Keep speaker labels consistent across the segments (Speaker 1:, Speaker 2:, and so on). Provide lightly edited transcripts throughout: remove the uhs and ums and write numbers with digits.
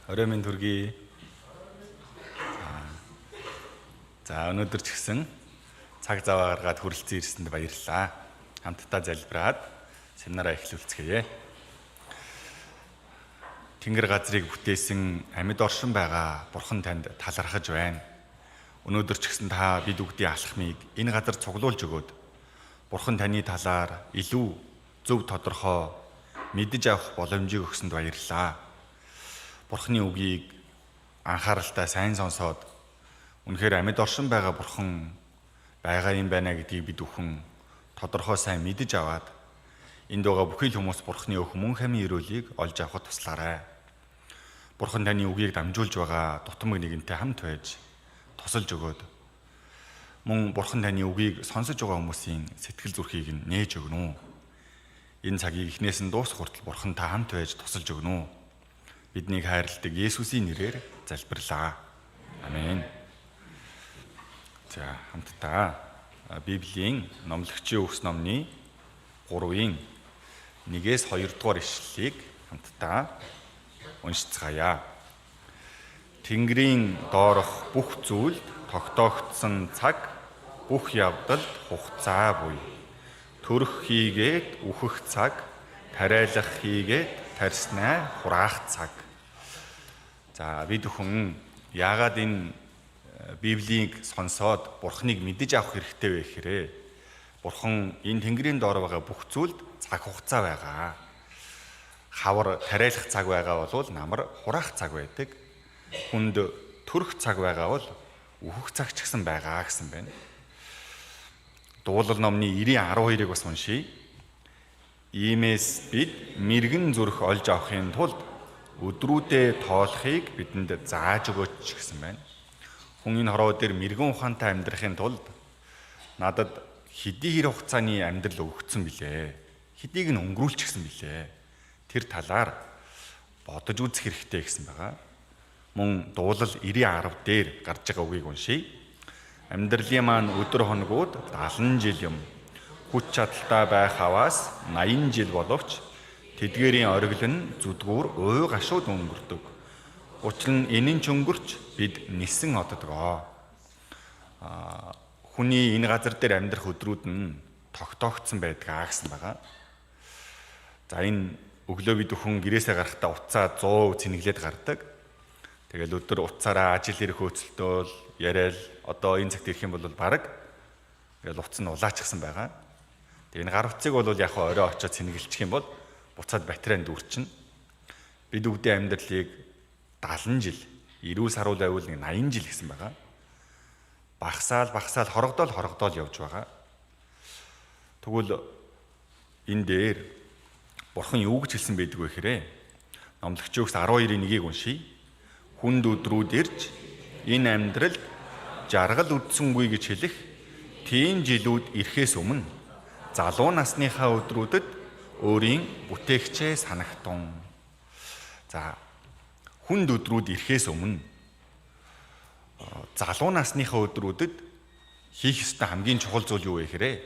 Speaker 1: Орой минь төргий. За өнөөдөр ч гэсэн цаг зав гаргаад хүрэлцэн ирсэнд баярлалаа. Хамтдаа залбираад семинараа эхлүүлцгээе. Тэнгэр газрыг бүтээсэн амьд оршин байгаа Бурхан танд талархаж байна. Өнөөдөр ч гэсэн та бид бүгдийн алхмыг энэ газар цуглуулж өгөөд Бурхан таны талаар илүү зөв тодорхой мэдэж авах боломжийг өгсөнд баярлалаа. Бурханы үгийг анхааралтай сайн сонсоод үнэхээр амьд оршин байгаа Бурхан байгаа юм байна гэдгийг бид бүхэн тодорхой сайн мэдэж аваад энд байгаа бүхий л хүмүүс Бурханы өөх мөн хамийн өрөөлийг олж авахд туслаарай. Бурхан таны үгийг дамжуулж байгаа дутмаг нэгэнтэй хамт байж тусалж өгөөд мөн Бурхан таны үгийг сонсож байгаа хүмүүсийн сэтгэл зүрхийг нь нээж өгнө. Энэ цагийг эхнээс нь дуусах хүртэл Бурхан та хамт байж тусалж өгнө. Биднийг хайрладаг Есүсийн нэрээр залбирлаа. Амен. За хамтдаа Библийн Номлогчийн үгс номны 3-ын 1-ээс 2 дугаар ишлэлийг хамтдаа уншицгаая. Тэнгэрийн доорх бүх зүйлд тогтоогдсон цаг, бүх явдалд хугацаа буй. Төрөх хийгээд үхэх цаг, тариалах хийгээд тарьснаа хураах цаг. За бид бүхэн яагаад энэ Библийг сонсоод Бурхныг мэдэж авах хэрэгтэй вэ гэхээр Бурхан энэ Тэнгэрийн доор байгаа бүх зүйлд цаг хугацаа байгаа. Хавар тариалах цаг байгаа бол намар хураах цаг байдаг. Хүнд төрөх цаг байгаа бол үхэх цаг ч гэсэн байгаа гэсэн байна. Дуулал номны 90:12-ыг бас уншийе. Иймээс бид мэргэн зүрх олж авахын тулд өдрүүдээ тоолохыг бидэнд зааж өгөөч гэсэн байна. Хүн энэ хорвоо дээр мэргэн ухаантай амьдрахын тулд надад хэдий хэр хугацааны амьдрал өгөгдсөн билээ. Хэдийг нь өнгөрүүлчихсэн билээ. Тэр талаар бодож үзэх хэрэгтэй гэсэн байгаа. Мөн Дуулал 90:10 дээр гарч байгаа үгийг уншийе. Амьдралын маань өдөр хоногуд 70 жил юм. Хүч чадалтай байх аваас 80 жил боловч тэдгээрийн оргил нь зүдгүүр уй гашууд өнгөрдөг. Учир нь энэ нь ч өнгөрч бид нисэн оддгоо. Хүний энэ газар дээр амьдрах өдрүүд нь тогтоогдсон байдгаа гэсэн байгаа. За энэ өглөө бид бүхэн гэрээсээ гарахдаа утсаа 100 цэнэглээд гардаг. Тэгэл өдөр утсаараа ажил хэрэг хөөцөлдөөл яриад одоо энэ цагт ирэх юм бол бараг ингээл утас нь улаачихсан байгаа. Тэгээ энэ гар утсыг бол яг орой очиод цэнэглэчих юм бол буцаад батарейн дүүрчнэ. Бид бүгдийн амьдралыг 70 жил, эрүүл саруул байвал нэг 80 жил гэсэн байгаа. Багасаал багасаал хорогдоол хорогдоол явж байгаа. Тэгвэл энэ дээр Бурхан юу гэж хэлсэн байдаг вэ гэхээр Номлогчийн үгс 12-ийн 1-ийг уншийе. Хүнд өдрүүд ирж энэ амьдралд жаргал үдсэнгүй гэж хэлэх тийм жилүүд ирэхээс өмнө залуу насныхаа өдрүүдэд өөрийн бүтээгчээ санагтун. За хүнд өдрүүд ирэхээс өмнө залуу насныхаа өдрүүдэд хийх ёстой хамгийн чухал зүйл юу вэ гэхээр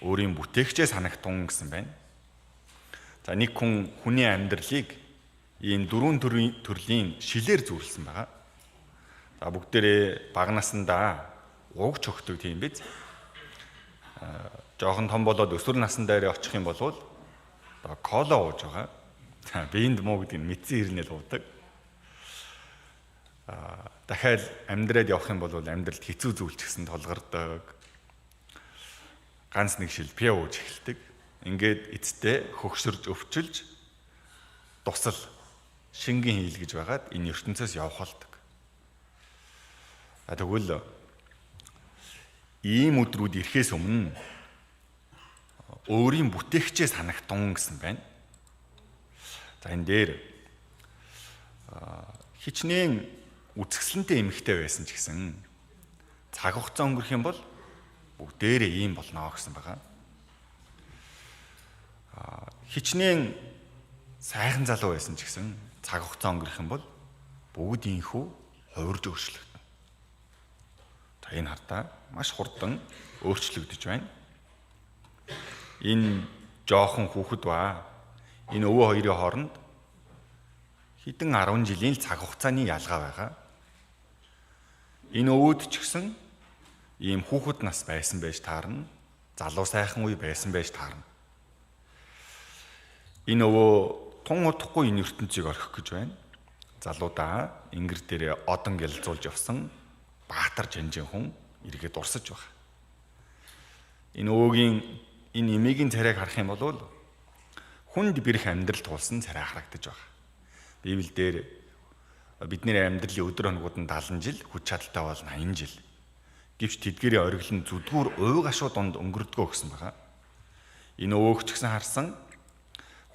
Speaker 1: өөрийн бүтээгчээ санагтун гэсэн байна. За нэг хүн хүний амьдралыг ийм дөрвөн төрлийн шилээр зүйрлсэн байгаа. За бүгдээрээ бага насндаа угч өгдөг тийм биз. Жохон том болоод өсвөр насн дээр очих юм бол одоо кола ууж байгаа. За биеинд муу гэдгийг мэдсэн хэрнээ л уудаг. Дахиад амьдраад явах юм бол амьдралд хэцүү зүйл ч гэсэн тулгардаг. Ганц нэг шил пиво ууж эхэлдэг. Ингээд эцэстээ хөгшөрж өвчилж дусал шингэн хийл гэж байгаад энэ ертөнцөөс явах болдог. Тэгвэл ийм өдрүүд ирэхээс өмнө өөрийн бүтээгчээ санагтун гэсэн байна. За энэ дээр хичнээн үзэсгэлэнтэй эмэгтэй байсан ч гэсэн цаг хугацаа өнгөрөх юм бол бүгдээрээ ийм болно гэсэн байгаа. Хичнээн сайхан залуу байсан ч гэсэн цаг хугацаа өнгөрөх юм бол бүгд инхүү хувирж өөрчлөгдөнө. За энэ хардаа маш хурдан өөрчлөгдөж байна. Энэ жоохон хүүхэд ба энэ өвөө хоёрын хооронд Хэдэн 10 жилийн л цаг хугацааны ялгаа байгаа. Энэ өвөөд ч гэсэн ийм хүүхэд нас байсан байж таарна. Залуу сайхан үе байсан байж таарна. Энэ өвөө тун удахгүй энэ ертөнцийг орхих гэж байна. Залуудаа ингэр дээрээ одон гялзуулж явсан баатар жанжин хүн эргээд урсаж байгаа. Энэ өвөөгийн энэ эмээгийн царайг харах юм бол хүнд бэрх амьдрал туулсан царай харагдаж байгаа. Библиэлд бидний амьдралын өдөр хоногуд нь 70 жил, хүч чадалтай бол 80 жил. Гэвч тэдгээрийн оргил нь зүдгүүр уй гашуу дунд өнгөрдгөө гэсэн байгаа. Энэ өвөөгч гэсэн харсан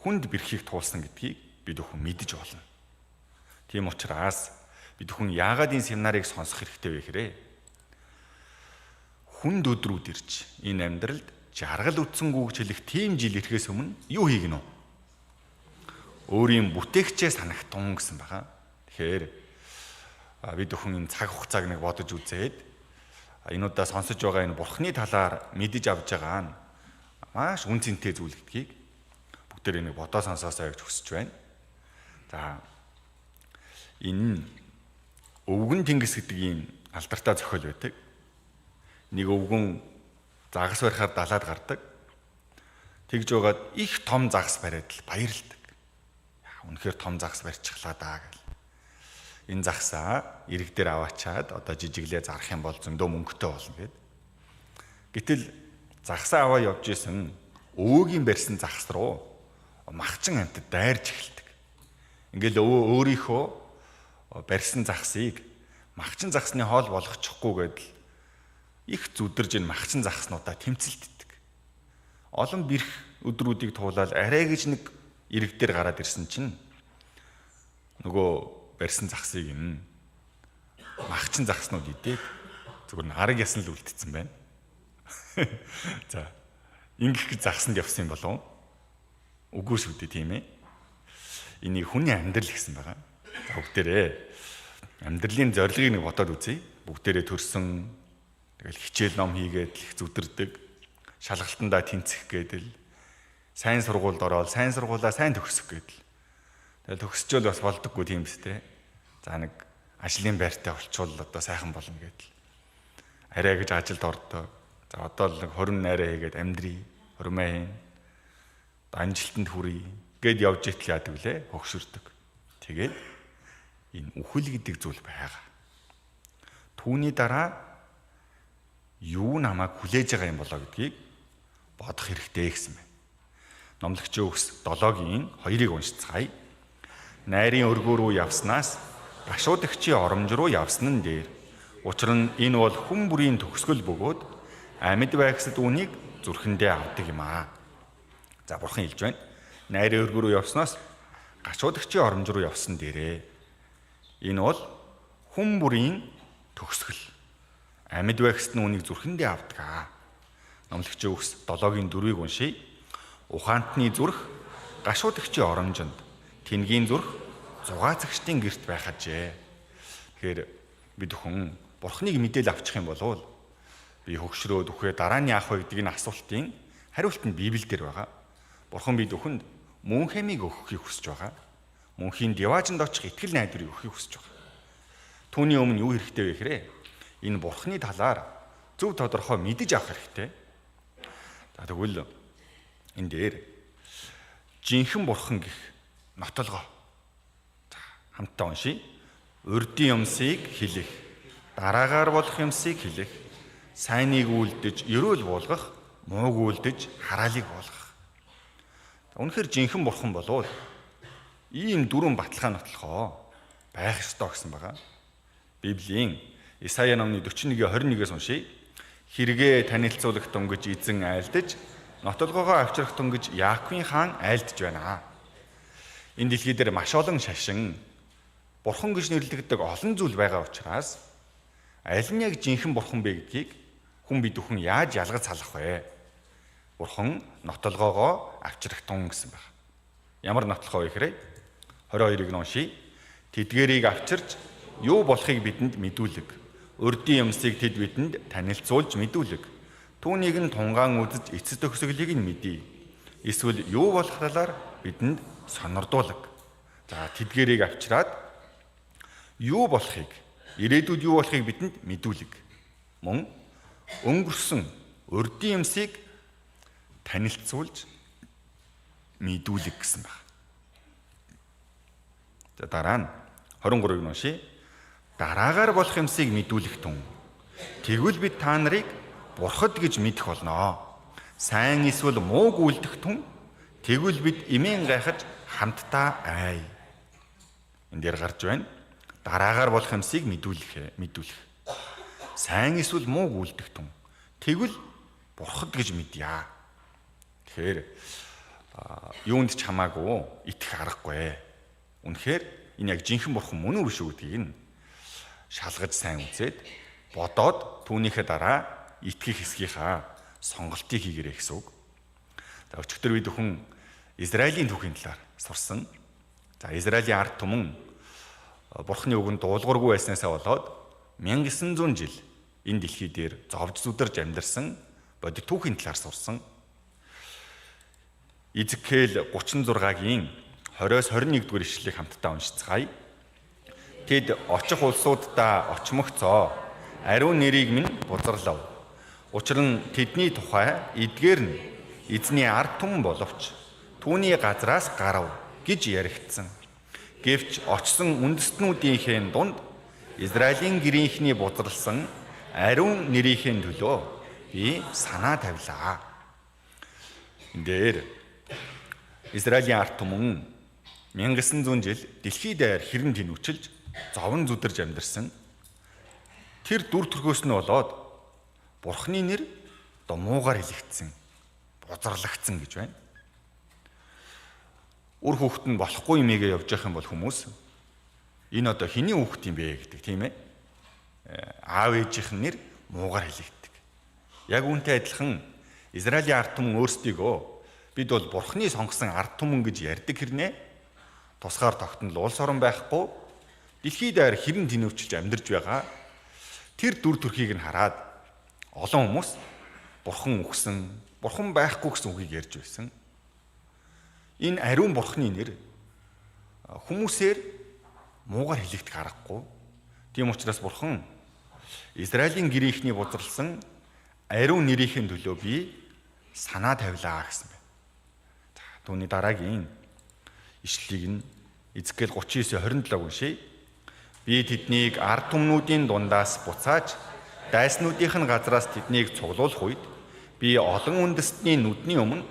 Speaker 1: хүнд бэрхийг туулсан гэдгийг бид бүхэн мэдэж болно. Тийм учраас бид бүхэн яагаад энэ семинарыг сонсох хэрэгтэй вэ гэхээр хүнд өдрүүд ирж энэ амьдралд жаргал үтсэнгүү гэж хэлэх тийм жил ирэхээс өмнө юу хийгнэ вэ? Өөрийн бүтээгчээ санагтун гэсэн байгаа. Тэгэхээр бид бүхэн энэ цаг хугацааг нэг бодож үзээд энэ удаа сонсож байгаа энэ бурхны талаар мэдэж авч байгаа нь маш үн цэнтэй зүйл гэдгийг бүгдээрээ нэг бодоо сонсоосай гэж хүсэж байна. За, энэ өвгөн тэнгис гэдэг ийм алдартай зохиол байдаг. Нэг өвгөн загас барихаар далаад гардаг. Тэгж байгаад их том загас бариад л баярлдаг. Үнэхээр том загас барьчихлаа даа гэл. Энэ загсаа ирэг дээр аваачаад одоо жижиглээ зарах юм бол зөндөө мөнгөтэй болно гэд. Гэтэл загсаа аваа явж исэн өвөөгийн барьсан загас руу махчин амьтад дайрж эхэлдэг. Ингээл өвөө өөрийнхөө барьсан загсыг махчин загсны хоол болгочихгүй гэдэл их зүдэрж энэ махчин загснуудаа тэмцэлддэг. Олон бэрх өдрүүдийг туулаад арай гэж нэг ирэг дээр гараад ирсэн чинь нөгөө барьсан загсыг нь махчин загснууд идээд зүгээр нь арга ясан л үлдсэн байна. За, ингэх гэж загсанд явсан юм болов? Үгүй шүү дээ, тийм ээ. Энийг хүний амьдрал гэсэн байгаа. За, бүгдээрээ амьдралын зорилгыг нэг бодоод үзье. Бүгдээрээ төрсөн, тэгэл хичээл ном хийгээд л их зүдэрдэг, шалгалтандаа тэнцэх гэдэл, сайн сургуульд ороод сайн сургуулаа сайн төгсөх гэдэл. Тэгэл төгсчөөл бас болдоггүй тийм биз дээ. За, нэг ажлын байртай болчвол одоо сайхан болно гэдэл. Арай гэж ажилд ордог. За, одоо л нэг 20 найраа хийгээд амьдрий, хурмаа хийн. Амжилтанд хүрье гэд явж итэл яадаг лээ, хөгшөрдөг. Тэгээд энэ үхэл гэдэг зүйл байгаа. Түүний дараа юу намайг хүлээж байгаа юм болоо гэдгийг бодох хэрэгтэй гэсэн байна. Номлогчийн үгс 7-гийн 2-ыг уншицгаая. Найрын өргөө рүү явснаас гашуудагчийн оромж руу явсан нь дээр. Учир нь энэ бол хүн бүрийн төгсгөл бөгөөд амьд байгсад үүнийг зүрхэндээ авдаг юм аа. За, бурхан хэлж байна. Найрын өргөө рүү явснаас гашуудагчийн оромж руу явсан дээрээ. Энэ бол хүн бүрийн төгсгөл. Амьд байгсад нь үүнийг зүрхэндээ авдаг аа. Номлогчийн үгс 7-гийн 4-ыг уншийе. Ухаантны зүрх гашуудагчийн оромжинд, тэнгийн зүрх зугаацагчдын герт байх ажээ. Тэгэхээр бид хүн бурхныг мэдээл авчих юм бол би хөгшрөөд үхээ дараа нь яах вэ гэдэг энэ асуултын хариулт нь Библиэлд байгаа. Бурхан бид бүхэнд мөн хэмийг өгөхийг хүсэж байгаа. Мөнхийн диваажинд очих итгэл найдварыг өгөхийг хүсэж байгаа. Түүний өмнө юу хэрэгтэй вэ гэхээр энэ бурхны талаар зөв тодорхой мэдэж авах хэрэгтэй. За, тэгвэл энэ дээр жинхэнэ бурхан гэх нотолгоо. За, хамтдаа уншийе. Урдын юмсыг хэлэх, дараагаар болох юмсыг хэлэх, сайныг үлдэж ерөөл буулгах, мууг үлдэж хараалыг буулгах. Үнэхээр жинхэнэ бурхан болвол ийм дөрвөн баталгаа нотлохоо байх ёстой гэсэн байгаа. Библийн Исая номны 41-ийн 21-ээс уншийе. Хэрэгээ танилцуулах дунгаж эзэн айлдаж, нотолгоогоо авчрах дунгаж Яаковын хаан айлдж байна. Энэ дэлхий дээр маш олон шашин, бурхан гэж нэрлэгддэг олон зүйл байгаа учраас аль нь яг жинхэнэ бурхан бэ гэдгийг хүн бид бүхэн яаж ялгаж салах вэ? Бурхан нотолгоогоо авчрах тун гэсэн байна. Ямар нотлохоо вэ гэхээр 22-ыг нь уншийе. Тэдгэрийг авчирч юу болохыг бидэнд мэдүүлэг. Урдын юмсыг тэд бидэнд танилцуулж мэдүүлэг. Түүнийг нь тунгаан үзэж эцэс төгсгөлийг нь мэдье. Эсвэл юу болох талаар бидэнд сонордуулаг. За тэдгэрийг авчираад юу болохыг, ирээдүйд юу болохыг бидэнд мэдүүлэг. Мөн өнгөрсөн урдын юмсыг танилцуулж мэдүүлэг гэсэн баг. За дараа нь 23-ыг уншъя. Дараагаар болох юмсыг мэдүүлэх тун. Тэгвэл бид та нарыг бурхад гэж мэдэх болноо. Сайн эсвэл мууг үлдэх тун. Тэгвэл бид эмээн гайхаж хамтдаа ай. Энд дээр гарч байна. Дараагаар болох юмсыг мэдүүлэх. Сайн эсвэл мууг үлдэх тун. Тэгвэл бурхад гэж мэдье. Тэгэхээр юунд ч хамаагүй итгэх аргагүй. Үнэхээр энэ яг жинхэнэ бурхан мөн үү биш үү гэдгийг нь шалгаж сайн үзээд бодоод түүнийхээ дараа итгэх хэсгийнхаа сонголтыг хийгэрэй гэсэн үг. За өчигдөр бид бүхэн Израилийн түүхийн талаар сурсан. За Израилийн ард түмэн бурхны үгэнд дуулуургүй байснаасаа болоод 1900 жил энэ дэлхий дээр зовж зүдэрж амьдарсан бодит түүхийн талаар сурсан. Изекэл 36-гийн 20-с 21 дугаар ишлэлийг хамтдаа уншицгаая. Тэд очих улсууддаа очмогцоо ариун нэрийг минь бузарлав. Учир нь тэдний тухай эдгээр нь эзний ард түмэн боловч түүний газраас гарав гэж яригдсан. Гэвч очсон үндэстнүүдийнхээ дунд Израилийн гэрийнхний бузарлсан ариун нэрийнхээ төлөө би санаа тавилаа. Энд дээр Израилийн ард түмэн 1900 жил дэлхий даяар хэрэн тэнүүчилж зовон зүдэрж амьдарсан. Тэр дүр төрхөөс нь болоод Бурхны нэр муугаар хэлэгдсэн, бузарлагдсан гэж байна. Үр хүүхэд нь болохгүй юмгээ явж явах юм бол хүмүүс энэ одоо хэний хүүхэд юм бэ гэдэг, тийм ээ. Аав ээжийнх нь нэр муугаар хэлэгддэг. Яг үүнтэй адилхан Израилийн ард түмэн өөрсдийгөө бид бол Бурхны сонгосон ард түмэн гэж ярьдаг хэрнээ тусгаар тогтнол улс орон байхгүй дэлхий даяар хэрэн тэнүүчилж амьдарч байгаа тэр дүр төрхийг нь хараад олон хүмүүс бурхан үхсэн, бурхан байхгүй гэсэн үгийг ярьж байсан. Энэ ариун бурхны нэр хүмүүсээр муугаар хэлэгдэх аргагүй. Тийм учраас бурхан Израилийн гэрийнхний бузарлсан ариун нэрийнхээ төлөө би санаа тавилаа гэсэн байна. За түүний дараагийн ишлэлийг нь Изекэл 39:27 уншъя. Би тэднийг ард түмнүүдийн дундаас буцааж дайснуудынх нь газраас тэднийг цуглуулах үед би олон үндэстний нүдний өмнө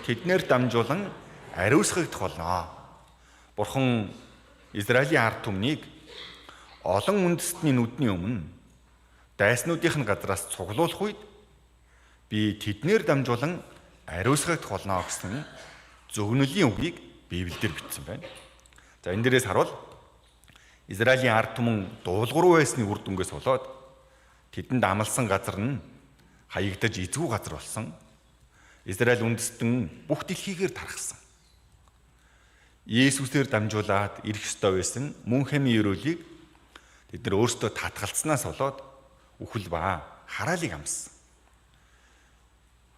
Speaker 1: тэднээр дамжуулан ариусгагдах болно. Бурхан Израилийн ард түмнийг олон үндэстний нүдний өмнө дайснуудынх нь газраас цуглуулах үед би тэднээр дамжуулан ариусгагдах болно гэсэн зөвгөнөлийн үгийг Библиэлд бичсэн байна. За энэ дээрээс харуул Израилийн ард түмэн дуулуургүй байсны үр дүнгээс болоод тэдэнд амласан газар нь хаягдаж эзгүй газар болсон. Израиль үндэстэн бүх дэлхийгээр тархсан. Есүсээр дамжуулаад ирэх ёстой байсан мөн хэмийн өрөөлийг тэд нар өөрсдөө татгалцсанаас болоод үхэл ба хараалыг амссан.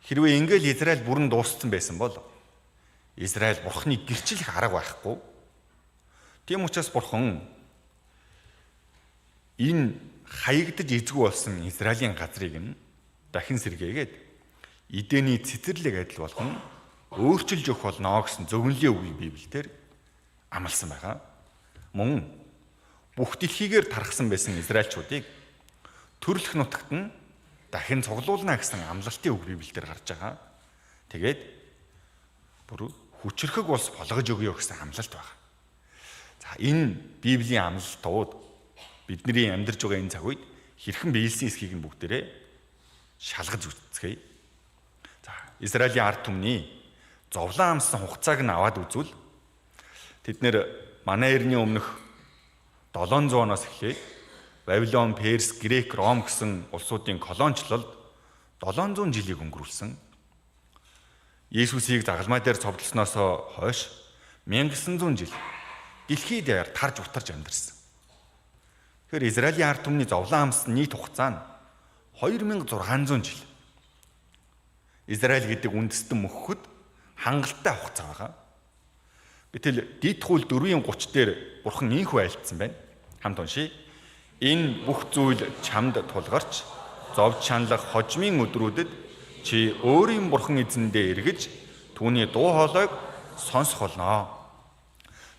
Speaker 1: Хэрвээ ингээл Израиль бүрэн дууссан байсан бол Израиль бурхны гэрчлэх арга байхгүй. Тийм учраас бурхан энэ хаягдаж эзгүй болсон Израилийн газрыг нь дахин сэргээгээд Эдэний цэцэрлэг адил болгон өөрчилж өгөх болно гэсэн зөвгөнлийн үгийг Библиэлд амласан байгаа. Мөн бүх дэлхийгээр тархсан байсан израильчуудыг төрлөх нутагт нь дахин цуглуулна гэсэн амлалтын үг Библиэлд гарч байгаа. Тэгээд бүр хүчрхэг улс болгож өгье гэсэн амлалт байна. За энэ Библийн амлалтууд бидний амьдарч байгаа энэ цаг үед хэрхэн биелсэн эсхийг нь бүгдээрээ шалгаж үзцгээе. За Израилийн ард түмний зовлон амссан хугацааг нь аваад үзвэл тэд нэр манай эртний өмнөх 700 оноос эхлээд Вавилон, Перс, Грек, Ром гэсэн улсуудын колоничлолд 700 жилийг өнгөрүүлсэн. Есүсийг загалмай дээр цовдлсноос хойш 1900 жил дэлхий даяар тарж утарж амьдарсан. Тэгэхээр Израилийн ард түмний зовлон амссан нийт хугацаа нь 2600 жил. Израиль гэдэг үндэстэн мөхөхөд хангалттай хугацаа байгаа. Гэтэл Дидхүүл 4:30 дээр Бурхан ийхүү айлтсан байна. Хамт уншийе. Энэ бүх зүйл чамд тулгарч зовж шаналх хожмын өдрүүдэд чи өөрийн Бурхан эзэндээ эргэж түүний дуу хоолойг сонсох болно.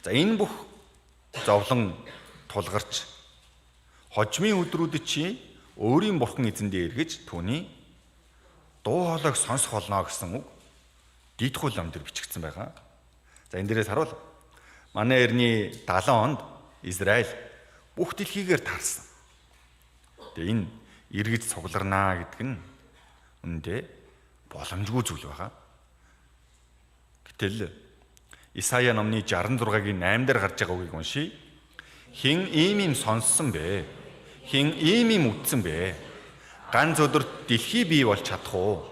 Speaker 1: За энэ бүх зовлон тулгарч хожмын өдрүүдэд чи өөрийн Бурхан эзэндээ эргэж түүний дуу хоолойг сонсох болно гэсэн үг Дидхүүл ном дээр бичигдсэн байгаа. За энэ дээрээс харуул манай эртний 70 онд Израиль бүх дэлхийгээр тарсан. Тэгээ энэ эргэж цугларнаа гэдэг нь үүндээ боломжгүй зүйл байгаа. Гэтэл Исая номны 66-гийн 8 дээр гарч байгаа үгийг уншийе. Хэн ийм юм сонссон бэ? Хэн ийм юм үтсэн бэ? Ганц өдөрт дэлхий бий болж чадах уу?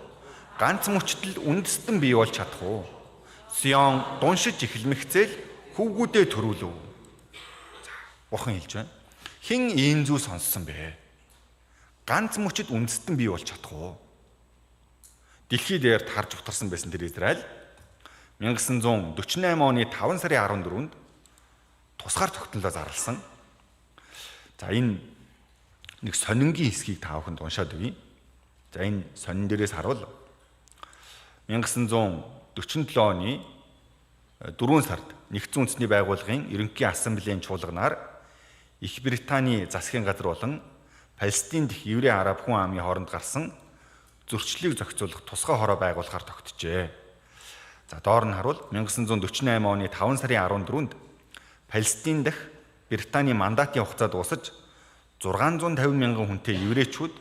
Speaker 1: Ганц мөчтөл үндэстэн бий болж чадах уу? Сион дуншиж эхлэмэгцэл хөвгүүдээ төрүүлв. За, Бурхан хэлж байна. Хэн ийм зүйл сонссон бэ? Ганц мөчөд үндэстэн бий болж чадах уу? Дэлхий дээр тарж утарсан байсан тэр Израиль 1948 оны 5 сарын 14-нд тусгаар тогтнолоо зарласан. За энэ нэг сонингийн хэсгийг та бүхэнд уншаад өгье. За энэ сонин дээрээс харуул 1947 оны 4 сард Нэгдсэн үндэсний байгууллагын Ерөнхий Ассамблеийн чуулганаар Их Британий засгийн газар болон Палестин дэх еврей араб хүн амын хооронд гарсан зөрчлийг зохицуулах тусгай хороо байгуулахар тогтжээ. За доор нь харуул 1948 оны 5 сарын 14-нд Палестин дэх Британий мандатын хугацаа дуусаж 650 мянган хүнтэй еврейчүүд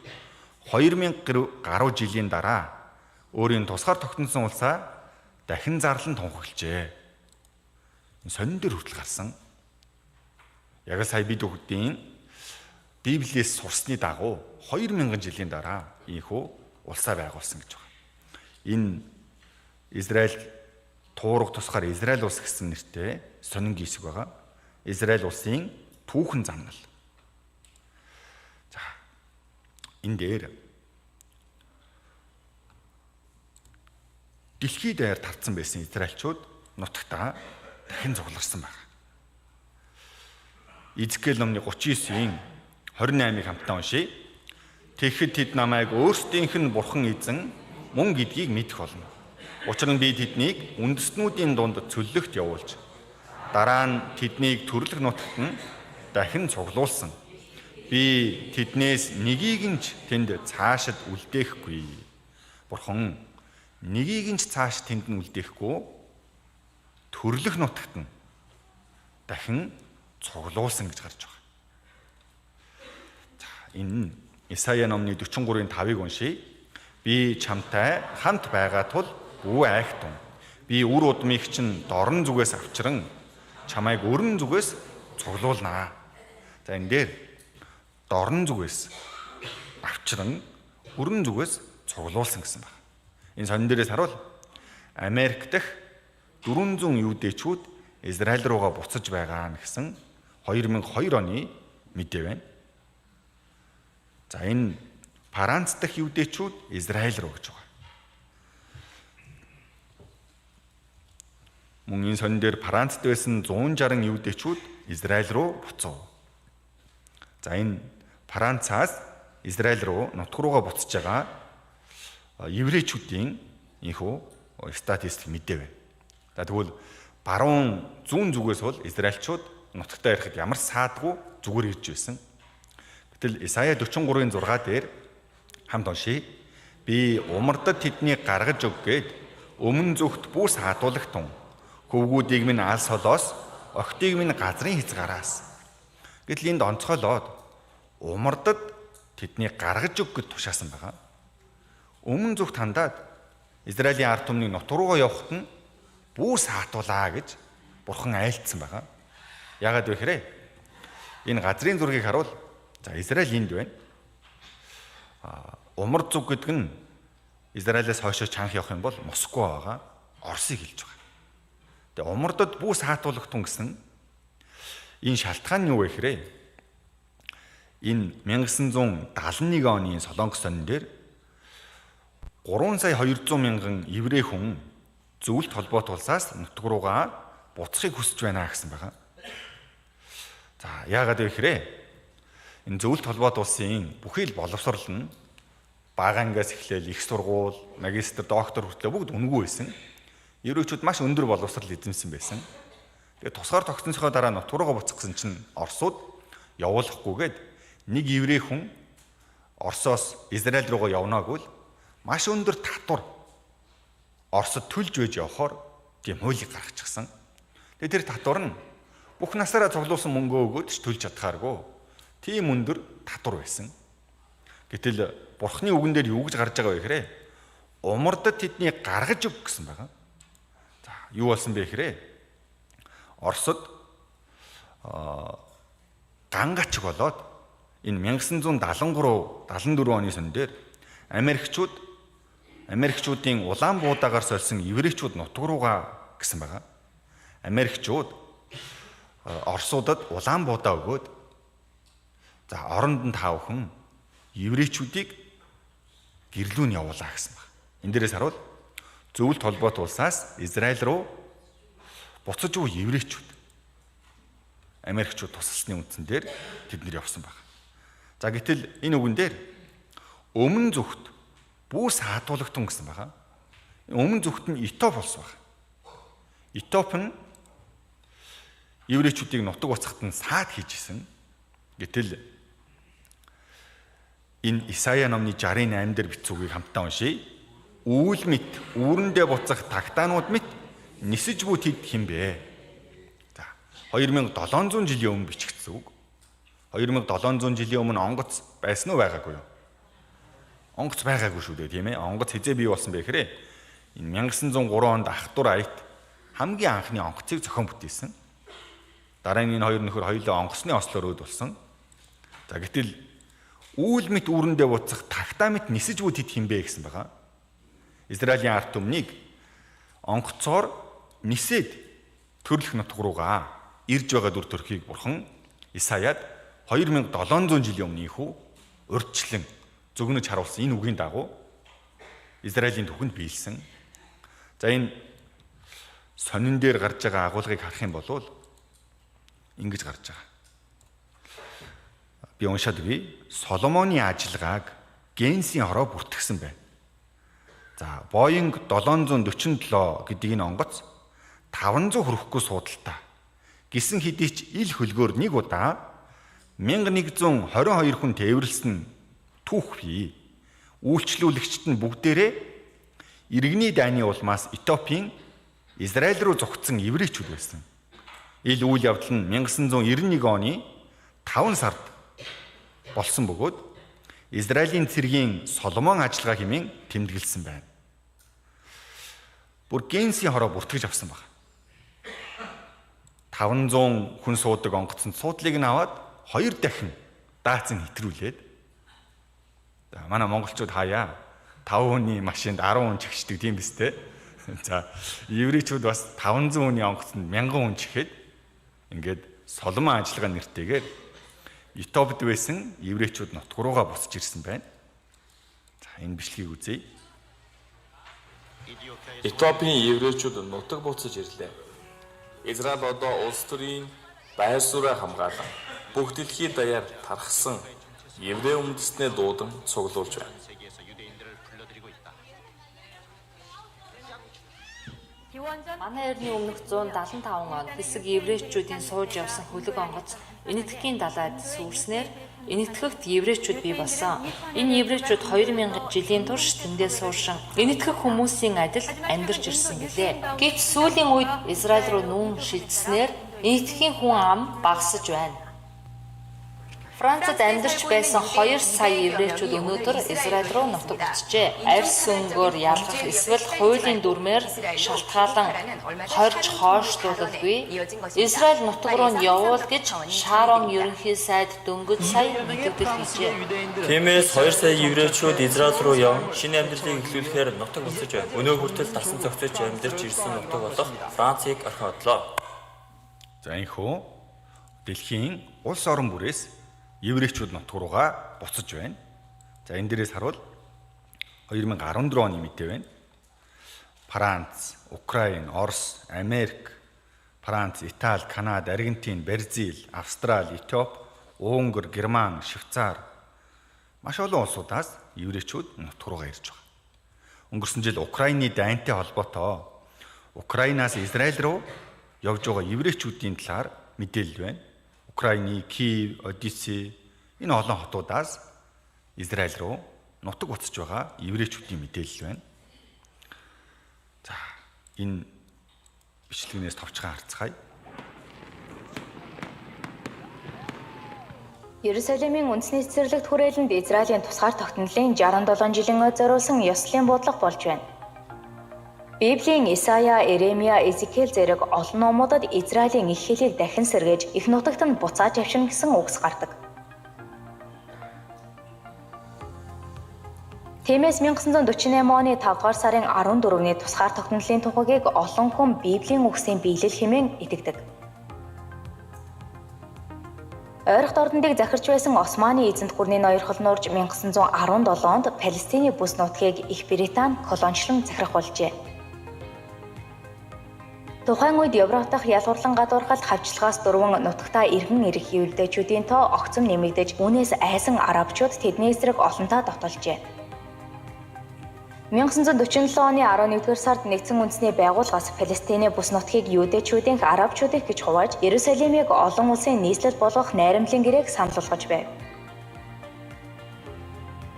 Speaker 1: 2000 гаруй жилийн дараа өөрийн тусгаар тогтносон улсаа дахин зарлан тунхаглажээ. Сонин дээр хүртэл гарсан. Яг л сая бид бүгдийн Библиэс сурсны дагуу 2000 жилийн дараа ийхүү улсаа байгуулсан гэж байна. Энэ Израиль туурга тусгаар Израиль улс гэсэн нэртэй сонин гисэг байгаа. Израиль улсын түүхэн замнал. За энэ дээр дэлхий дээр тарцсан байсан израильчууд нутагтаа дахин цугларсан байна. Изекэл номны 39-ийн 28-ыг хамтдаа уншийе. Тэгэхэд тэд намайг өөрсдийнх нь бурхан эзэн мөн гэдгийг мэдэх болно. Учир нь би тэднийг үндэстнүүдийн дунд цөллөгт явуулж дараа нь тэднийг төрлөх нутагт нь дахин цуглуулсан. Би тэднээс нэгийг нь ч тэнд цаашид үлдээхгүй. Бурхан нэгийг нь ч цааш тэнд нь үлдээхгүй төрлөх нутагт нь дахин цуглуулсан гэж гарч байгаа. За энэ Исая номны 43-ын 5-ыг уншийе. Би чамтай хамт байгаа тул бүү айхтун. Би үр удмыг чинь дорн зүгээс авчран чамайг өрн зүгээс цуглуулнаа. За энэ дээр дорн зүгээс авчран өрн зүгээс цуглуулсан гэсэн байна. Энэ сонин дээрээс харуул Америк дахь 400 юудэчүүд Израиль руугаа буцаж байгаа гэсэн 2002 оны мэдээ байна. За энэ Франц дахь юудэчүүд Израиль руу гэж байгаа. Мөн энэ сонин дээр Францд байсан 160 юудэчүүд Израиль руу буцав. За энэ Францаас Израиль руу нутг руугаа буцаж байгаа еврейчүүдийн энэхүү статистик мэдээ байна. За тэгвэл баруун зүүн зүгээс бол израильчууд нутагтаа ирэхэд ямар саадгүй зүгээр ирж байсан. Гэтэл Исая 43-ын 6 дээр хамт уншийе. Би умардад тэднийг гаргаж өггээд өмнө зүгт бүү саадуулагтун. Хөвгүүдийг минь ал солоос, охтыг минь газрын хязгаараас. Гэтэл энд онцгойлоод умардад тэднийг гаргаж өг гэд тушаасан байгаа. Өмнө зүгт хандаад Израилийн ард түмнийг нутг руугаа явахад нь бүү саатуулаа гэж Бурхан айлтсан байгаа. Яагаад вэ гэхээр энэ газрын зургийг харуул за Израиль энд байна. Умард зүг гэдэг нь Израилээс хойшоо чанх явах юм бол Москва байгаа. Оросыг хэлж байгаа. Тэгээ умардад бүү саатуулагтун гэсэн энэ шалтгаан нь юу вэ гэхээр энэ 1971 оны Солонгос сонин дээр 3 сая 200 мянган еврей хүн зөвлөлт холбоот улсаас нутг руугаа буцахыг хүсэж байна гэсэн байгаа. За яагаад вэ гэхээр энэ зөвлөлт холбоот улсын бүхий л боловсрол нь бага ангиас эхлээл их сургууль, магистр, доктор хүртлээр бүгд үнэгүй байсан. Еврейчүүд маш өндөр боловсрол эзэмсэн байсан. Тэгээд тусгаар тогтсонсохоо дараа нутг руугаа буцах гэсэн чинь Оросууд явуулахгүйгээд нэг еврей хүн Оросоос Израиль руугаа явна гэвэл маш өндөр татвар Оросд төлж байж явахаар тийм хуулийг гаргачихсан. Тэгээд тэр татвар нь бүх насаараа цуглуулсан мөнгөө өгөөд ч төлж чадхааргүй. Тийм өндөр татвар байсан. Гэтэл Бурхны үгэн дээр юу гэж гарч байгаа вэ гэхээр умардад тэднийг гаргаж өг гэсэн байгаа. За юу болсон бэ гэхээр Оросд гангач болоод энэ 1973 74 оны сон дээр Америкчуудын улаан буудаагаар сольсон еврейчүүд нутг руугаа гэсэн байгаа. Америкчууд Оросуудад улаан буудаа өгөөд за оронд нь та бүхэн еврейчүүдийг гэрлүүн явуулаа гэсэн баг. Энэ дээрээс харуул зөвлөлт холбоот улсаас Израиль руу буцаж буй еврейчүүд Америкчууд тусалсны үндсэн дээр тэд нэр явсан баг. За гэтэл энэ үгэн дээр өмнө зүгт бүү саадуулагтун гэсэн байгаа. Өмнө зүгт нь Этиоп улс баг. Этиоп нь еврейчүүдийг нутаг буцахад нь саад хийж исэн. Гэтэл энэ Исая номны 68 дээр бичсэн үгийг хамтдаа уншъя. Үүл мэт үүрэндээ буцах тагтаанууд мэт нисэж бүү тэд хинбэ. За 2700 жилийн өмнө бичигдсэн үг. 2700 жилийн өмнө онгоц байсан уу байгаагүй юу? Онгоц байгаагүй шүү дээ, тийм ээ. Онгоц хизээ бий болсон бэ гэхээр энэ 1903 онд ах トゥ Аят хамгийн анхны онгоцыг зохион бүтээсэн. Дараа нь энэ хоёр нөхөр хоёулаа онгоцны ослоор өөд болсон. За гэтэл үүл мэт үүрэндээ буцах тагтаа мэт нисэж бүү тэд хинбэ гэсэн байгаа. Израилийн ард түмнийг онгоцоор нисээд төрлөх нутг руугаа ирж байгаа дүр төрхийг бурхан Исаяд 2700 жилийн өмнө ийхүү урьдчилан зөгнөж харуулсан энэ үгийн дагуу Израилийн түүхэнд биелсэн. За энэ сонин дээр гарч байгаа агуулгыг харах юм бол ингэж гарч байгаа. Би уншаад өгье. Соломоны ажиллагааг Генсийн хороо бүртгэсэн байна. За Боинг 747 гэдэг энэ онгоц 500 хүрэхгүй суудалтай. Гисэн хэдий ч ил хөлгөөр нэг удаа 1122 хүн тээвэрлсэн түүх бий. Үйлчлүүлэгчд нь бүгдээрээ иргэний дайны улмаас Этиопийн Израиль руу зугтсан еврейчүүд байсан. Ил үйл явдал нь 1991 оны 5 сард болсон бөгөөд Израилийн цэргийн Соломон ажиллагаа хэмээн тэмдэглэсэн байна. Бүр Генсийн хороо бүртгэж авсан баг. 500 хүн суудаг онгоцонд суудлыг нь аваад 2 дахин даацыг хэтрүүлээд за манай монголчууд хаяа 5 хүний машинд 10 хүн чигчдэг тийм биз дээ. За еврейчүүд бас 500 хүний онгоцонд 1000 хүн чихээд ингээд Соломон ажиллагаа нэртэйгээр Этиопид байсан еврейчүүд нутг руугаа буцаж ирсэн байна. За энэ бичлэгийг үзье.
Speaker 2: Этиопийн еврейчүүд нутаг буцаж ирлээ. Израиль одоо улс төрийн байр сууриа хамгаалан бүх дэлхийд даяар тархсан еврей үндэстнээ дуудан цуглуулж байна.
Speaker 3: Манай эртний өмнөх 175 онд хэсэг еврейчүүдийн сууж явсан хөлөг онгоц Энэтхэгийн далайд сүүрснээр Энэтхэгт еврейчүүд бий болсон. Энэ еврейчүүд 2000 жилийн турш тэндээ сууршин Энэтхэг хүмүүсийн адил амьдарч ирсэн гэлээ. Гэвч сүүлийн үед Израиль руу нүүн шилжснээр Энэтхэгийн хүн ам багасж байна. Францад амьдарч байсан 2 сая еврейчүүд өнөөдөр Израиль руу нутаг буцжээ. Арьс өнгөөр ялгах эсвэл хуулийн дүрмээр шалтгаалan хорж хойшлуулалгүй Израиль нутаг руу нь явуул гэж Шарон ерөнхий сайд дөнгөж сая мэдэгдэл хийжээ.
Speaker 4: Тиймээс 2 сая еврейчүүд Израиль руу яван шинэ амьдралыг эхлүүлэхээр нутаг буцаж байна. Өнөө хүртэл дасан зохицож амьдарч ирсэн нутаг болох Францыг орхиодлоо.
Speaker 1: За энэхүү дэлхийн улс орон бүрээс еврейчүүд нутг руугаа буцаж байна. За энэ дээрээс харуул 2014 оны мэдээ байна. Франц, Украин, Орос, Америк, Франц, Итали, Канада, Аргентин, Бразил, Австрали, Этиоп, Унгар, Герман, Швейцар маш олон улсуудаас еврейчүүд нутг руугаа ирж байгаа. Өнгөрсөн жил Украины дайнтай холбоотой Украинаас Израиль руу явж байгаа еврейчүүдийн талаар мэдээлэл байна. Украины, Киев, Одесса энэ олон хотуудаас Израиль руу нутаг буцаж байгаа еврейчүүдийн мэдээлэл байна. За, энэ бичлэгнээс товчхон харцгаая.
Speaker 5: Иерусалимийн үндэсний цэцэрлэгт хүрээлэнд Израилийн тусгаар тогтнолын 67 жилийн ой зориулсан ёслолын буудлага болж байна. Библийн Исая, Иремья, Эзекиэл зэрэг олон номуудад Израилийн эх хэлийг дахин сэргээж, эх нутагт нь буцааж авчирна гэсэн үгс гардаг. Тиймээс 1948 оны 5 дугаар сарын 14-ний тусгаар тогтнолын тухайгийг олон хүн Библийн үгсийн биелэл хэмээн итгэдэг. Ойрхот ордондыг захирч байсан Османы эзэнт гүрний ноёрхол нуурж 1917 онд Палестины бүс нутгийг Их Британи колоничлон захирах болжээ. Тухайн үед Европ дахь ялгуурлан гадуурхалд хавчлагаас дөрвөн нутагтаа иргэн ирэх еврейчүүдийн тоо огцом нэмэгдэж, үүнээс айсан арабчууд тэдний эсрэг олонтаа дотолжээ. 1947 оны 11-р сард нэгдсэн үндэсний байгууллагаас Палестины бүс нутгийг юудэчүүдийн арабчуудын гэж хувааж, Иерусалимыг олон улсын нийслэл болгох найрамдлын гэрээг санал болгож байв.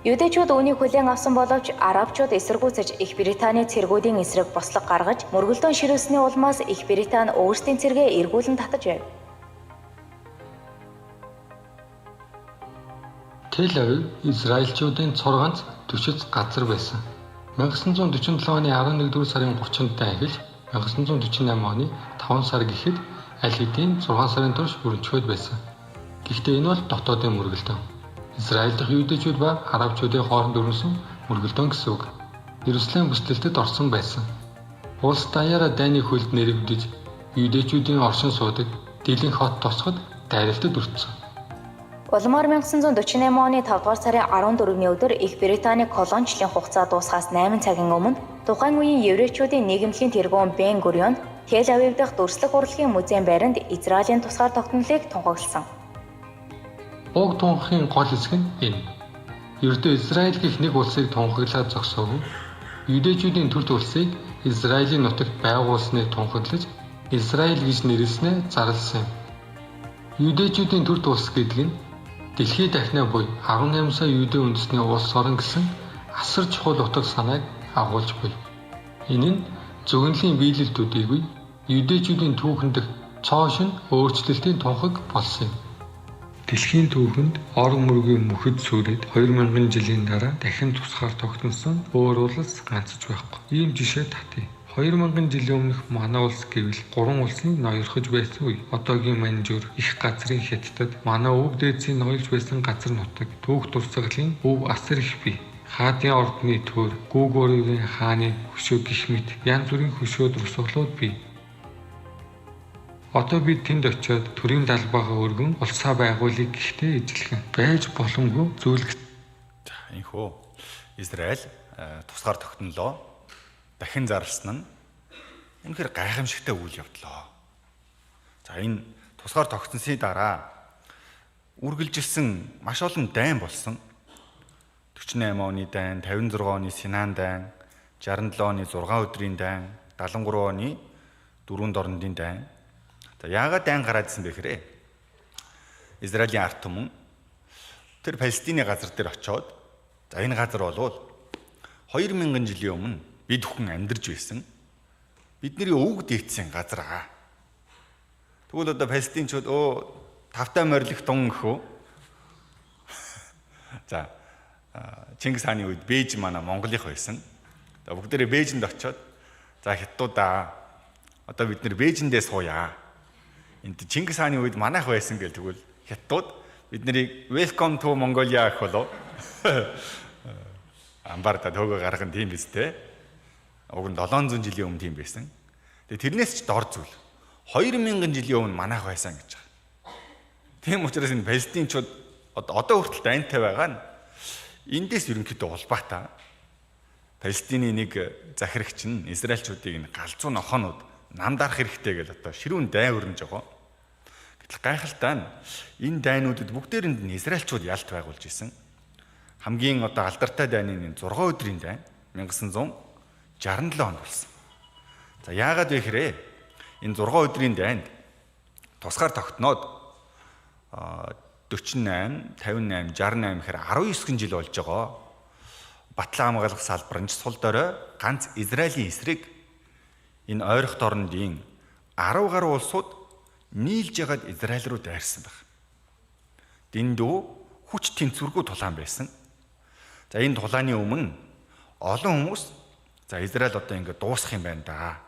Speaker 5: Юудэчүүд үүнийг хүлээн авсан боловч арабчууд эсэргүүцэж Их Британий цэргүүдийн эсрэг бослого гаргаж, мөргөлдөөн ширүүсний улмаас Их Британи өөрсдийн цэргээ эргүүлэн татаж байв.
Speaker 6: Тель-Авив Израильчуудын цор ганц түшиж газар байсан. 1947 оны 11-р сарын 30-нд эхэлж 1948 оны 5 сар гэхэд аль хэдийн 6 сарын турш өрнчөөд байсан. Гэхдээ энэ бол дотоодын мөргөлдөөн. Израиль дахь юудэчүүд ба арабчуудын хооронд өрнөсөн мөргөлдөөн гэсэн үг. Иерусалим бүслэлтэд орсон байсан. Улс даяараа дайны хөлд нэрвдэж юудэчүүдийн оршин суудаг дийлэнх хот тосгод дайралтад өртсөн.
Speaker 5: Улмаар 1948 оны 5 дугаар сарын 14-ний өдөр Их Британий колоничлын хугацаа дуусахаас 8 цагийн өмнө тухайн үеийн еврейчүүдийн нийгэмлэгийн тэргүүн Бен Гурион Тель-Авив дахь дүрслэх урлагийн музейн байранд Израилийн тусгаар тогтнолыг тунхагласан.
Speaker 6: Уг тунхаглахын гол хэсэг нь энэ. Ердөө Израиль гэх нэг улсыг тунхаглаад зогсоогүй. Юудэчүүдийн төрд улсыг Израилийн нутагт байгуулсныг тунхаглаж Израиль гэж нэрлэснээ зарласан юм. Юудэчүүдийн төрд улс гэдэг нь дэлхийд дахнаа буй 18 сая юудэ үндэсний улс орон гэсэн асар чухал утга санааг агуулж буй. Энэ нь зөгнөлийн биелэл төдийгүй юудэчүүдийн түүхэн дэх цоо шинэ өөрчлөлтийн тунхаг болсон юм. Дэлхийн түүхэнд орон мөргийн мөхөд сүрээд 2000 жилийн дараа дахин тусгаар тогтносон өөр улс ганцж байхгүй. Ийм жишээ татъя. 2000 жилийн өмнөх манай улс гэвэл 3 улсын ноёрхож байсан үе. Одоогийн Маньчжур, их газрын Хятадд манай өвөг дээдсийн ноёлж байсан газар нутаг, түүх дурсгалын өв асар их бий. Хаадын ордны төр, Гүүгөрийн хааны хөшөө гих мэт янз бүрийн хөшөө дурсгалууд бий. Одоо бид тэнд очиод төрийн далбаагаа өргөн улсаа байгуулъя гэхдээ ижилхэн байж боломгүй зүйл.
Speaker 1: За, энэхүү Израиль тусгаар тогтнолоо дахин зарласан нь үнэхээр гайхамшигтай үйл явдлаа. За, энэ тусгаар тогтсонсны дараа үргэлжилсэн маш олон дайн болсон. 48 оны дайн, 56 оны Синан дайн, 67 оны 6 өдрийн дайн, 73 оны 4 дорнодын дайн. За, яагаад дайн гараад ирсэн бэ гэхээр Израилийн ард түмэн тэр Палестины газар дээр очиод, за энэ газар болвол 2000 жилийн өмнө бид бүхэн амьдарч байсан бидний өвөг дээдсийн газар аа. Тэгвэл одоо палестинчууд тавтай морилох тун гэхүү. За, Чингис хааны үед Бээжин манай Монголынх байсан. За, бүгдээрээ Бээжинд очиод за хятадуудаа одоо бид нэр Бээжиндээ сууя. Энд Чингис хааны үед манайх байсан гэл тэгвэл хятадууд бид нарыг welcome to Mongolia гэх болов. Амбар та төөгөө гарган тийм биз дээ. Уг нь 700 жилийн өмнө тийм байсан. Тэгээ тэрнээс ч дор зүйл. 2000 жилийн өмнө манайх байсан гэж байгаа. Тийм учраас энэ палестинчууд одоо хүртэл дайнтай байгаа нь эндээс ерөнхийдөө улбаатай. Палестины нэг захирагч нь Израильчуудыг энэ галзуу нохоонууд Нам дарах хэрэгтэй гэж одоо ширүүн дайн өрнөж байгаа. Гэтэл гайхалтай нь энэ дайнуудад бүгдээрэнд нь израильчууд ялт байгуулж исэн. Хамгийн одоо алдартай дайны 6 өдрийн дайн 1967 онд болсон. За яагаад вэ гэхээр энэ 6 өдрийн дайнд тусгаар тогтноод 48, 58, 68 гэхээр 19 жил болж байгаа. Батлан хамгаалах салбар нь сул дорой ганц Израилийн эсрэг энэ ойрхот орнодын 10 гаруй улсууд нийлж ягаад Израиль руу дайрсан байх. Дэндүү хүч тэнцвэргүй тулаан байсан. За энэ тулааны өмнө олон хүмүүс за Израиль одоо ингээд дуусах юм байна да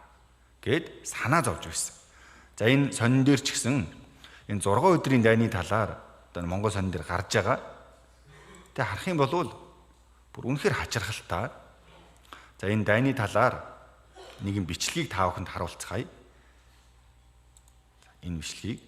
Speaker 1: гэд санаа зовж байсан. За энэ сонин дээр ч гэсэн энэ 6 өдрийн дайны талаар одоо Монгол сонин дээр гарч байгаа. Тэгээ харах юм бол бүр үнэхээр хачирхалтай. За энэ дайны талаар нэгэн бичлэгийг та бүхэнд харуулцгаая. Энэ бичлэгийг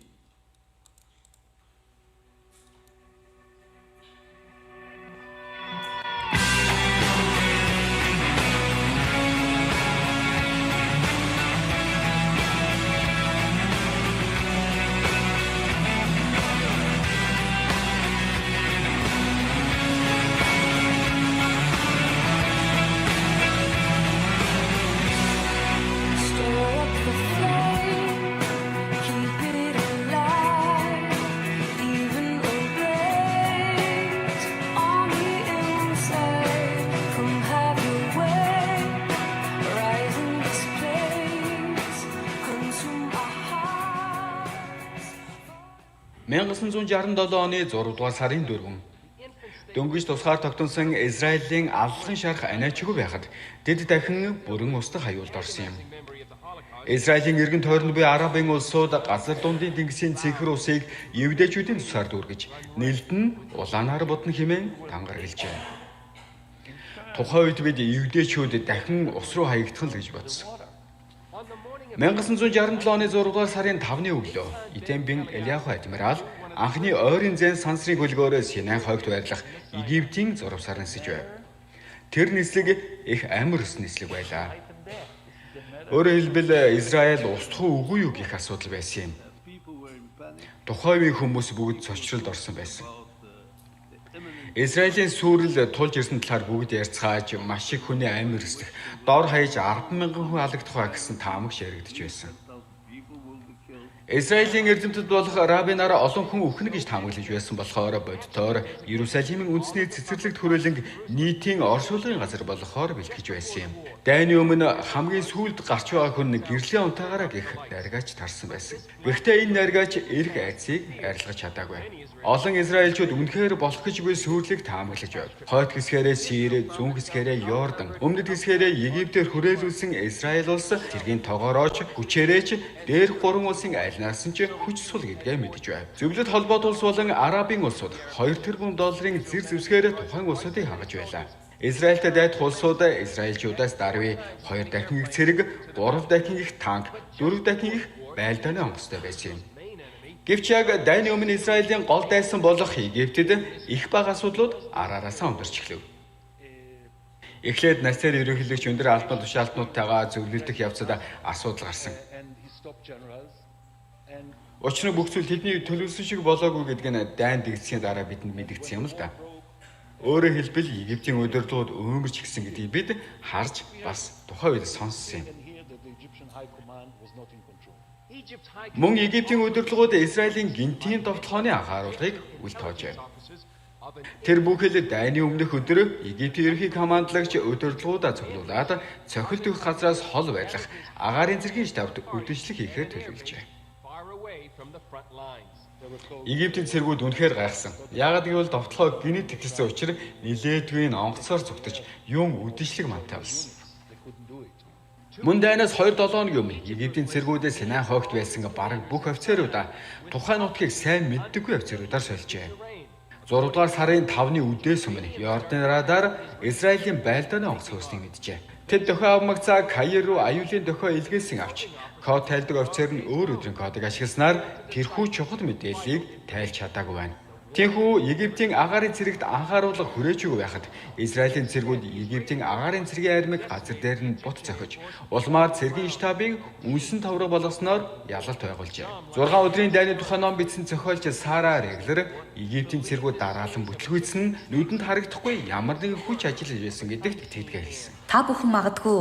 Speaker 7: 1967 оны 6 дугаар сарын 4 дөнгөж тусгаар тогтносон Израилийн аллахын шарх аниачгүй байхад дэд дахин бүрэн устдах аюулд орсон юм. Израилийн эргэн тойронд буй Арабын улсууд газар дундын тэнгисийн цэнхэр усыг евдээчүүдийн тусгаар дүүргэж нэлдэн улаанаар будна хэмээн тангаргалжээ. Тухайн үед бид евдээчүүд дахин ус руу хаягдах л гэж бодсон. 1967 оны 6 дугаар сарын 5-ны өглөө Итембин Элиаху адмирал анхны ойрын зэн сансрын хөлгөөрөө Синай хойгт байрлах Египтийн 6 сар нисэж байв. Тэр нислэг их амар ус нислэг байлаа. Өөрөөр хэлбэл Израиль устдах уу үгүй юу гэх асуудал байсан юм. Тухайн үеийн хүмүүс бүгд цочролд орсон байсан. Израилийн сүрэл тулж ирсэн талаар бүгд ярьцгааж маш их хүний амь өрсдөх, дор хаяж 10,000 хүн алагдах ба гэсэн таамаг ширэгдэж байсан. Израилийн эрдэмтэд болох Рабинаар олон хүн үхнэ гэж таамаглаж байсан болохоор бодитоор Иерусалимын үндэсний цэцэрлэгт хүрээлэнг нийтийн оршуулгын газар болохоор бэлтгэж байсан юм. Дайны өмнө хамгийн сүүлд гарч байгаа хүн гэрлийн унтаагаараа гэх наргаач тарсан байсан. Гэхдээ энэ наргаач эрх айцыг арилгаж чадаагүй. Олон израильчууд үнэхээр болох гэж буй сүрлийг таамаглаж байв. Хойд хэсгээрээ Сири, зүүн хэсгээрээ Йордан, өмнөд хэсгээрээ Египтээр хүрээлүүлсэн Израиль улс цэргийн тогоорооч, хүчээрээч дээрх гурван улсын альнаас нь ч хүч сул гэдгээ мэдэж байв. Зөвлөд холбоот улс болон Арабын улсууд 2 тэрбум долларын зэр зэвсгээр тухайн улсуудыг хангаж байлаа. Израильтай дайдах улсууд израильчуудаас даруй 2 дахин их цэрэг, 3 дахин их танк, 4 дахин их байлдааны онгоцтой байсан юм. Гэвч яг дайны өмнө Израилийн гол дайсан болох Египтэд их бага асуудлууд араараасаа өндарч эхлэв. Эхлээд Насер ерөнхийлөгч өндөр албан тушаалтнуудтайгаа зөвлөлдөх явцад асуудал гарсан. Учир нь бүх зүйл тэдний төлөвлөсөн шиг болоогүй гэдг нь дайн дэгдсэний дараа бидэнд мэдэгдсэн юм л да. Өөрөөр хэлбэл Египтийн удирдлагууд өмөрч гисэн гэдгийг бид харж бас тухайн үед сонссон юм. Мөн Египтийн удирдлагууд Израилийн гинтийн довтлооны анхааруулгыг үл тоожээ. Тэр бүхэл дайны өмнөх өдөр Египтийн ерөнхий командлагч удирдлагуудаа цуглуулад цохилт өгөх газраас хол байрлах агаарын зэргийн штабт үдшилэг хийхээр төлөвлөжээ. Египтийн цэргүүд үнэхээр гайхсан. Яагаад гэвэл довтлогоо гинэт тэгсэн учраас нилээдгүй нь онгоцоор зүгтэж юм үдшилэг мантай болсон. Мөн дайнаас 2-7 хоногийн өмнө Египтийн цэргүүдээ Синай хойгт байсан бараг бүх офицеруудаа тухайн нутгийг сайн мэддэггүй офицеруудаар сольжээ. 6 дугаар сарын 5-ны үдээс өмнө Йордан радар Израилийн байлдааны онгоц хөөснийг мэджээ. Тэд дохио авмагцаа Каир руу аюулын дохио илгээсэн авч код тайлдаг офицер нь өөр өдрийн кодыг ашигласнаар тэрхүү чухал мэдээллийг тайлж чадаагүй байна. Тийхүү Египтийн агаарын цэрэгт анхааруулга хүрээжгүй байхад Израилийн цэргүүд Египтийн агаарын цэргийн армийг газар дээр нь бут зохиж, улмаар цэргийн штабын үнсэн тавраг болгосноор ялалт байгуулжээ. 6 өдрийн дайны тухай ном бичсэн зохиолч Сара Реглер Египтийн цэргүүд дараалан бүтлгүйцэн нүдэнд харагдахгүй ямар нэгэн хүч ажиллаж байсан гэдэгт итгэдэг хэлсэн.
Speaker 8: Та бүхэн магадгүй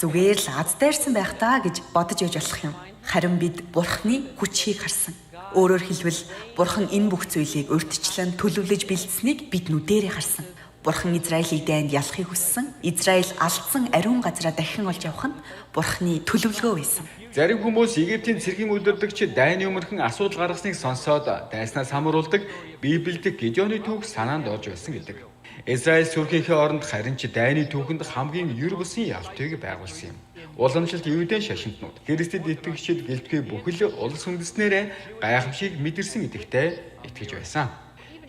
Speaker 8: зүгээр л аз дайрсан байх таа гэж бодож яж болох юм. Харин бид Бурхны хүчийг харсан. Өөрөөр хэлбэл Бурхан энэ бүх зүйлийг урьдчилан төлөвлөж бэлдсэнийг бид нүдэрээ харсан. Бурхан Израилийг дайнд ялахыг хүссэн. Израиль алдсан ариун газраа дахин олж явах нь Бурханы төлөвлөгөө байсан.
Speaker 7: Зарим хүмүүс Египтийн цэргийн удирдагч дайны өмнөхөн асуудал гаргасныг сонсоод дайснаас хамруулдаг Библиэд Гедеоны түүх санаанд орж байсан гэдэг. Израиль сүрхийнхээ оронд харин ч дайны түүхэнд хамгийн ер бусын ялтыг байгуулсан юм. Уламжлалт Евдэн шашинтнууд Христэд итгэгчид гэлтгүй бүхэл улс үндэснээрээ гайхамшиг мэдэрсэн гэдэгтээ итгэж байсан.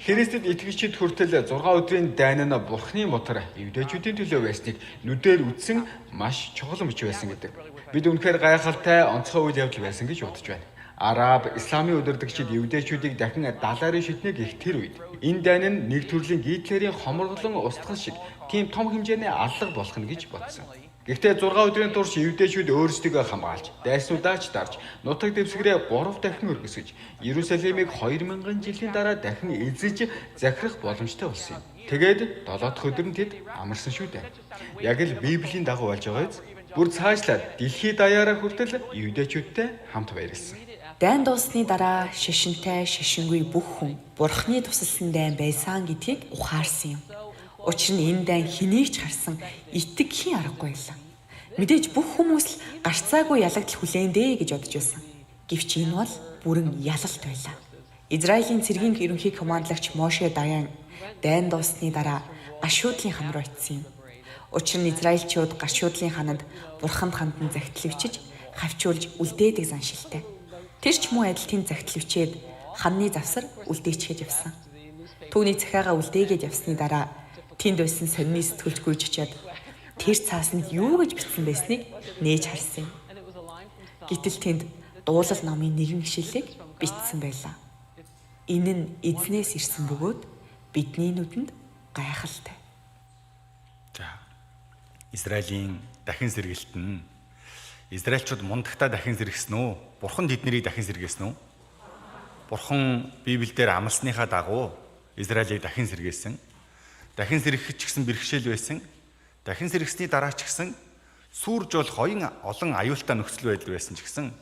Speaker 7: Христэд итгэгчид хүртэл 6 өдрийн дайн нь Бурхны мотор евдээчүүдийн төлөө байсныг нүдээр үзсэн маш чухал мөч байсан гэдэг. Бид үнэхээр гайхалтай онцгой үйл явдал байсан гэж бодож байна. Араб, исламын удирдагчид евдээчүүдийг дахин далаарын шиднэ гэх тэр үед энэ дайн нь нэг төрлийн Гитлерийн хомроглон устгал шиг тийм том хэмжээний аллага болох нь гэж бодсон. Гэхдээ 6 өдрийн турш евдээчүүд өөрсдийгөө хамгаалж, дайснуудаа ч дарж, нутаг дэвсгэрээ 3 дахин өргөсөж, Иерусалимыг 2000 жилийн дараа дахин эзэж захирах боломжтой болсон юм. Тэгээд 7 дахь өдөр нь тэд амарсан шүү дээ. Яг л Библийн дагуу болж байгаа биз? Бүр цаашлаад дэлхий даяараа хүртэл евдээчүүдтэй хамт баярлсан.
Speaker 8: Дайн дууссаны дараа шашинтай, шашингүй бүх хүн Бурхны тусалсан дайн байсан гэдгийг ухаарсан юм. Учир нь энэ дайн хэнийг ч харсан итгэхийн аргагүй байлаа. Мэдээж бүх хүмүүс л гарцаагүй ялагдал хүлээн дээ гэж бодож байсан. Гэвч энэ бол бүрэн ялалт байлаа. Израилийн цэргийн ерөнхий командлагч Моше Даян дайн дууссаны дараа гашуудлын хан руу очсон юм. Учир нь израильчууд гашуудлын хананд бурханд хандан загтал бичиж хавчуулж үлдээдэг заншилтай. Тэр ч муу адил тэнд загтал бичээд ханны завсар үлдээчгээд явсан. Түүний захиагаа үлдээгээд явсны дараа тэнд байсан сонины сэтгүүлч гүйж очиад тэр цаасанд юу гэж бичсэн байсныг нээж харсан юм. Гэтэл тэнд дуулал номын нэгэн гишэлийг бичсэн байлаа. Энэ нь эзнээс ирсэн бөгөөд бидний нүдэнд гайхалтай.
Speaker 1: За. Израилийн дахин сэргэлт нь Израильчууд мундагтаа дахин сэргэсэн үү? Бурхан тэднийг дахин сэргээсэн үү? Бурхан Библиэлд амласныхаа дагуу Израилийг дахин сэргээсэн. Дахин сэргэхэд ч гэсэн бэрхшээл байсан. Дахин сэргэсний дараа ч гэсэн сүрж болох оюун олон аюултай нөхцөл байдал байсан ч гэсэн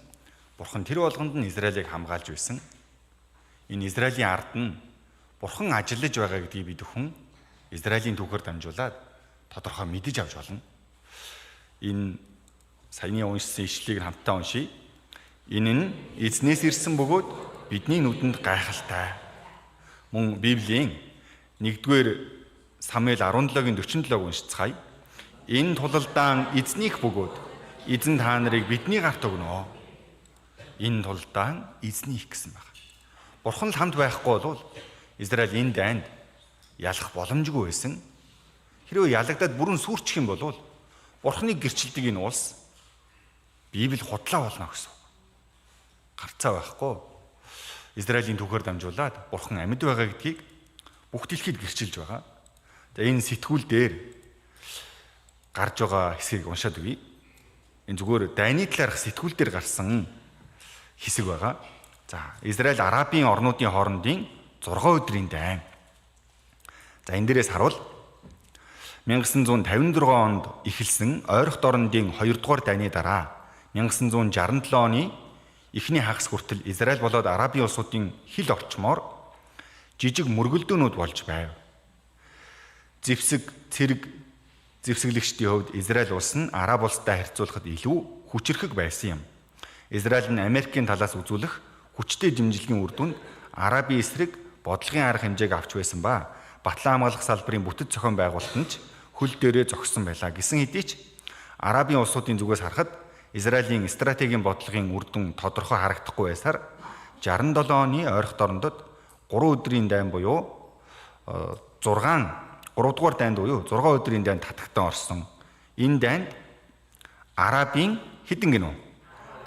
Speaker 1: Бурхан тэр болгонд нь Израилийг хамгаалж байсан. Энэ Израилийн ард нь Бурхан ажиллаж байгаа гэдгийг бид бүхэн Израилийн түүхээр дамжуулаад тодорхой мэдэж авч болно. Энэ саяны уншсан ишлэлийг хамтдаа уншийе. Энэ нь эзнээс ирсэн бөгөөд бидний нүдэнд гайхалтай. Мөн Библийн 1-р Самуэль 17-гийн 47-г уншицгаая. Энэ тулалдаан эзнийх бөгөөд эзэн та нарыг бидний гарт өгнө. Энэ тулалдаан эзнийх гэсэн байна. Бурхан л хамт байхгүй бол Израиль энэ дайнд ялах боломжгүй байсан. Хэрвээ ялагдаад бүрэн сүрчих юм бол Бурханыг гэрчилдэг энэ улс Библи худлаа болно гэсэн. Гарцаа байхгүй. Израилийн түүхээр дамжуулаад Бурхан амьд байгаа гэдгийг бүх дэлхийд гэрчилж байгаа. За энэ сэтгүүл дээр гарч байгаа хэсгийг уншаад өгье. Энэ зүгээр дайны талаарх сэтгүүл дээр гарсан хэсэг байгаа. За Израиль Арабын орнуудын хоорондын 6 өдрийн дайн. За энэ дээрээс харуул 1956 онд эхэлсэн ойрхот орондын 2 дугаар дайны дараа 1967 оны эхний хагас хүртэл Израиль болоод Арабын улсуудын хил орчмоор жижиг мөргөлдөөнүүд болж байв. Зэвсэг, цэрэг зэвсэглэгчдийн хувьд Израиль улс нь Араб улстай харьцуулахад илүү хүчирхэг байсан юм. Израиль нь Америкийн талаас үзүүлэх хүчтэй дэмжлэгийн үр дүнд Арабын эсрэг бодлогын арга хэмжээг авч байсан ба батлан хамгаалах салбарын бүтэц зохион байгуулалт нь ч хөл дээрээ зогссон байлаа гэсэн хэдий ч Арабын улсуудын зүгээс харахад Израилийн стратегийн бодлогын үр дүн тодорхой харагдахгүй байсаар 67 оны ойрхот орондод 3 өдрийн дайн буюу 6 3 дугаар дайнд буюу 6 өдрийн дайнд татагтан орсон. Энэ дайнд Арабын хэдэн гинүү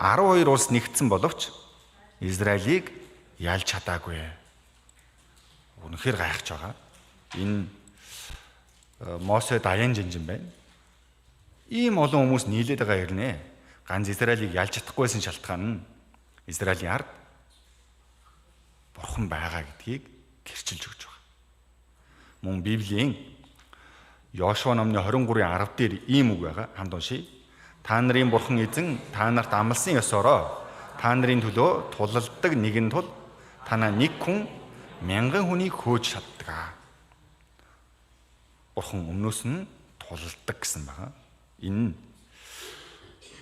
Speaker 1: 12 улс нэгдсэн боловч Израилийг ялж чадаагүй. Үнэхээр гайхаж байгаа. Энэ Мосе даян жинжин байна. Ийм олон хүмүүс нийлээд байгаа хэрнээ. Ганц Израилийг ялж чадахгүйсэн шалтгаан нь Израилийн ард Бурхан байгаа гэдгийг гэрчилж өгч байгаа. Мөн Библийн Йошуа номны 23-ын 10 дээр ийм үг байгаа. Хамт уншийе. Та нарын Бурхан эзэн та нарт амласан ёсороо та нарын төлөө тулалддаг нэгэн тул танаа нэг хүн мянган хүнийг хөөж чаддаг. Бурхан өмнөөс нь тулалддаг гэсэн байгаа. Энэ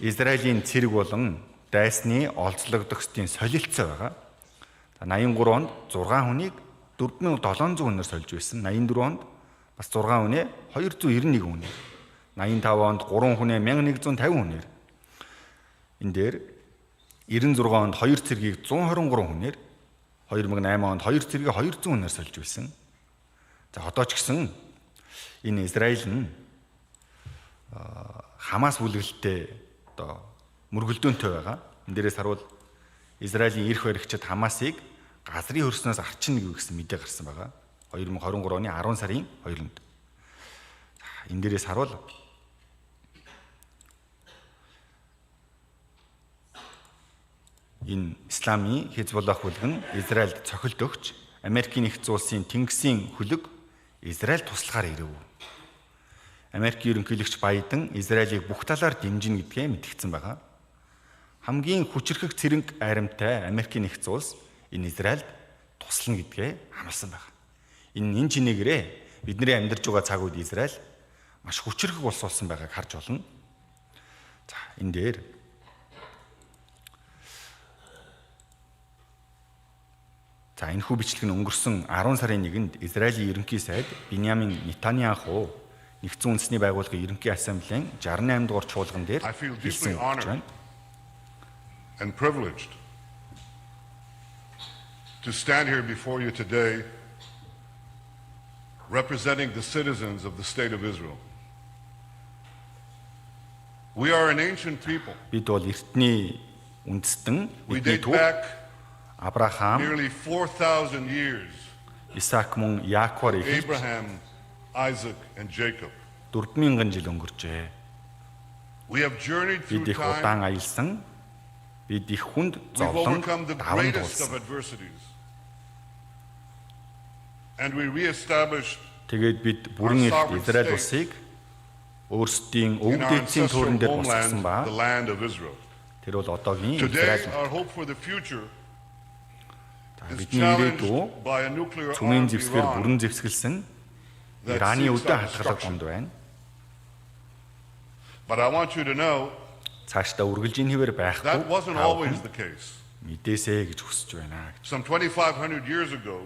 Speaker 1: Израилийн цэрэг болон дайсны олзлогдогчдын солилцоо байгаа. За 83 онд 6 хүнийг 4700 хүнээр сольж байсан. 84 онд бас 6 хүнээ 291 хүнээр. 85 онд 3 хүнээ 1150 хүнээр. Энэ дээр 96 онд 2 цэргийг 123 хүнээр, 2008 онд 2 цэргийг 200 хүнээр сольж байсан. За одоо ч гэсэн энэ Израиль нь Хамас бүлэглэлтэй одоо мөргөлдөөнтэй байгаа. Энэ дээрээс харуул Израилийн эрх баригчид Хамасыг газрын хөрснөөс арчна гэсэн мэдээ гарсан байгаа. 2023 оны 10 сарын 2-нд. Энэ дээрээс харуул энэ исламын Хезболлах бүлэг нь Израильд цохилт өгч Америкийн нэгдсэн улсын тэнгисийн хөлөг Израиль туслахаар ирэв. Америкийн ерөнхийлөгч Байден Израилийг бүх талаар дэмжинэ гэдгээ мэдгдсэн байгаа. Хамгийн хүчирхэг цэрэг айрамтай Америкийн нэгдсэн улс энэ Израильд туслана гэдгээ амласан байна. Энэ чинээгээрээ бидний амьдарч байгаа цаг үед Израиль маш хүчирхэг улс болсон байгааг харж болно. За энэ дээр за энэхүү бичлэг нь өнгөрсөн 10 сарын 1-нд Израилийн ерөнхий сайд Биньямин Нетаньяху Нэгдсэн үндэсний байгууллагын ерөнхий ассамблеийн 68 дугаар чуулган дээр хэлсэн гэж байна.
Speaker 9: And privileged to stand here before you today representing the citizens of the state of Israel. We are an ancient people.
Speaker 1: Бид бол эртний үндэстэн, бидний түүх Авраам
Speaker 9: nearly 4000 years.
Speaker 1: Исаак мөн Яаковаар эхэлж
Speaker 9: Abraham, Isaac and Jacob.
Speaker 1: 4000 жил өнгөрчээ.
Speaker 9: We have journeyed
Speaker 1: Бид
Speaker 9: through
Speaker 1: их
Speaker 9: time.
Speaker 1: удаан аялсан. Бид их хүнд
Speaker 9: We've
Speaker 1: зовлон
Speaker 9: overcome the
Speaker 1: даван
Speaker 9: greatest of
Speaker 1: туулсан.
Speaker 9: adversities. And we reestablished
Speaker 1: Тэгээд бид бүрэн
Speaker 9: our
Speaker 1: эрт
Speaker 9: sovereign
Speaker 1: Израиль
Speaker 9: state
Speaker 1: улсыг өөрсдийн
Speaker 9: in
Speaker 1: өвөг
Speaker 9: our
Speaker 1: дээдсийн
Speaker 9: ancestral
Speaker 1: тууран дээр босгосон
Speaker 9: homeland,
Speaker 1: ба
Speaker 9: the land of Israel.
Speaker 1: тэр бол одоогийн
Speaker 9: Today,
Speaker 1: Израиль.
Speaker 9: our hope for the future
Speaker 1: За
Speaker 9: is
Speaker 1: бидний ирээдүй
Speaker 9: challenged by a nuclear
Speaker 1: цүмийн
Speaker 9: armed
Speaker 1: зэвсгээр
Speaker 9: Iran
Speaker 1: бүрэн зэвсгэлсэн
Speaker 9: that
Speaker 1: Ираны
Speaker 9: seeks
Speaker 1: өдөө
Speaker 9: our
Speaker 1: хатгалах
Speaker 9: destruction.
Speaker 1: гонд байна.
Speaker 9: But I want you to know
Speaker 1: Цаашдаа үргэлжийн хэвээр байхгүй
Speaker 9: that wasn't
Speaker 1: та
Speaker 9: always
Speaker 1: бүхэн
Speaker 9: the case.
Speaker 1: мэдээсэй гэж хүсэж байна гэж.
Speaker 9: Some 2,500 years ago,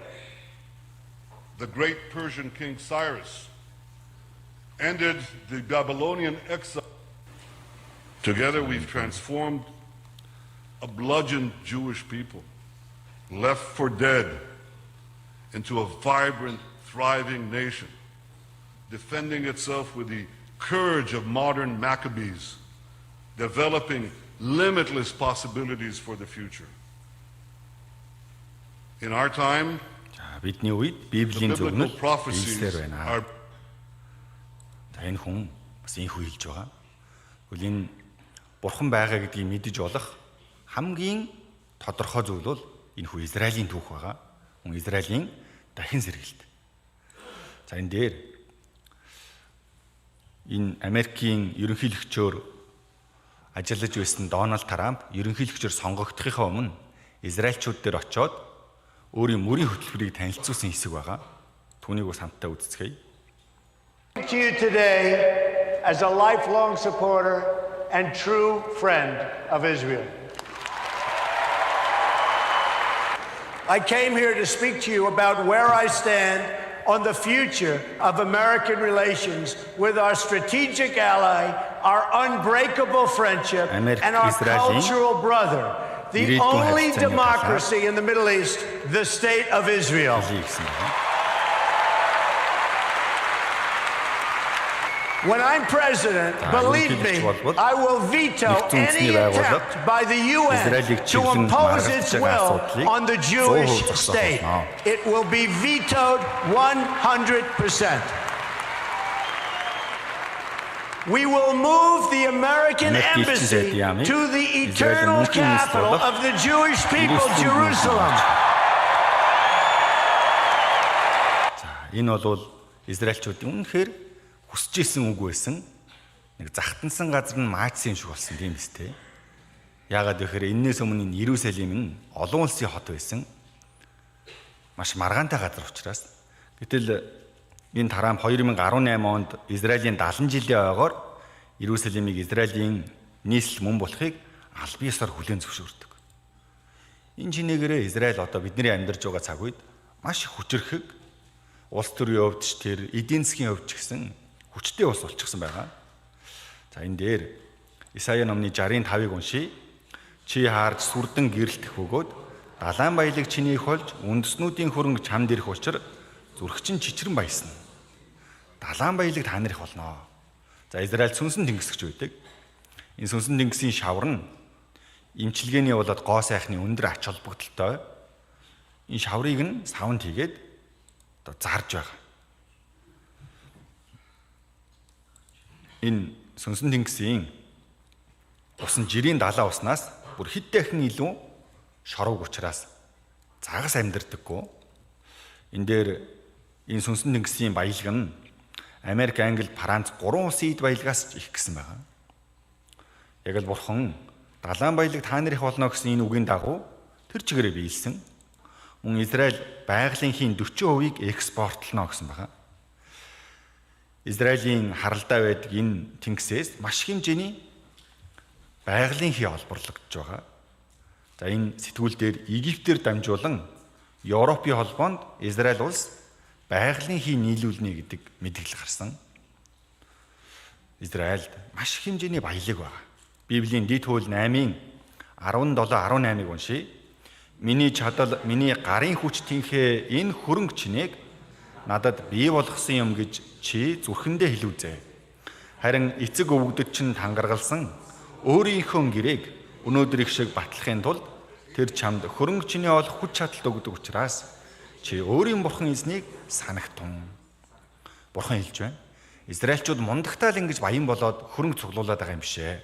Speaker 9: the great Persian king Cyrus ended the Babylonian exile. Together we've transformed a bludgeoned Jewish people, left for dead, into a vibrant, thriving nation, defending itself with the courage of modern Maccabees, developing limitless possibilities for the future. In our time,
Speaker 1: За бидний үед
Speaker 9: the
Speaker 1: Библийн
Speaker 9: biblical
Speaker 1: зөвнөл
Speaker 9: prophecies
Speaker 1: биелсээр байна.
Speaker 9: are
Speaker 1: За энэ хүн бас энэхүү хэлж байгаа. Тэгвэл энэ бурхан байгаа гэдгийг мэдэж болох хамгийн тодорхой зүйл бол энэхүү Израилийн түүх байгаа. Мөн Израилийн дахин сэргэлт. За энэ дээр энэ Америкийн ерөнхийлөгчөөр ажиллаж байсан Дональд Трамп ерөнхийлөгчөөр сонгогдохынхаа өмнө Израильчууд дээр очиод өөрийн мөрийн хөтөлбөрийг танилцуулсан хэсэг байгаа. Түүнийг бас хамтдаа үздэцгээе.
Speaker 10: To you today as a lifelong supporter and true friend of Israel. I came here to speak to you about where I stand on the future of American relations with our strategic ally, our unbreakable friendship,
Speaker 1: Америк
Speaker 10: and our
Speaker 1: Израилийн
Speaker 10: cultural brother, the
Speaker 1: ирээдүйн
Speaker 10: only
Speaker 1: харилцааны талаар
Speaker 10: democracy in the Middle East, the state of Israel.
Speaker 1: хэлье гэсэн байна.
Speaker 10: When I'm president, believe me, I will veto any attempt by the UN to impose its will on the Jewish state. It will be vetoed 100%. We will move the American embassy to the eternal capital of the Jewish people, Jerusalem.
Speaker 1: За, энэ бол Израильчууд үнэхээр хүсэж исэн үг байсан. Нэг захтансан газар нь маачсан юм шиг болсон тийм биз дээ. Яагаад гэхээр энээс өмнө энэ Иерусалим нь олон улсын хот байсан. Маш маргаантай газар учраас. Гэтэл энэ Трамп 2018 онд Израилийн 70 жилийн ойгоор Иерусалимыг Израилийн нийслэл мөн болохыг аль биесээр хүлээн зөвшөөрдөг. Энэ чинээгээрээ Израиль одоо бидний амьдарч байгаа цаг үед маш их хүчирхэг улс төрийн хувьд ч тэр эдийн засгийн хувьд ч гэсэн хүчтэй улс болчихсон байгаа. За, энэ дээр Исая номны 65-ыг уншийе. Чи хаарж сүрдэн гэрэлтэх бөгөөд далайн баялаг чиний их болж үндэснүүдийн хөрөнгө чамд ирэх учир зүрх чинь чичрэн баясна. Далайн баялаг та нар их болно. За, Израиль сүнсэн тэнгис гэж байдаг. Энэ сүнсэн тэнгисийн шавар нь эмчилгээний болоод гоо сайхны өндөр ач холбогдолтой. Энэ шаврыг нь савнд хийгээд одоо зарж байгаа. Энэ сүнсэн тэнгисийн усан жирийн далайн уснаас бүр хэд дахин илүү шорог учраас загас амьдардаггүй. Энэ дээр энэ сүнсэн тэнгисийн баялаг нь Америк, Англи, Франц гурван улсын эд баялагаас ч их гэсэн байгаа. Яг л бурхан далайн баялаг та нар их болно гэсэн энэ үгийн дагуу тэр чигээрээ биелсэн. Мөн Израиль байгалийнхын 40%-ийг экспортлно гэсэн байгаа. Израилийн харалдаа байдаг энэ тэнгисээс маш их хэмжээний байгалийн хий олборлогдож байгаа. За, энэ сэтгүүл дээр Египтээр дамжуулан Европын холбоонд Израиль улс байгалийн хий нийлүүлнэ гэдэг мэдээлэл гарсан. Израильд маш их хэмжээний баялаг байгаа. Библийн Дэд хууль 8-ын 17 18-ыг уншийе. Миний чадал, миний гарын хүч тэнхээ энэ хөрөнгө чинээг надад бий болгосон юм гэж чи зүрхэндээ хэлүүзээ. Харин эцэг өвгдөд чинь тангаргалсан өөрийнхөө гэрээг өнөөдөр их шиг батлахын тулд тэр чамд хөрөнгө чиний олох хүч чадал өгдөг учраас чи өөрийн бурхан эзнийг санагтун. Бурхан хэлж байна. Израильчууд мундагтаа л ингэж баян болоод хөрөнгө цуглуулад байгаа юм бишээ.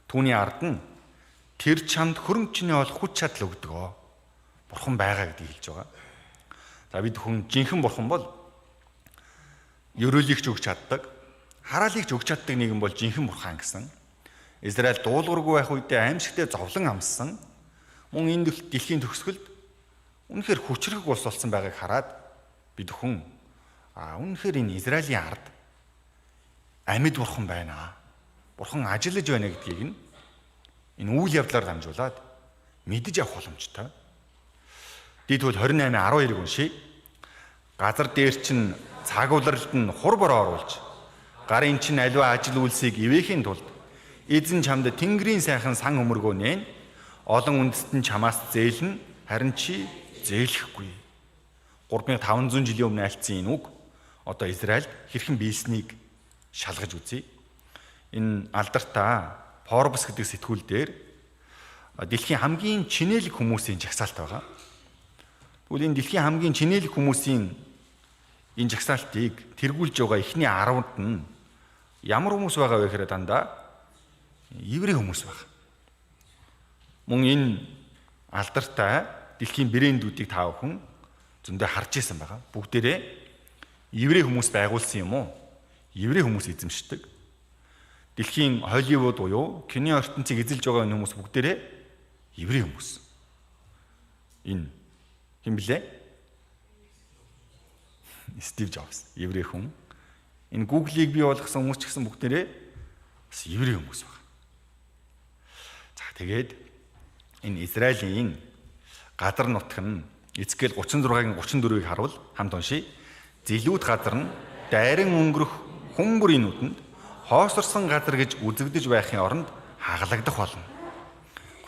Speaker 1: Түүний ард нь тэр чамд хөрөнгө чиний олох хүч чадал өгдөг. Бурхан байгаа гэдгийг хэлж байгаа. За, бид хүн жинхэнэ бурхан бол ерөөлийг ч өгч чаддаг, хараалыг ч өгч чаддаг нэгэн бол жинхэнэ бурхан гэсэн. Израиль дуулуургүй байх үедээ аимшигтэй зовлон амссан. Мөн энэ дэлхийн төгсгөлд үнэхээр хүчрэх улс болсон байгааг хараад бид хүн үнэхээр энэ Израилийн ард амьд бурхан байна. Бурхан ажиллаж байна гэдгийг нь энэ үйл явдлаар дамжуулаад мэдэж авах боломжтой. Дид хөл 28:12-ыг уншийе. Газар дээр чинь цаг улиралд нь хур бороо оруулж гарын чинь аливаа ажил үйлсийг ивэхийн тулд эзэн чамд тэнгэрийн сайхан сан өмөргөө нээн. Олон үндэстэн чамаас зээлнэ, харин чи зээлэхгүй. 3500 жилийн өмнө альцсан энэ үг одоо Израильд хэрхэн биелснийг шалгаж үзье. Энэ алдартай Forbes гэдэг сэтгүүл дээр дэлхийн хамгийн чинээлэг хүмүүсийн жагсаалт байгаа. Тэгвэл энэ дэлхийн хамгийн чинээлэг хүмүүсийн энэ жагсаалтыг тэргүүлж байгаа эхний 10-нд нь ямар хүмүүс байгаа вэ гэхээр дандаа еврей хүмүүс байна. Мөн энэ алдартай дэлхийн брэндүүдийг та бүхэн зөндөө харж исэн байгаа. Бүгдээрээ еврей хүмүүс байгуулсан юм уу? Еврей хүмүүс эзэмшдэг. Дэлхийн Холливуд буюу кино ертөнцийг эзэлж байгаа энэ хүмүүс бүгдээрээ еврей хүмүүс. Энэ хэн блэ? Стив Джобс, еврей хүн. Энэ Google-ийг бий болгосон хүмүүс ч гэсэн бүгдээрээ бас еврей хүмүүс байна. За, тэгээд энэ Израилийн газар нутг нь Эзекиэл 36-гийн 34-ийг харуул хамт уншийе. Зэлүүд газар нь дайран өнгөрөх хүн бүрийн нүдэнд хоосорсон газар гэж үзэгдэж байхын оронд хагалагдах болно.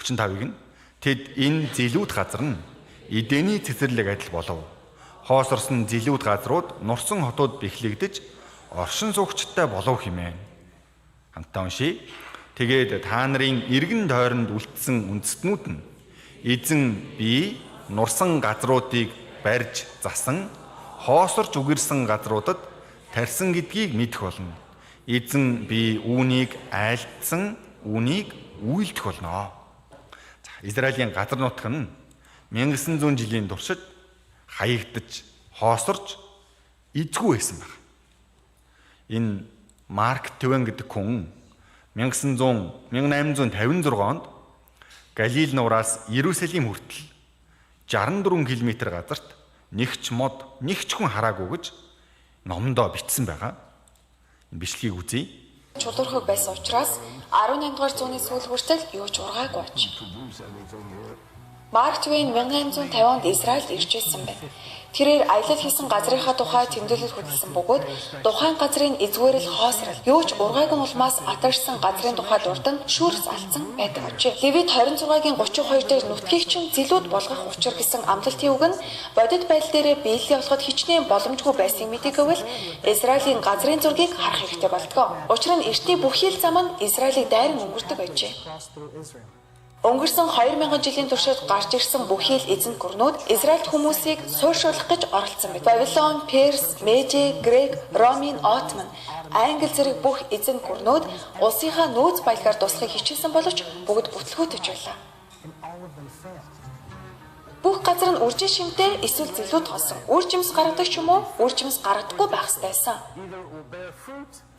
Speaker 1: 35-ыг нь тэд энэ зэлүүд газар нь Эдэний цэцэрлэг адил болов. Хоосорсон зэлүүд газрууд нурсан хотууд бэхлэгдэж оршин суугчтай болов хэмээн. Хамтдаа уншийе. Тэгээд та нарын эргэн тойронд үлдсэн үндэстнүүд нь эзэн би нурсан газруудыг барьж засан, хоосорч үгэрсэн газруудад тарьсан гэдгийг мэдэх болно. Эзэн би үүнийг айлдсан, үүнийг үйлдэх болно. За, Израилийн газар нутг нь 1900 жилийн туршид хаягдаж, хоосорч эзгүй байсан баг. Энэ Марк Твен гэдэг хүн 1856 онд Галил нуураас Иерусалим хүртэл 64 км газарт нэгч мод, нэгч хүн хараагүй гэж номдоо бичсэн байгаа. Энэ бичлэгийг үзье.
Speaker 11: Чулуурхаг байсан учраас 18 дугаар зууны сүүл хүртэл юу ч ургаагүй аж. Марк Твен 1850 онд Израильд ирж байсан байна. Тэрээр аялал хийсэн газрынхаа тухай тэмдэглэл хөдөлсөн бөгөөд тухайн газрын эзгээрэл хоосрол юу ч ургаагүй улмаас атарсан газрын тухай дурдан шүүрс алдсан байдаг ажээ. Левит 26-гийн 32 дээр нутгийг чинь зэлүүд болгох учир гэсэн амлалтын үг нь бодит байдал дээрээ биелэлээ болоход хичнээн боломжгүй байсныг мэдээгээвэл Израилийн газрын зургийг харах хэрэгтэй болдгоо. Учир нь эртний бүхий л зам нь Израилийг дайран өнгөрдөг ажээ. Өнгөрсөн 2000 жилийн туршид гарч ирсэн бүхий л эзэнт гүрнүүд Израильд хүмүүсийг суурьшуулах гэж оролцсон байт. Вавилон, Перс, Меди, Грек, Ромын, Отман, Англи зэрэг бүх эзэнт гүрнүүд улсынхаа нөөц баялагаар дуусахыг хичээсэн боловч бүгд бүтлгүүтэж байлаа. Бүх газар нь үржин шимтэй эсвэл зэлүүд холсон. Үр жимс гаргадаг ч юм уу, үр жимс гаргадаггүй байх ёстой байсан.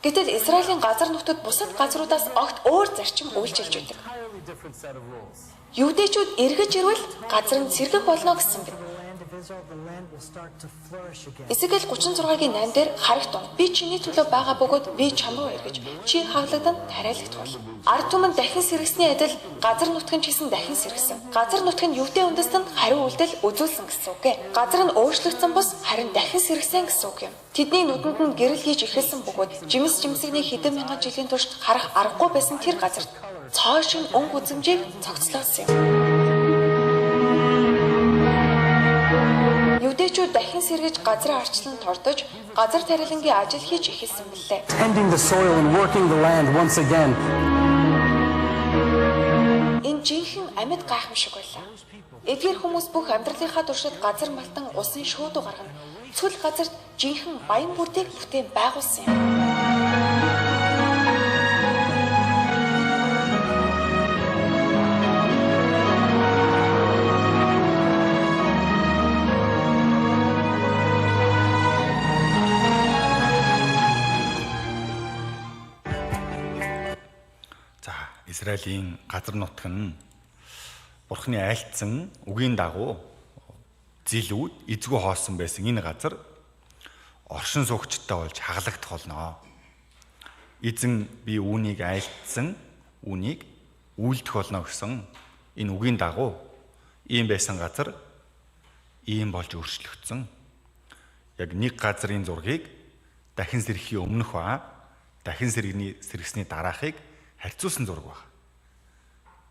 Speaker 11: Гэтэл Израилийн газар нутагт бусад газруудаас огт өөр зарчим үйлчилж байдаг. Юудэчүүд эргэж ирвэл газар нь сэргэх болно гэсэн бид. Эзекиэл 36-гийн 8 дээр харагтун. Би чиний төлөө байгаа бөгөөд би чам руу эргэж чи хаглагдан тариалагдах болно. Ард түмэн дахин сэргэсний адил газар нутг нь ч гэсэн дахин сэргэсэн. Газар нутг нь юудэ үндэстэнд хариу үйлдэл үзүүлсэн гэсэн үг ээ. Газар нь өөрчлөгдсөн бус харин дахин сэргэсэн гэсэн үг юм. Тэдний нүдэнд нь гэрэл хийж эхэлсэн бөгөөд жимс жимсэгний хэдэн мянган жилийн турш харах аргагүй байсан тэр газарт цоо шин өнгө үзэмжийг цогцлоосон юм. Юудэчүүд дахин сэргэж газрын арчлан тордож, газар тариалангийн ажил хийж эхэлсэн билээ.
Speaker 12: Tending the soil and working the land once again.
Speaker 11: Энэ жинхэнэ амьд гайхамшиг байлаа. Эдгээр хүмүүс бүх амьдралынхаа туршид газар малтан усын шуудуу гаргана. Цөл газарт жинхэнэ баян бүрдийг бүтээн байгуулсан юм.
Speaker 1: Израилийн газар нутг нь Бурхны айлтсан үгийн дагуу зэлүүд эзгүй хоосон байсан энэ газар оршин суугчтай болж хаглагдах болно. Эзэн би үүнийг айлтсан, үүнийг үйлдэх болно гэсэн энэ үгийн дагуу ийм байсан газар ийм болж өөрчлөгдсөн. Яг нэг газрын зургийг дахин сэргэхийн өмнөх ба дахин сэргэсний дараахыг харьцуулсан зураг байна.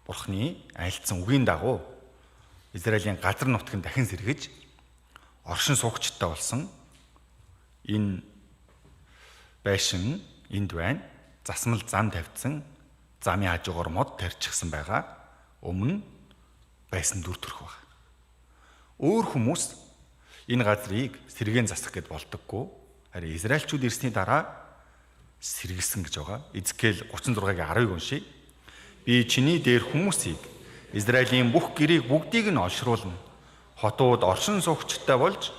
Speaker 1: Бурхны айлтсан үгийн дагуу Израилийн газар нутг нь дахин сэргэж оршин суугчтай болсон энэ байшин энд байна. Засмал зам тавьдсан. Замын хажуугаар мод тарьчихсан байгаа. Өмнө байсан дүр төрх байна. Өөр хүмүүс энэ газрыг сэргээн засах гэд болдоггүй. Харин Израильчууд ирсний дараа сэргэсэн гэж байгаа. Эзекиэл 36-гийн 10-ыг уншийе. Би чиний дээр хүмүүсийг Израилийн бүх гэрийг бүгдийг нь олшруулна. Хотууд оршин суугчтай болж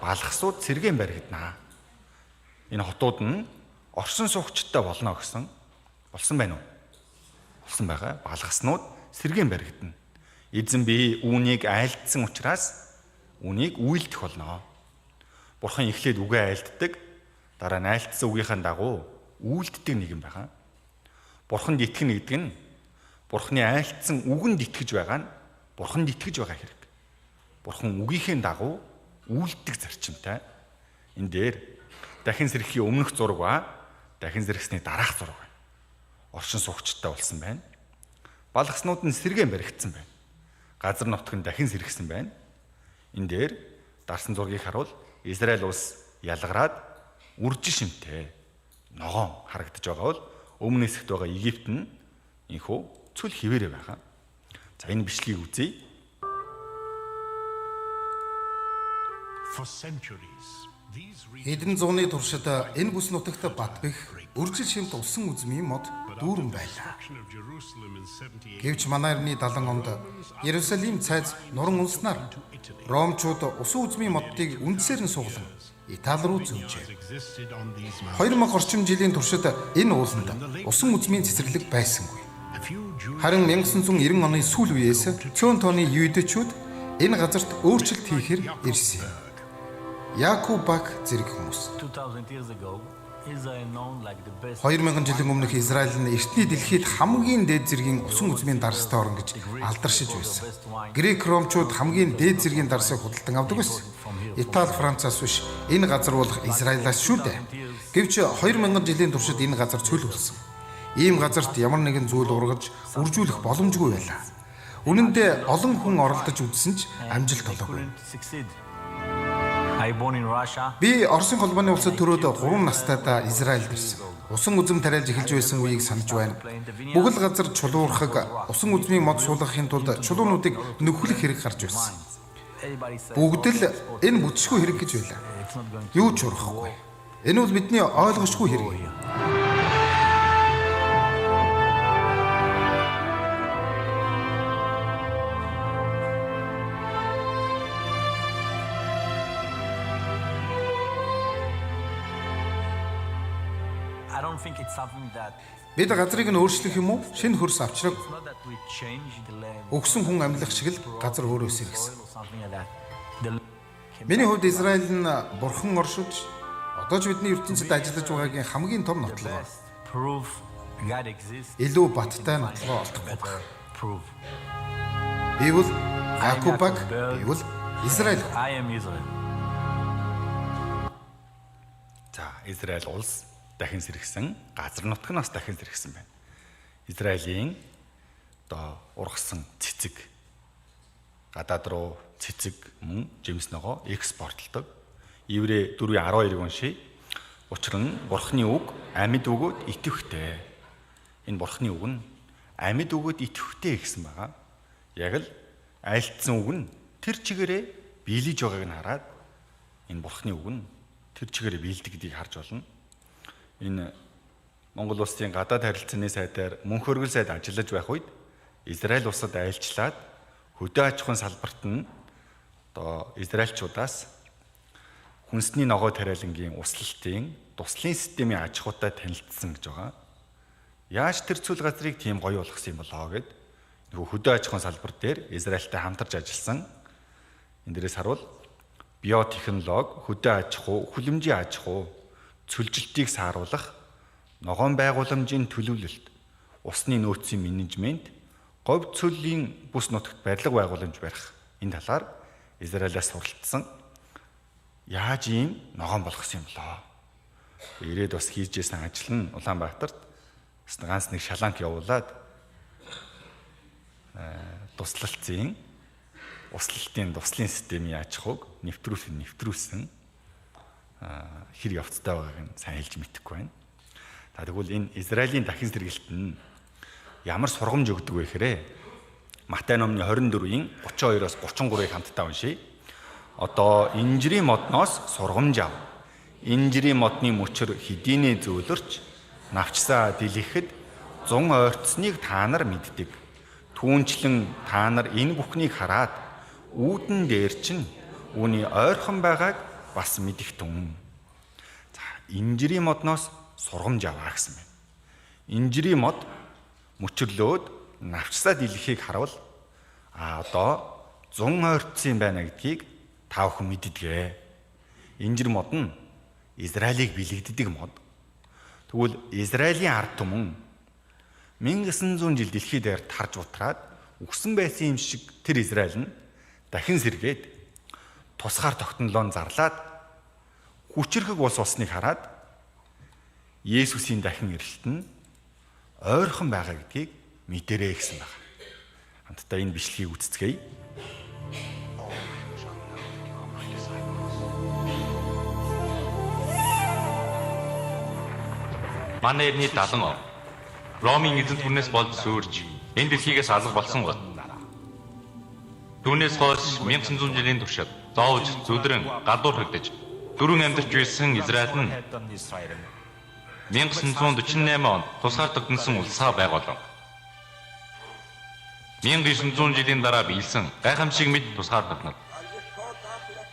Speaker 1: балгасууд сэргээн баригдана. Энэ хотууд нь оршин суугчтай болно гэсэн болсон байна уу? Болсон байгаа. Балгаснууд сэргээн баригдана. Эзэн би үүнийг айлдсан учраас үүнийг үйлдэх болно. Бурхан эхлээд үгээ айлддаг, дараа нь айлдсан үгийнхээ дагуу үйлддэг нэгэн байгаа. Бурханд итгэнэ гэдэг нь Бурханы айлтсан үгэнд итгэж байгаа нь Бурханд итгэж байгаа хэрэг. Бурхан үгийнхээ дагуу үйлддэг зарчимтай. Энэ дээр дахин сэргэхийн өмнөх зураг ба дахин сэргэсний дараах зураг байна. Оршин суугчтай болсон байна. Балгаснууд нь сэргээн баригдсан байна. Газар нутг нь дахин сэргэсэн байна. Энэ дээр дарсан зургийг харуул Израиль улс ялгараад үржин шимтэй. ногоон харагдаж байгаа бол өмнө хэсэгт байгаа Египт нь энхүү цөл хിവэрэ байгаа. За энэ бичлэгийг үзье.
Speaker 13: Хэдэн зууны туршид энэ бүс нутагт Батбэх үржил шимт усан үзмийн мод дүүрэн байлаа. Гэвч манай эртний 70 онд Иерусалим цайз нуран унснаар Ромчууд усан үзмийн моддыг үндсээр нь суглан Итали руу зөөжээ. 2000 орчим жилийн туршид энэ ууланд усан үзмийн цэцэрлэг байсангүй. Харин 1990 оны сүүл үеэс цөөн тооны юудэчүүд энэ газарт өөрчлөлт хийхээр ирсэн юм. Якуб Бак зэрэг хүмүүс. 2000 жилийн өмнөх Израиль нь эртний дэлхийд хамгийн дээд зэргийн усан үзмийн дарстай орн гэж алдаршиж байсан. Грек ромчууд хамгийн дээд зэргийн дарсыг худалдан авдаг байсан. Итали, Францаас биш энэ газар болох Израилаас шүү дээ. Гэвч 2000 жилийн туршид энэ газар цөл болсон. Ийм газарт ямар нэгэн зүйл ургаж үржүүлэх боломжгүй байлаа. Үнэн дээр олон хүн оролдож үзсэн ч амжилт олоогүй. Би Оросын холбооны улсад төрөөд 3 настайдаа Израильд ирсэн. Усан үзэм тариалж эхэлж байсан үеийг санаж байна. Бүхэл газар чулуурхаг усан үзмийн мод суулгахын тулд чулуунуудыг нөхлөх хэрэг гарч байсан. Бүгд л энэ бүтшгүй хэрэг гэж байлаа. Юу ч урахгүй. Энэ бол бидний ойлгошгүй хэрэг. Бид газрыг нь өөрчлөх юм уу? Шинэ хөрс авчрах. Өгсөн хүн амьлах шиг л газар өөрөө сэргэсэн. Миний хувьд Израиль нь бурхан оршиж одоо ч бидний ертөнцид ажиллаж байгаагийн хамгийн том нотлогоо. Илүү баттай нотлогоо олдохгүй. Би бол Якуб, би бол Израиль.
Speaker 1: За, Израиль улс дахин сэргсэн, газар нутг нь бас дахин сэргсэн байна. Израилийн одоо ургасан цэцэг гадаад руу цэцэг мөн жимс ногоо экспортлдог. Еврей 4:12-ыг уншийе. Учир нь Бурхны үг амьд өгөөд итэвхтэй. Энэ Бурхны үг нь амьд өгөөд итэвхтэй гэсэн байгаа. Яг л айлтсан үг нь тэр чигээрээ биелэж байгааг нь хараад энэ Бурхны үг нь тэр чигээрээ биелдэг гэдгийг харж байна. Энэ Монгол улсын гадаад харилцааны сайдаар мөнх хөргөл сайд ажиллаж байх үед Израиль улсад айлчлаад хөдөө аж ахуйн салбарт нь одоо израильчуудаас хүнсний ногоо тариалангийн услалтын туслын системийн аж ахуйтай танилцсан гэж байгаа. Яаж тэр цөл газрыг тийм гоё болгосон юм болоо гэд нөгөө хөдөө аж ахуйн салбар дээр Израильтай хамтарч ажилласан. Энэ дээрээс харуул биотехнологи, хөдөө аж ахуй, хүлэмжийн аж ахуй, цөлжилтийг сааруулах, ногоон байгууламжийн төлөвлөлт, усны нөөцийн менежмент, говь цөлийн бүс нутагт барилга байгууламж барих энэ талаар Израилаас суралцсан. Яаж ийм ногоон болгосон юм болоо? Ирээд бас хийж исэн ажил нь Улаанбаатарт бас ганц нэг шаланк явуулаад туслалцын услалтын туслын системийн аж ахуйг нэвтрүүлсэн хэр явцтай байгааг нь сайн хэлж мэдэхгүй байна. За тэгвэл энэ Израилийн дахин сэргэлт нь ямар сургамж өгдөг вэ гэхээр Матай номны 24-ийн 32-оос 33-ыг хамтдаа уншийе. Одоо инжирийн модноос сургамж ав. Инжирийн модны мөчөр хэдийнэ зөөлөрч навчсаа дэлгэхэд зун ойртсныг та нар мэддэг. Түүнчлэн та нар энэ бүхнийг хараад үүдэн дээр чинь үүний ойрхон байгааг бас мэдэх түн. За, инжирийн модноос сургамж аваа гэсэн байна. Инжирийн мод мөчрлөөд навчсаа дэлгэхийг харуул одоо зун ойртсон юм байна гэдгийг та бүхэн мэддэг. Инжир мод нь Израилийг бэлэгддэг мод. Тэгвэл Израилийн ард түмэн 1900 жил дэлхий дээр тарж утраад үхсэн байсан юм шиг тэр Израиль нь дахин сэргээд тусгаар тогтнолоо зарлаад хүчирхэг улс болсныг хараад Есүсийн дахин ирэлт нь ойрхон байгаа гэдгийг мэдэрэй гэсэн байна. Хамтдаа энэ бичлэгийг үздэцгээе.
Speaker 14: Манай эртний 70 он Ромын эзэнт хүрнээс болж сүрж энэ дэлхийгээс алга болсон гот. Түүнээс хойш 1900 жилийн туршид зовж, зүдрэн, гадуурхагдаж дөрвөн амьдарч байсан Израиль нь 1948 онд тусгаар тогтносон улсаа байгуулав. 1900 жилийн дараа биелсэн гайхамшиг мэт тусгаар тогтнол.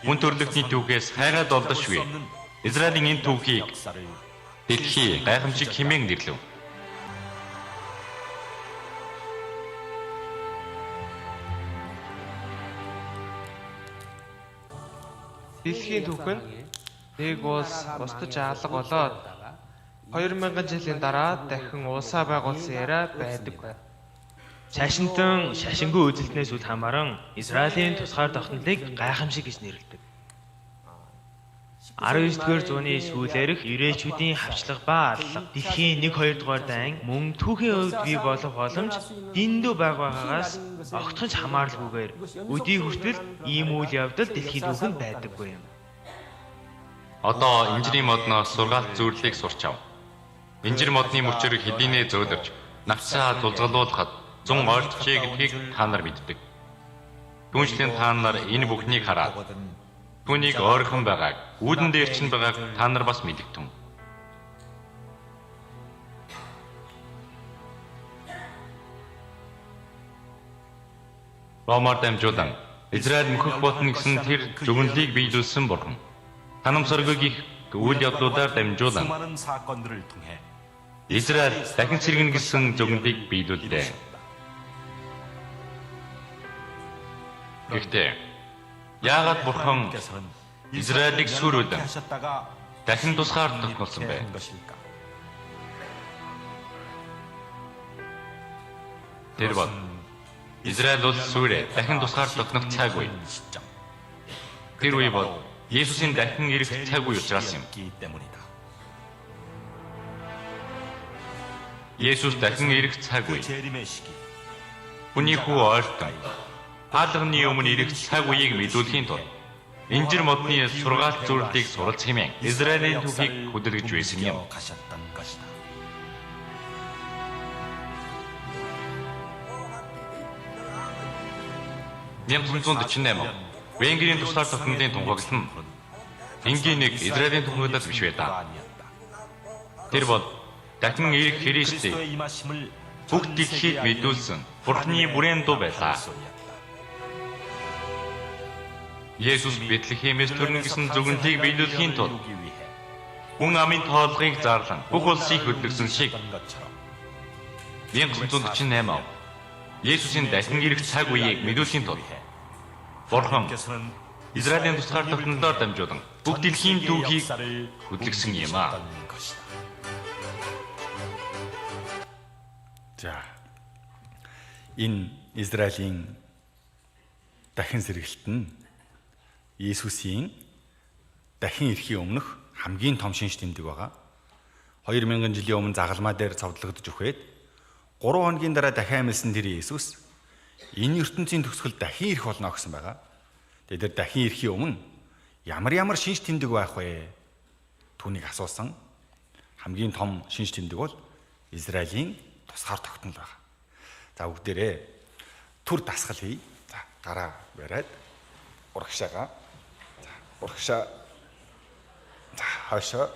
Speaker 14: Хүн төрлөختний түүхээс хайгаад олдошгүй Израилийн энэ түүхийг дэлхий гайхамшиг хэмээн нэрлэв.
Speaker 15: Дэлхийн түүх нь нэг улс устж алга болоод 2000 жилийн дараа дахин улсаа байгуулсан яриа байдаг байв.
Speaker 16: Шашинтан шашингүй үзэлтнээс үл хамааран Израилийн тусгаар тогтнолыг гайхамшиг гэж нэрлэдэг. 19-р зууны сүүлээрх еврейчүүдийн хавчлага ба аллага дэлхийн 1 2 дугаар дайн мөн түүхийн хувьд бий болох боломж дэндүү бага байгаагаас огтхон ч хамааралгүйгээр өдий хүртэл ийм үйл явдал дэлхийн түүхэнд байдаггүй юм.
Speaker 14: Одоо инжирийн модноос сургаалт зүйрлийг сурчав. Инжир модны мөчөр хэдийнээ зөөлөж навсаа тулгалуулахад 100 ойртжээ гэдгийг та нар мэддэг. Түүнчлэн та нар энэ бүхнийг хараад түүнийг ойрхон байгааг, үүдэн дээр чинь байгааг та нар бас мэдэгтэн. Ромоор дамжуулан Израиль мөхөх болно гэсэн тэр зөвнөлийг биелүүлсэн бурхан. Танамсаргүй гих үйл явдлуудаар дамжуулан Израиль дахин сэргэнэ гэсэн зөвнөлийг биелүүллээ. Гэхдээ яагаад бурхан Израилийг сүрүүлэн дахин тусгаар тогтнолсон бэ? Тэр бол Израиль улс сүрээ дахин тусгаар тогтнох цаг үе. Тэр үе бол Есүсийн дахин ирэх цаг үе учраас юм. Есүс дахин ирэх цаг үе. Хүний хүү ойртон хаалганы өмнө ирэх цаг үеийг мэдүүлэхийн тулд инжир модны сургаалт зүрлийг суралц хэмээн Израилийн түүхийг хөдөлгөж байсан юм. 1948 Венгрийн тусгаар тогтнолын тунхаглал нь энгийн нэг Израилийн тунхаглал биш байлаа. Тэр бол дахин ирэх Христийг бүх дэлхийд мэдүүлсэн Бурхны бүрээн дуу байлаа. Есүс Бэтлехемээс төрнө гэсэн зөвгөнлийг биелүүлэхийн тулд хүн амын тоолгыг зарлан бүх улсыг хөдөлгсөн шиг 1948 он Есүсийн дахин ирэх цаг үеийг мэдүүлэхийн тулд Бурхан Израилийн тусгаар тогтнолоор дамжуулан бүх дэлхийн түүхийг хөдөлгсөн юм аа.
Speaker 1: За. Энэ Израилийн дахин сэргэлт нь Есүсийн дахин ирэхийн өмнөх хамгийн том шинж тэмдэг байгаа. 2000 жилийн өмнө загалмай дээр цовдлогдож өгөхөд 3 хоногийн дараа дахин амьсан тэр Есүс энэ ертөнцийн төгсгөл дахин ирэх болно гэсэн байгаа. Тэгээд тэр дахин ирэхийн өмнө ямар шинж тэмдэг байх вэ? Түүнийг асуусан. Хамгийн том шинж тэмдэг бол Израилийн тусгаар тогтнол байгаа. За бүгдээрээ түр дасгал хий. За гараа бариад урагшаага. За урагшаа. За хойшоо.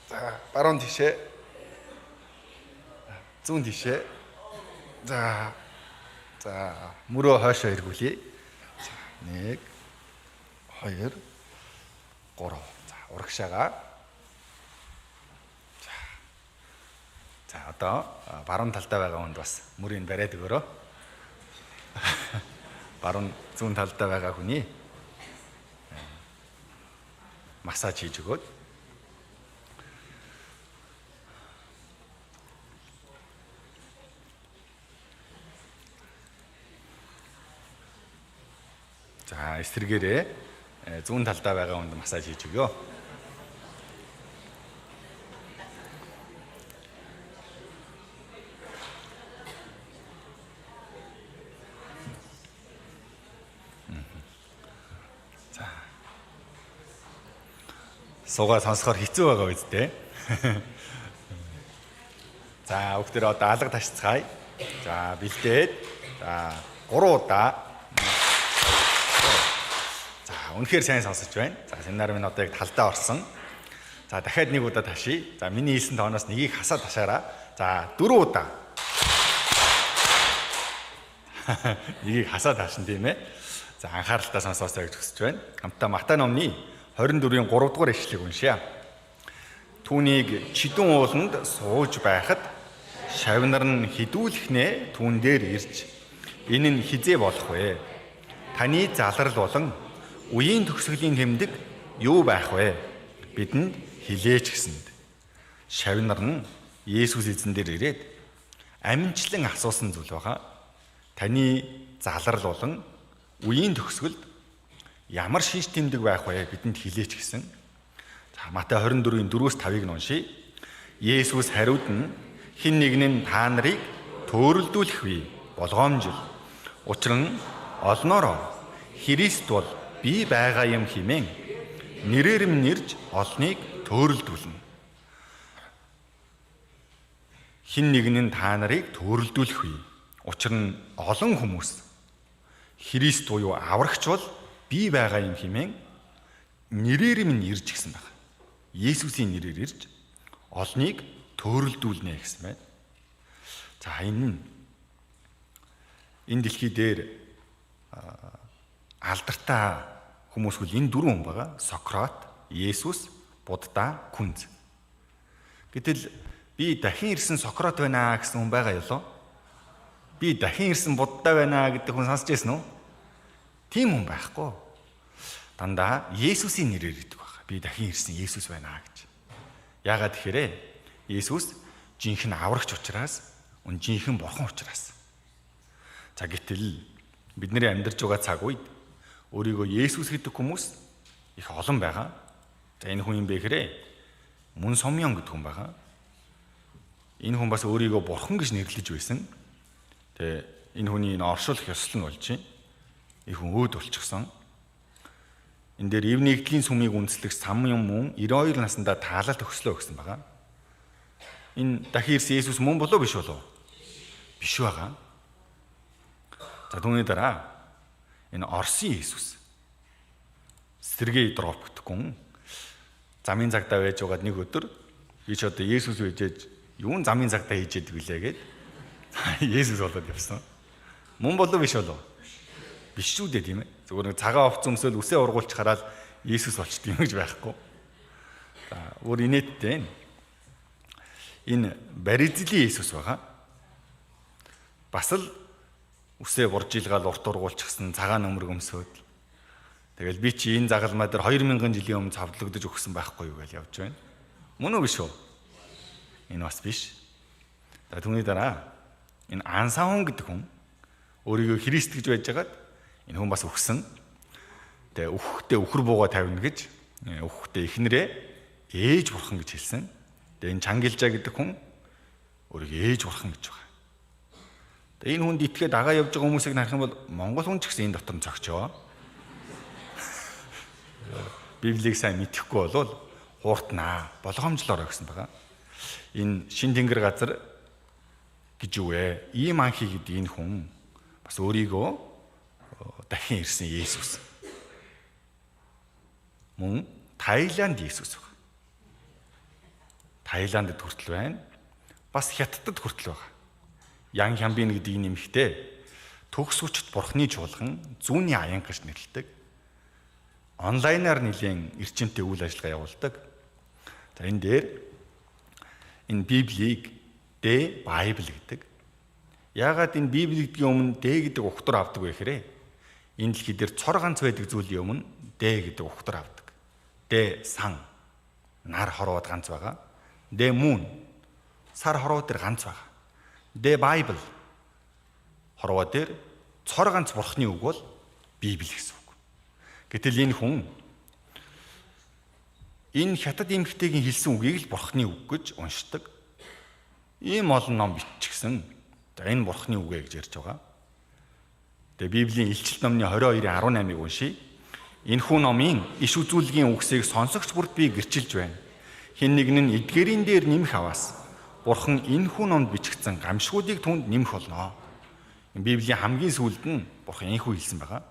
Speaker 1: За баруун тишээ. Зүүн тишээ. За за мөрөө хойшоо эргүүлье. За 1 2 3. За урагшаага. За. За одоо баруун талдаа байгаа хүнд бас мөрийг бариад өгөөрэй. Баруун зүүн талдаа байгаа хүний массаж хийж өгөөд. За эсрэгээрээ зүүн талдаа байгаа хүнд массаж хийж өгөө. За. Суугаа сонсохоор хэцүү байгаа үсттэй. За бүгдээ одоо алга ташцгаая. За бэлдээд за 3 удаа. За үнэхээр сайн сонсож байна. За семинар минь одоо яг талдаа орсон. За дахиад нэг удаа ташъя. За миний хэлсэн тооноос нэгийг хасаад ташаараа. За 4 удаа. Нэгийг хасаад ташна тийм ээ. За анхааралтай сонсоосай гэж хүсэж байна. Хамтдаа Матай номны 24-ийн 3 дугаар ишлэгийг уншъя. Түүнийг Чидүн ууланд сууж байхад шавнар нь хідүүлэхнээ түүн дээр ирж энэ нь хизээ болох вэ? Таны залрал болон үеийн төгсгөлийн тэмдэг юу байх вэ? Бидэнд хэлээч гэсэнд. Шавнар нь Есүс эзэн дээр ирээд аминчлан асуусан зүйл байгаа. Таны залрал болон үеийн төгсгөлд ямар шинж тэмдэг байх вэ? Бидэнд хэлээч гэсэн. За Матай 24-ийн 4-5-ыг нь уншъя. Есүс хариуд нь хэн нэг нь та нарыг төөрөлдүүлэх бий болгоомжил. Учир нь олноороо Христ бол би байгаа юм хэмээн нэрээр минь ирж олныг төөрөлдүүлнэ. Хэн нэг нь та нарыг төөрөлдүүлэх бий. Учир нь олон хүмүүс Христ буюу аврагч бол би байгаа юм хэмээн нэрээр минь ирж гисэн байна. Есүсийн нэрээр ирж олныг төөрөлдүүлнэ гэсэн байна. За энэ дэлхий дээр алдартай хүмүүс бол энэ дөрвөн хүн байгаа. Сократ, Есүс, Будда, Күнз. Гэтэл би дахин ирсэн Сократ байна гэсэн хүн байгаа юу? Би дахин ирсэн Будда байна гэдэг хүн сонсч байсан уу? Тийм хүн байхгүй. Дандаа Есүсийн нэрээр ирдэг байна. Би дахин ирсэн Есүс байна гэж. Яагаад тэгэхээр Есүс жинхэнэ аврагч учраас, үн жинхэнэ бурхан учраас. За гэтэл бидний амьдарч байгаа цаг үед өөрийгөө Есүс гэдэг хүмүүс их олон байгаа. За энэ хүн юм бэ гэхээр Мөн Сомьон гэдэг хүн байгаа. Энэ хүн бас өөрийгөө бурхан гэж нэрлэж байсан. Тэгээ энэ хүний энэ оршуулах ёслол нь болж байна. Энэ хүн өөд болчихсон. Энэ дээр эв нэгдлийн сүмийг үндэслэх Самьон мөн 92 наснда таалал төгслөө гэсэн байгаа. Энэ дахин ирсэн Есүс мөн болов биш болов? Биш байгаа. За түүний дараа энэ Орсын Есүс Сергей Дроп гэдэг хүн замын цагтаа байж байгаад нэг өдөр би ч одоо Есүс байжээж юун замын цагтаа хийж яадаг вүлээ гэд Есүс болоод явсан. Мөн болов биш болов? Биш шүү дээ тийм ээ. Зүгээр нэг цагаан хувц өмсөөл үсээ ургуулж хараад Есүс болчдөг юм гэж байхгүй. За өөр инээдтэй энэ Баризлийн Есүс байгаа. Бас л үсээ буржилгаал урт ургуулчихсан цагаан нөмрөг өмсөөд. Тэгэл би чи энэ загалмай дээр 2000 жилийн өмнө цавдлагдаж өгсөн байхгүй юу гэж явж байна. Мөн үү биш үү? Энэ бас биш. За түүний дараа энэ Ансаун гэдэг хүн өөрийгөө Христ гэж байжгаад энэ хүн бас өгсөн. Тэгээ үхэхдээ үхэр бууга тавина гэж үхэхдээ эхнэрээ ээж бурхан гэж хэлсэн. Тэгээ энэ Чангилжа гэдэг хүн өөрийгөө ээж бурхан гэж байгаа. Тэгээ энэ хүнд итгээд дагаа явж байгаа хүмүүсийг харах юм бол Монгол хүн ч гэсэн энэ дотор нь цогчоо. Библийг сайн мэдэхгүй болвол хууртнаа, болгоомжлоорой гэсэн байгаа. Энэ шин тэнгэр газар гэж юу вэ? Ийм анхи гэдэг энэ хүн бас өөрийгөө дахин ирсэн Есүс. Мөн Таиланд Есүс байна. Таиландд хүртэл байна. Бас Хятадд хүртэл байгаа. Ян Хямбин гэдэг энэ эмэгтэй төгс хүчит бурхны чуулган зүүнний аян гэж нэрлэдэг. Онлайнаар нэлийн эрчимтэй үйл ажиллагаа явуулдаг. За энэ дээр энэ Библийг The Bible гэдэг. Яагаад энэ Библи гэдгийн өмнө The гэдэг угтвар авдаг вэ гэхээр энэ дэлхий дээр цор ганц байдаг зүйлийн өмнө The гэдэг угтвар авдаг. The сан нар хорвоод ганц байгаа. The moon сар хорвоо дээр ганц байгаа. The Bible хорвоо дээр цор ганц бурхны үг бол Библи гэсэн үг. Гэтэл энэ хүн энэ хятад эмэгтэйгийн хэлсэн үгийг л бурхны үг гэж уншдаг. Ийм олон ном биччихсэн. За энэ бурхны үг ээ гэж ярьж байгаа. Тэгээ Библийн Илчилт номны 22-ын 18-ыг уншийе. Энэхүү номын иш үзүүлгийн үгсийг сонсогч бүрд би гэрчилж байна. Хэн нэг нь эдгээрийн дээр нэмэх аваас Бурхан энэхүү номд бичигдсэн гамшгуудыг түнд нэмэх болно. Энэ Библийн хамгийн сүүлд нь Бурхан энэхүү хэлсэн байгаа.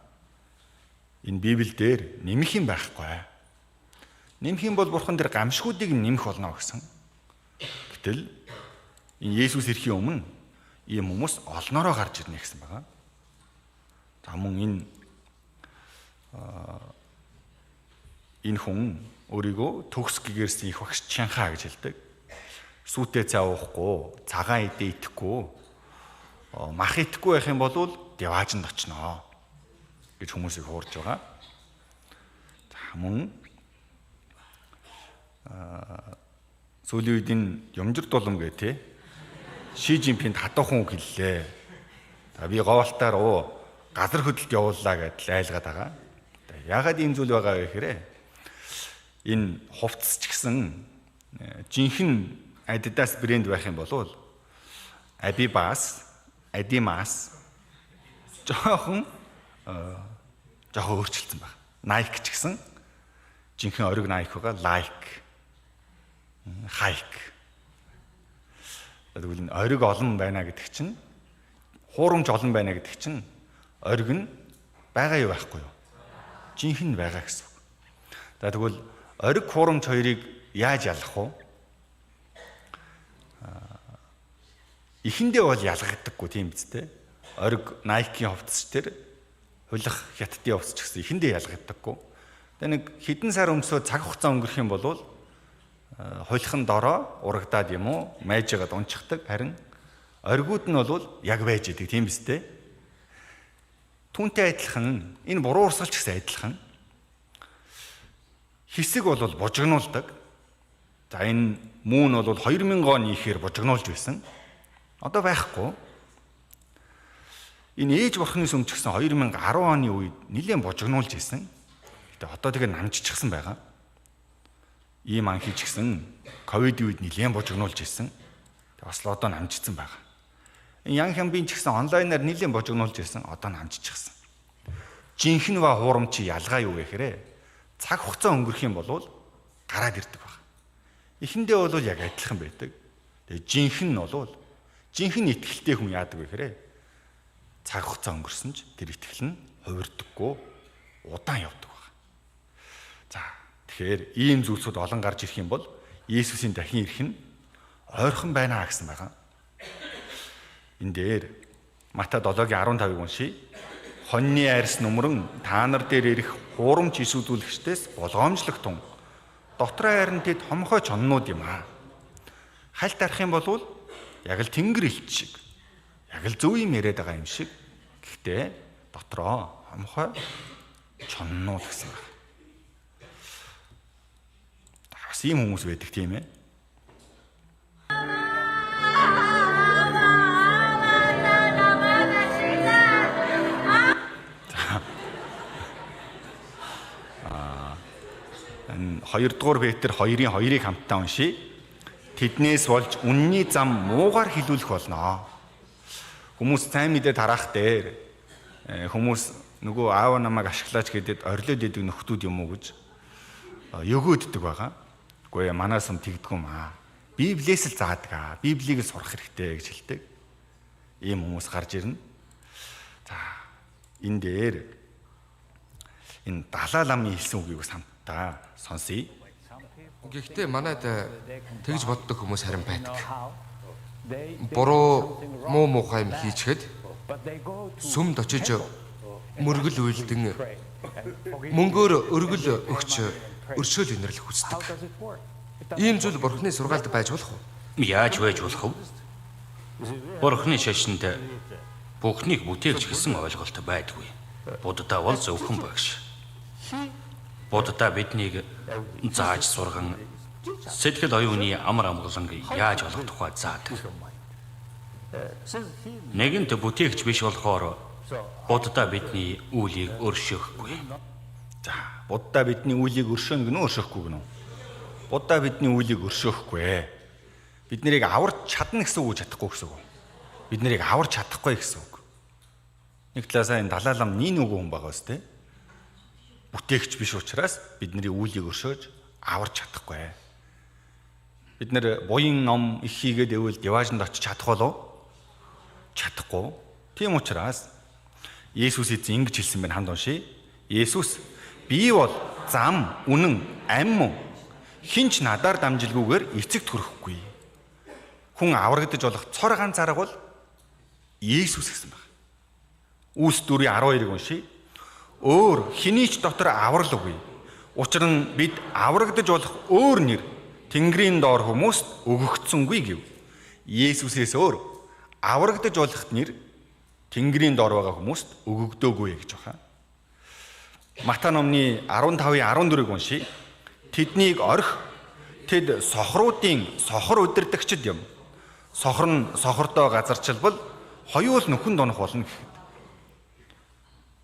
Speaker 1: Энэ Библиэлд нэмэх юм байхгүй. Нэмэх юм бол Бурхан тэр гамшгуудыг нэмэх болно гэсэн. Гэтэл энэ Есүс ирэхийн өмнө ийм хүмүүс олноороо гарч ирнэ гэсэн байгаа. За мөн энэ хүн өөрийгөө төгс гэгэрсэн их багш Чанхаа гэж хэлдэг. Сүүтэй цай уухгүй, цагаан эдээ идэхгүй, мах идэхгүй байх юм бол деваажинд очноо гэж хүмүүсийг хуурж байгаа. За мөн сүүлийн үед энэ юмжир дулам гэ тэ Ши Жинпинд хатуухан үг хэллээ. За би говьлтаар газар хөдлөлт явууллаа гэдэл айлгаад байгаа. Яагаад ийм зүйл байгаа вэ гэхээр энэ хувцас ч гэсэн жинхэнэ Adidas брэнд байх юм бол Abibas, Adimas жоохон өөрчлөлтсөн байна. Nike ч гэсэн жинхэнэ ориг Nike байгаа, Like, Hike. Тэгвэл энэ ориг олон байна гэдэг чинь хуурамч олон байна гэдэг чинь ориг нь байгаа юу байхгүй юу? Жинхэнэ байгаа гэсэн үг. За тэгвэл ориг хуурамч хоёрыг яаж ялах вэ? Эхэндээ бол ялгагдаггүй тийм биз дээ. Ориг Nike-ийн хувцас тэр хулих хятадын хувцас ч гэсэн эхэндээ ялгагдаггүй. Тэгээ нэг хэдэн сар өмсөө цаг хугацаа өнгөрөх юм бол хулих нь дороо урагдаад юм уу майжгаад унчихдаг. Харин оргиуд нь бол яг байж идэг тийм биз дээ. Түүнтэй адилхан энэ буруу урсгал ч гэсэн адилхан. Хэсэг бол бужигнуулдаг. За энэ мөн бол 2000 оны ихээр бужигнуулж байсан. Одоо байхгүй. Энэ ээж бурхны сүм ч гэсэн 2010 оны үед нэлээд бужигнуулж исэн. Гэтэ одоо тэгээ намжчихсан байгаа. Ийм анхий ч гэсэн ковидын үед нэлээд бужигнуулж исэн. Тэг бас л одоо намжчихсан байгаа. Энэ Ян хямбын ч гэсэн онлайнаар нэлээд бужигнуулж исэн. Одоо намжчихсан. Жинхэнэ ба хуурамч ялгаа юу гэхээр цаг хугацаа өнгөрөх юм бол гараад ирдэг баг. Эхэндээ бол яг адилхан байдаг. Тэгээ жинхэнэ нь бол жинхэнэ итгэлтэй хүн яадаг вэ гэхээр цаг хугацаа өнгөрсөн ч тэр итгэл нь хувирдаггүй удаан явдаг баг. За тэгэхээр ийм зүйлсүүд олон гарч ирэх юм бол Есүсийн дахин ирэх нь ойрхон байна гэсэн байгаа. Энэ дээр Матай 7:15-ыг уншийе. Хоньны арьс нүмерэн та нар дээр ирэх хуурамч исүүдүүлэгчдээс болгоомжлох тун. Дотроо харин тэд хомхой чоннууд юм аа. Хальт арах юм бол яг л тэнгэр элч шиг. Яг л зөв юм яриад байгаа юм шиг. Гэхдээ дотроо хомхой чоннууд гэсэн байна. Бас ийм хүмүүс байдаг тийм ээ. Энэ 2 дугаар Петр 2:2-ыг хамтдаа уншийе. Тэднээс болж үнний зам муугаар хилүүлэх болно. Хүмүүс сайн мэдээ тараах дээр хүмүүс нөгөө аав намайг ашиглаач гэдэг орилоод идэг нөхдүүд юм уу гэж өгөөддөг байгаа. Үгүй ээ, манаас юм тэгдэггүй юм аа. Библиэс л заадаг аа. Библийг л сурах хэрэгтэй гэж хэлдэг. Ийм хүмүүс гарч ирнэ. За энэ дээр энэ Далай ламын хэлсэн үгийг бас хамтдаа сонсъё.
Speaker 17: Гэхдээ манайд тэгж боддог хүмүүс харин байдаг. Буруу муу муухай юм хийчихэд сүмд очиж мөргөл үйлдэн мөнгөөр өргөл өгч өршөөл инэрлэх хүсдэг. Ийм зүйл Бурхны сургаалд байж болох уу?
Speaker 18: Яаж байж болох вэ? Бурхны шашинд бүхнийг бүтээгч гэсэн ойлголт байдгүй. Будда бол зөвхөн багш. Будда биднийг зааж сурган сэтгэл оюуны амар амгаланг яаж олох тухай заадаг. Нэгэнт бүтээгч биш болохоор Будда бидний үйлийг өршөөхгүй.
Speaker 1: За, Будда бидний үйлийг өршөөнө гэнэ өршөөхгүй гэнэ үү? Будда бидний үйлийг өршөөхгүй. Бид нарыг аварч чадна гэсэн үг чадахгүй гэсэн үг. Бид нарыг аварч чадахгүй гэсэн үг. Нэг талаасаа энэ Далай лам нин үгүй хүн байгаа үстэй. Бүтээгч биш учраас бидний үйлийг өршөөж аварч чадахгүй. Бид нэр буян ном их хийгээд ивэл диваажинд очиж чадах болов? Чадахгүй. Тийм учраас Есүс эзэн ингэж хэлсэн байна, хамт уншъя. Есүс би бол зам, үнэн, ам мөн. Хинч надаар дамжилгүйгээр эцэгт хүрэхгүй. Хүн аврагдаж болох цор ганц арга бол Есүс гэсэн байна. Үүс 4:12-ыг уншъя. Өөр хэний ч дотор аврал үгүй. Учир нь бид аврагдаж болох өөр нэр Тэнгэрийн доор хүмүүст өгөгдсөнгүй гэв. Есүсээс өөр аврагдаж болох нэр Тэнгэрийн доор байгаа хүмүүст өгөгдөөгүй гэж байна. Матай номны 15-ын 14-ыг уншъя. Тэднийг орхи, тэд сохруудын сохор удирдагчид юм. Сохор нь сохордоо газарчилбал хоёул нөхөн дунах болно гэхэд.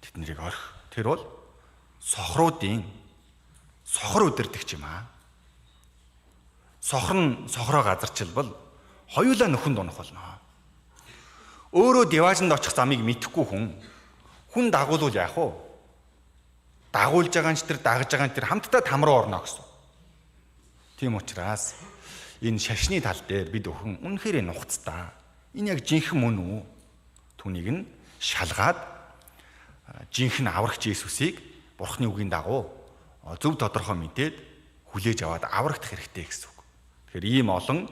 Speaker 1: Тэд нарыг орхи. Тэр бол сохруудын сохор удирдагч юм аа. Сохор нь сохроо газарчилбал хоёулаа нөхөн дунах болно. Өөрөө диваажинд очих замыг мэдэхгүй хүн дагуулвал яах вэ? Дагуулж байгаа нь ч тэр дагаж байгаа нь тэр хамтдаа там руу орно гэсэн. Тийм учраас энэ шашны тал дээр бид өхөн үнэхээр нухацтай. Энэ яг жинхэнэ мөн үү? Түүнийг нь шалгаад жинхэнэ аврагч Есүсийг Бурхны үгийн дагуу зөв тодорхой мэдээд хүлээж аваад аврагдах хэрэгтэй гэсэн үг. Тэгэхээр ийм олон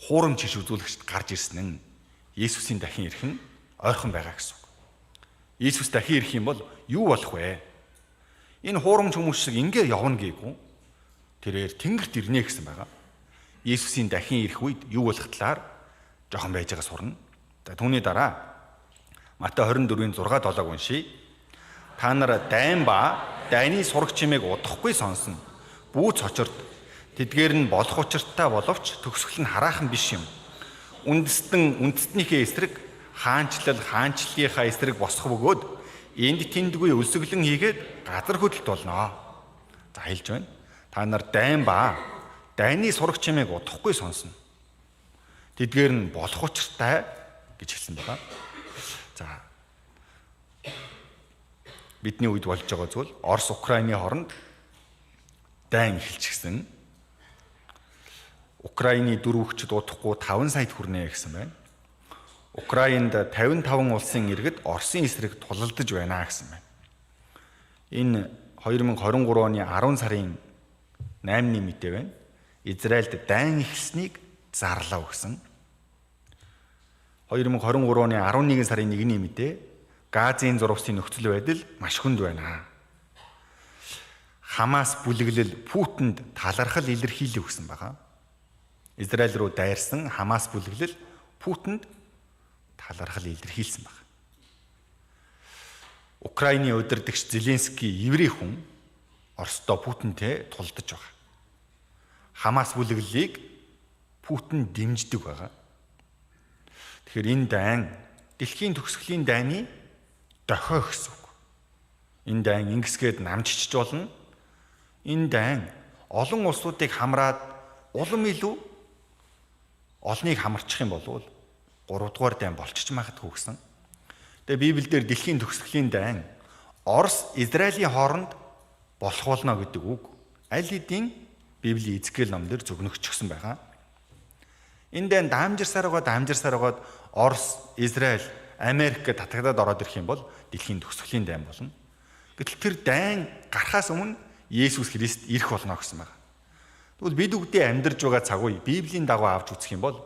Speaker 1: хуурамч иш үзүүлэгчд гарч ирсэн нь Есүсийн дахин ирэх нь ойрхон байгаа гэсэн үг. Есүс дахин ирэх юм бол юу болох вэ? Энэ хуурамч хүмүүс шиг ингээ явна гээгүй. Тэрээр тэнгэрт ирнэ гэсэн байгаа. Есүсийн дахин ирэх үед юу болох талаар жоохон байж байгаа сурна. За түүний дараа Матай 24-ийн 6-7-ыг уншийе. Та нар дайн ба дайны сураг чимээг удахгүй сонсно. Бүүц очорт тэдгээр нь болох учиртай боловч төгсгөл нь хараахан биш юм. Үндэстэн үндэстнийхээ эсрэг, хаанчлал хаанчлалынхаа эсрэг босох бөгөөд энд тэндгүй өлсгөлэн хийгээд газар хөдлөлт болно. За хэлж байна. Та нар дайн ба дайны сураг чимээг удахгүй сонсно. Тэдгээр нь болох учиртай гэж хэлсэн байна. За бидний үед болж байгаа зүйл Орос Украины хооронд дайн эхэлчихсэн. Украины дөрвөгчд удахгүй 5 саяд хүрнэ гэсэн байна. Украинд 55 улсын иргэд Оросын эсрэг тулалдаж байна гэсэн байна. Энэ 2023 оны 10 сарын 8-ны мэдээ байна. Израильд дайн эхэлснийг зарлав гэсэн. 2023 оны 11 сарын 1-ний мэдээ Газын зурвасын нөхцөл байдал маш хүнд байна. Хамас бүлэглэл Путинд талархал илэрхийлэв гэсэн байгаа. Израиль руу дайрсан Хамас бүлэглэл Путинд талархал илэрхийлсэн байна. Украины удирдагч Зеленский еврей хүн Оросдоо Путинтэй тулдаж байгаа. Хамас бүлэглэлийг Путин дэмждэг байгаа. Тэгэхээр энэ дайн дэлхийн төгсгөлийн дайны дохио гэсэн үг. Энэ дайн ингэсгээд намжчиж болно. Энэ дайн олон улсуудыг хамраад улам илүү олныг хамарчих юм бол 3 дугаар дайн болчих магадгүй гэсэн. Тэгээ Библиэлд дэлхийн төгсгөлийн дайн Орос Израилийн хооронд болох болно гэдэг үг аль хэдийн Библийн Эзекиэл номдэр зөгнөгчсөн байгаа. Энэ дайн даамжирсаар байгаад Орос, Израиль, Америк гэж татагдаад ороод ирэх юм бол дэлхийн төгсгөлийн дайн болно. Гэтэл тэр дайн гарахаас өмнө Есүс Христ ирэх болно гэсэн байна. Тэгвэл бид бүгдээ амьдарч байгаа цаг үе Библийн дагуу авч үзэх юм бол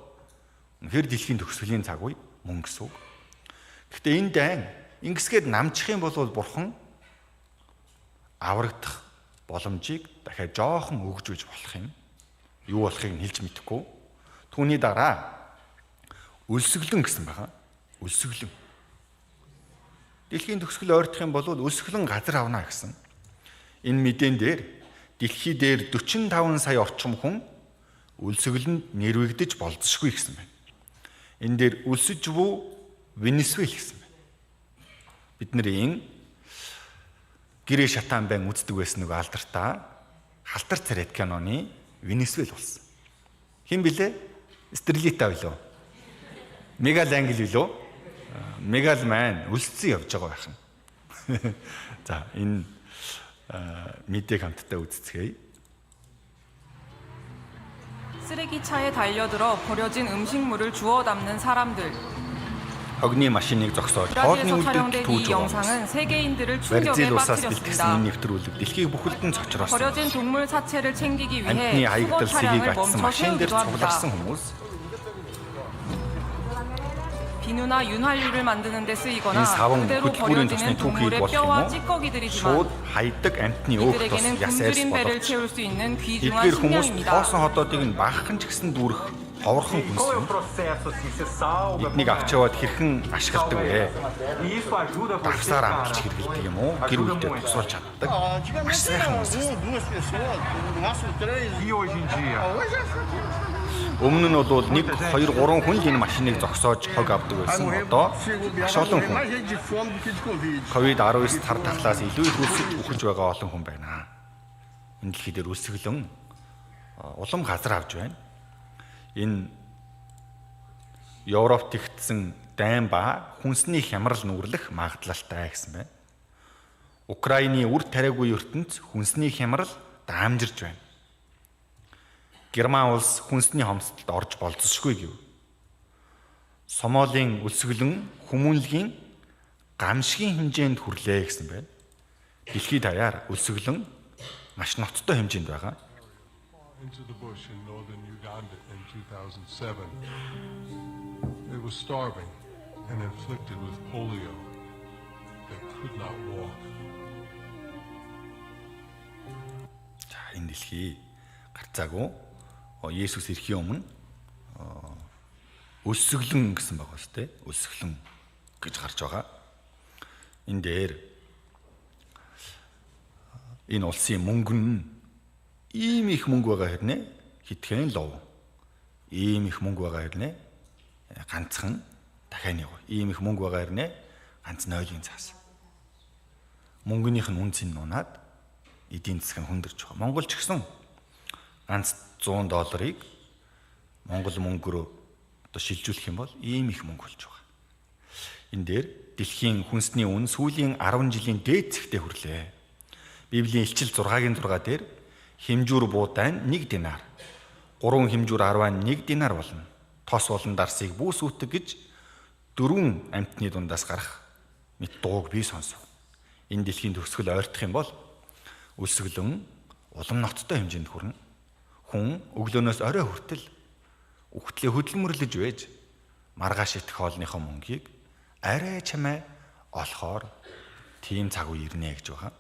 Speaker 1: үнэхээр дэлхийн төгсгөлийн цаг үе мөн гэсэн үг. Гэхдээ энэ дайн ингэсгээд намчих юм бол бурхан аврагдах боломжийг дахиад жоохон өгж үж болох юм. Юу болохыг нь хэлж мэдэхгүй. Түүний дараа өлсгөлэн гэсэн байгаа. Өлсгөлэн. Дэлхийн төгсгөл ойртох юм бол өлсгөлэн газар авна гэсэн. Энэ мэдээн дээр дэлхий дээр 45 сая орчим хүн өлсгөлөнд нэрвэгдэж болзошгүй гэсэн байна. Энэ дээр өлсөж буй Венесуэл гэсэн байна. Бид нарын гэрээ шатаан байн үздэг байсан нэг алдартай халтар царайт киноны Венесуэл болсон. Хэн блэ? Стрелита билүү? Мегал англи билүү? Мегал маань өлссөн явж байгаа байх нь. За энэ мэдээг хамтдаа үзцгээе.
Speaker 19: 쓰레기차에 달려들어 버려진 음식물을 주워 담는 사람들.
Speaker 1: Хогны машиныг зогсоож хоолны
Speaker 19: 브라질에서
Speaker 1: үйлдвэрт
Speaker 19: 촬영된
Speaker 1: түүж
Speaker 19: 이
Speaker 1: байгаа хүмүүс.
Speaker 19: 영상은 세계인들을 충격에
Speaker 1: Бразил улсаас бэлтгэсэн
Speaker 19: 빠뜨렸습니다.
Speaker 1: энэ нэвтрүүлэг дэлхийг бүхэлдэн цочрооссон.
Speaker 19: 버려진 동물 사체를 챙기기
Speaker 1: Амьтны
Speaker 19: 위해 수거
Speaker 1: хаягдал сэгийг
Speaker 19: 차량을
Speaker 1: атсан
Speaker 19: 멈춰
Speaker 1: машин дээр
Speaker 19: 세우기도 합니다.
Speaker 1: цугларсан хүмүүс
Speaker 19: 비누나 윤활유를 만드는 데 쓰이거나
Speaker 1: энэ саван
Speaker 19: 그대로
Speaker 1: хөтөлбөрийн тосны
Speaker 19: 버려지는
Speaker 1: түүхийг
Speaker 19: 동물의
Speaker 1: болох юм
Speaker 19: 뼈와
Speaker 1: уу?
Speaker 19: 찌꺼기들이지만
Speaker 1: Шууд хайдаг амьтны өөх тус
Speaker 19: 이들에게는
Speaker 1: яс арьс
Speaker 19: 굶주린 배를
Speaker 1: боловч
Speaker 19: 채울 수 있는 귀중한
Speaker 1: эдгээр хүмүүс
Speaker 19: 식량입니다.
Speaker 1: тоосон хотоодыг нь багахан ч гэсэн дүүрэх ховорхон хүнс юм. Эднийг авч яваад хэрхэн ашигладаг вэ? Давсаар амталж хэрэглэдэг юм уу? Гэр бүлдээ тусуулж чаддаг. Маш сайхан үс. Өмнө нь бол 1 2 3 хүн л энэ машиныг зогсоож хог авдаг байсан. Одоо маш олон хүн COVID-19 тар тахлаас илүү их өлсөж үхэж байгаа олон хүн байна. Энэ дэлхий дээр өлсгөлөн улам газар авч байна. Энэ Европт тэгтсэн дайн ба хүнсний хямрал нүүрлэх магадлалтай гэсэн байна. Украины үр тариагүй ертөнц хүнсний хямрал даамжирж байна. Герман улс хүнсний хомсдолд орж болзошгүй гэв. Сомалийн өлсгөлөн хүмүүнлэгийн гамшигын хэмжээнд хүрлээ гэсэн байна. Дэлхийд даяар өлсгөлөн маш ноцтой хэмжээнд байгаа.
Speaker 9: Into the bush in northern Uganda in 2007. They were starving and inflicted with polio. They could not walk.
Speaker 1: За энэ дэлхий гарцаагүй Есүс ирэхийн өмнө өлсгөлөн гэсэн байгаа шүү дээ. Өлсгөлөн гэж гарч байгаа. Энэ дээр энэ улсын мөнгө нь ийм их мөнгө байгаа хэрнээ хитгэн лов. Ийм их мөнгө байгаа хэрнээ ганцхан дахианы гоо. Ийм их мөнгө байгаа хэрнээ ганц нойлын цаас. Мөнгөнийх нь үн цэн унаад эдийн засаг нь хүндэрч байгаа. Монгол ч гэсэн ганц 100 долларыг Монгол мөнгөөр одоо шилжүүлэх юм бол ийм их мөнгө болж байгаа. Энэ дээр дэлхийн хүнсний үн сүүлийн 10 жилийн дээд зэгтээ хүрлээ. Библийн Илчил 6-гийн 6 дээр хэмжүүр буудай нь 1 динар, 3 хэмжүүр 11 динар болно. Тос болон дарсыг бүүс үтэг гэж дөрвөн амьтны дундаас гарах мэт дууг би сонсов. Энэ дэлхийн төгсгөл ойртох юм бол өлсгөлөн улам ноцтой хэмжээнд хүрнэ. Хүн өглөөнөөс орой хүртэл үхтлээ хөдөлмөрлөж байж маргааш идэх хоолныхоо мөнгийг арай чамай олохоор тийм цаг үе ирнэ гэж байгаа.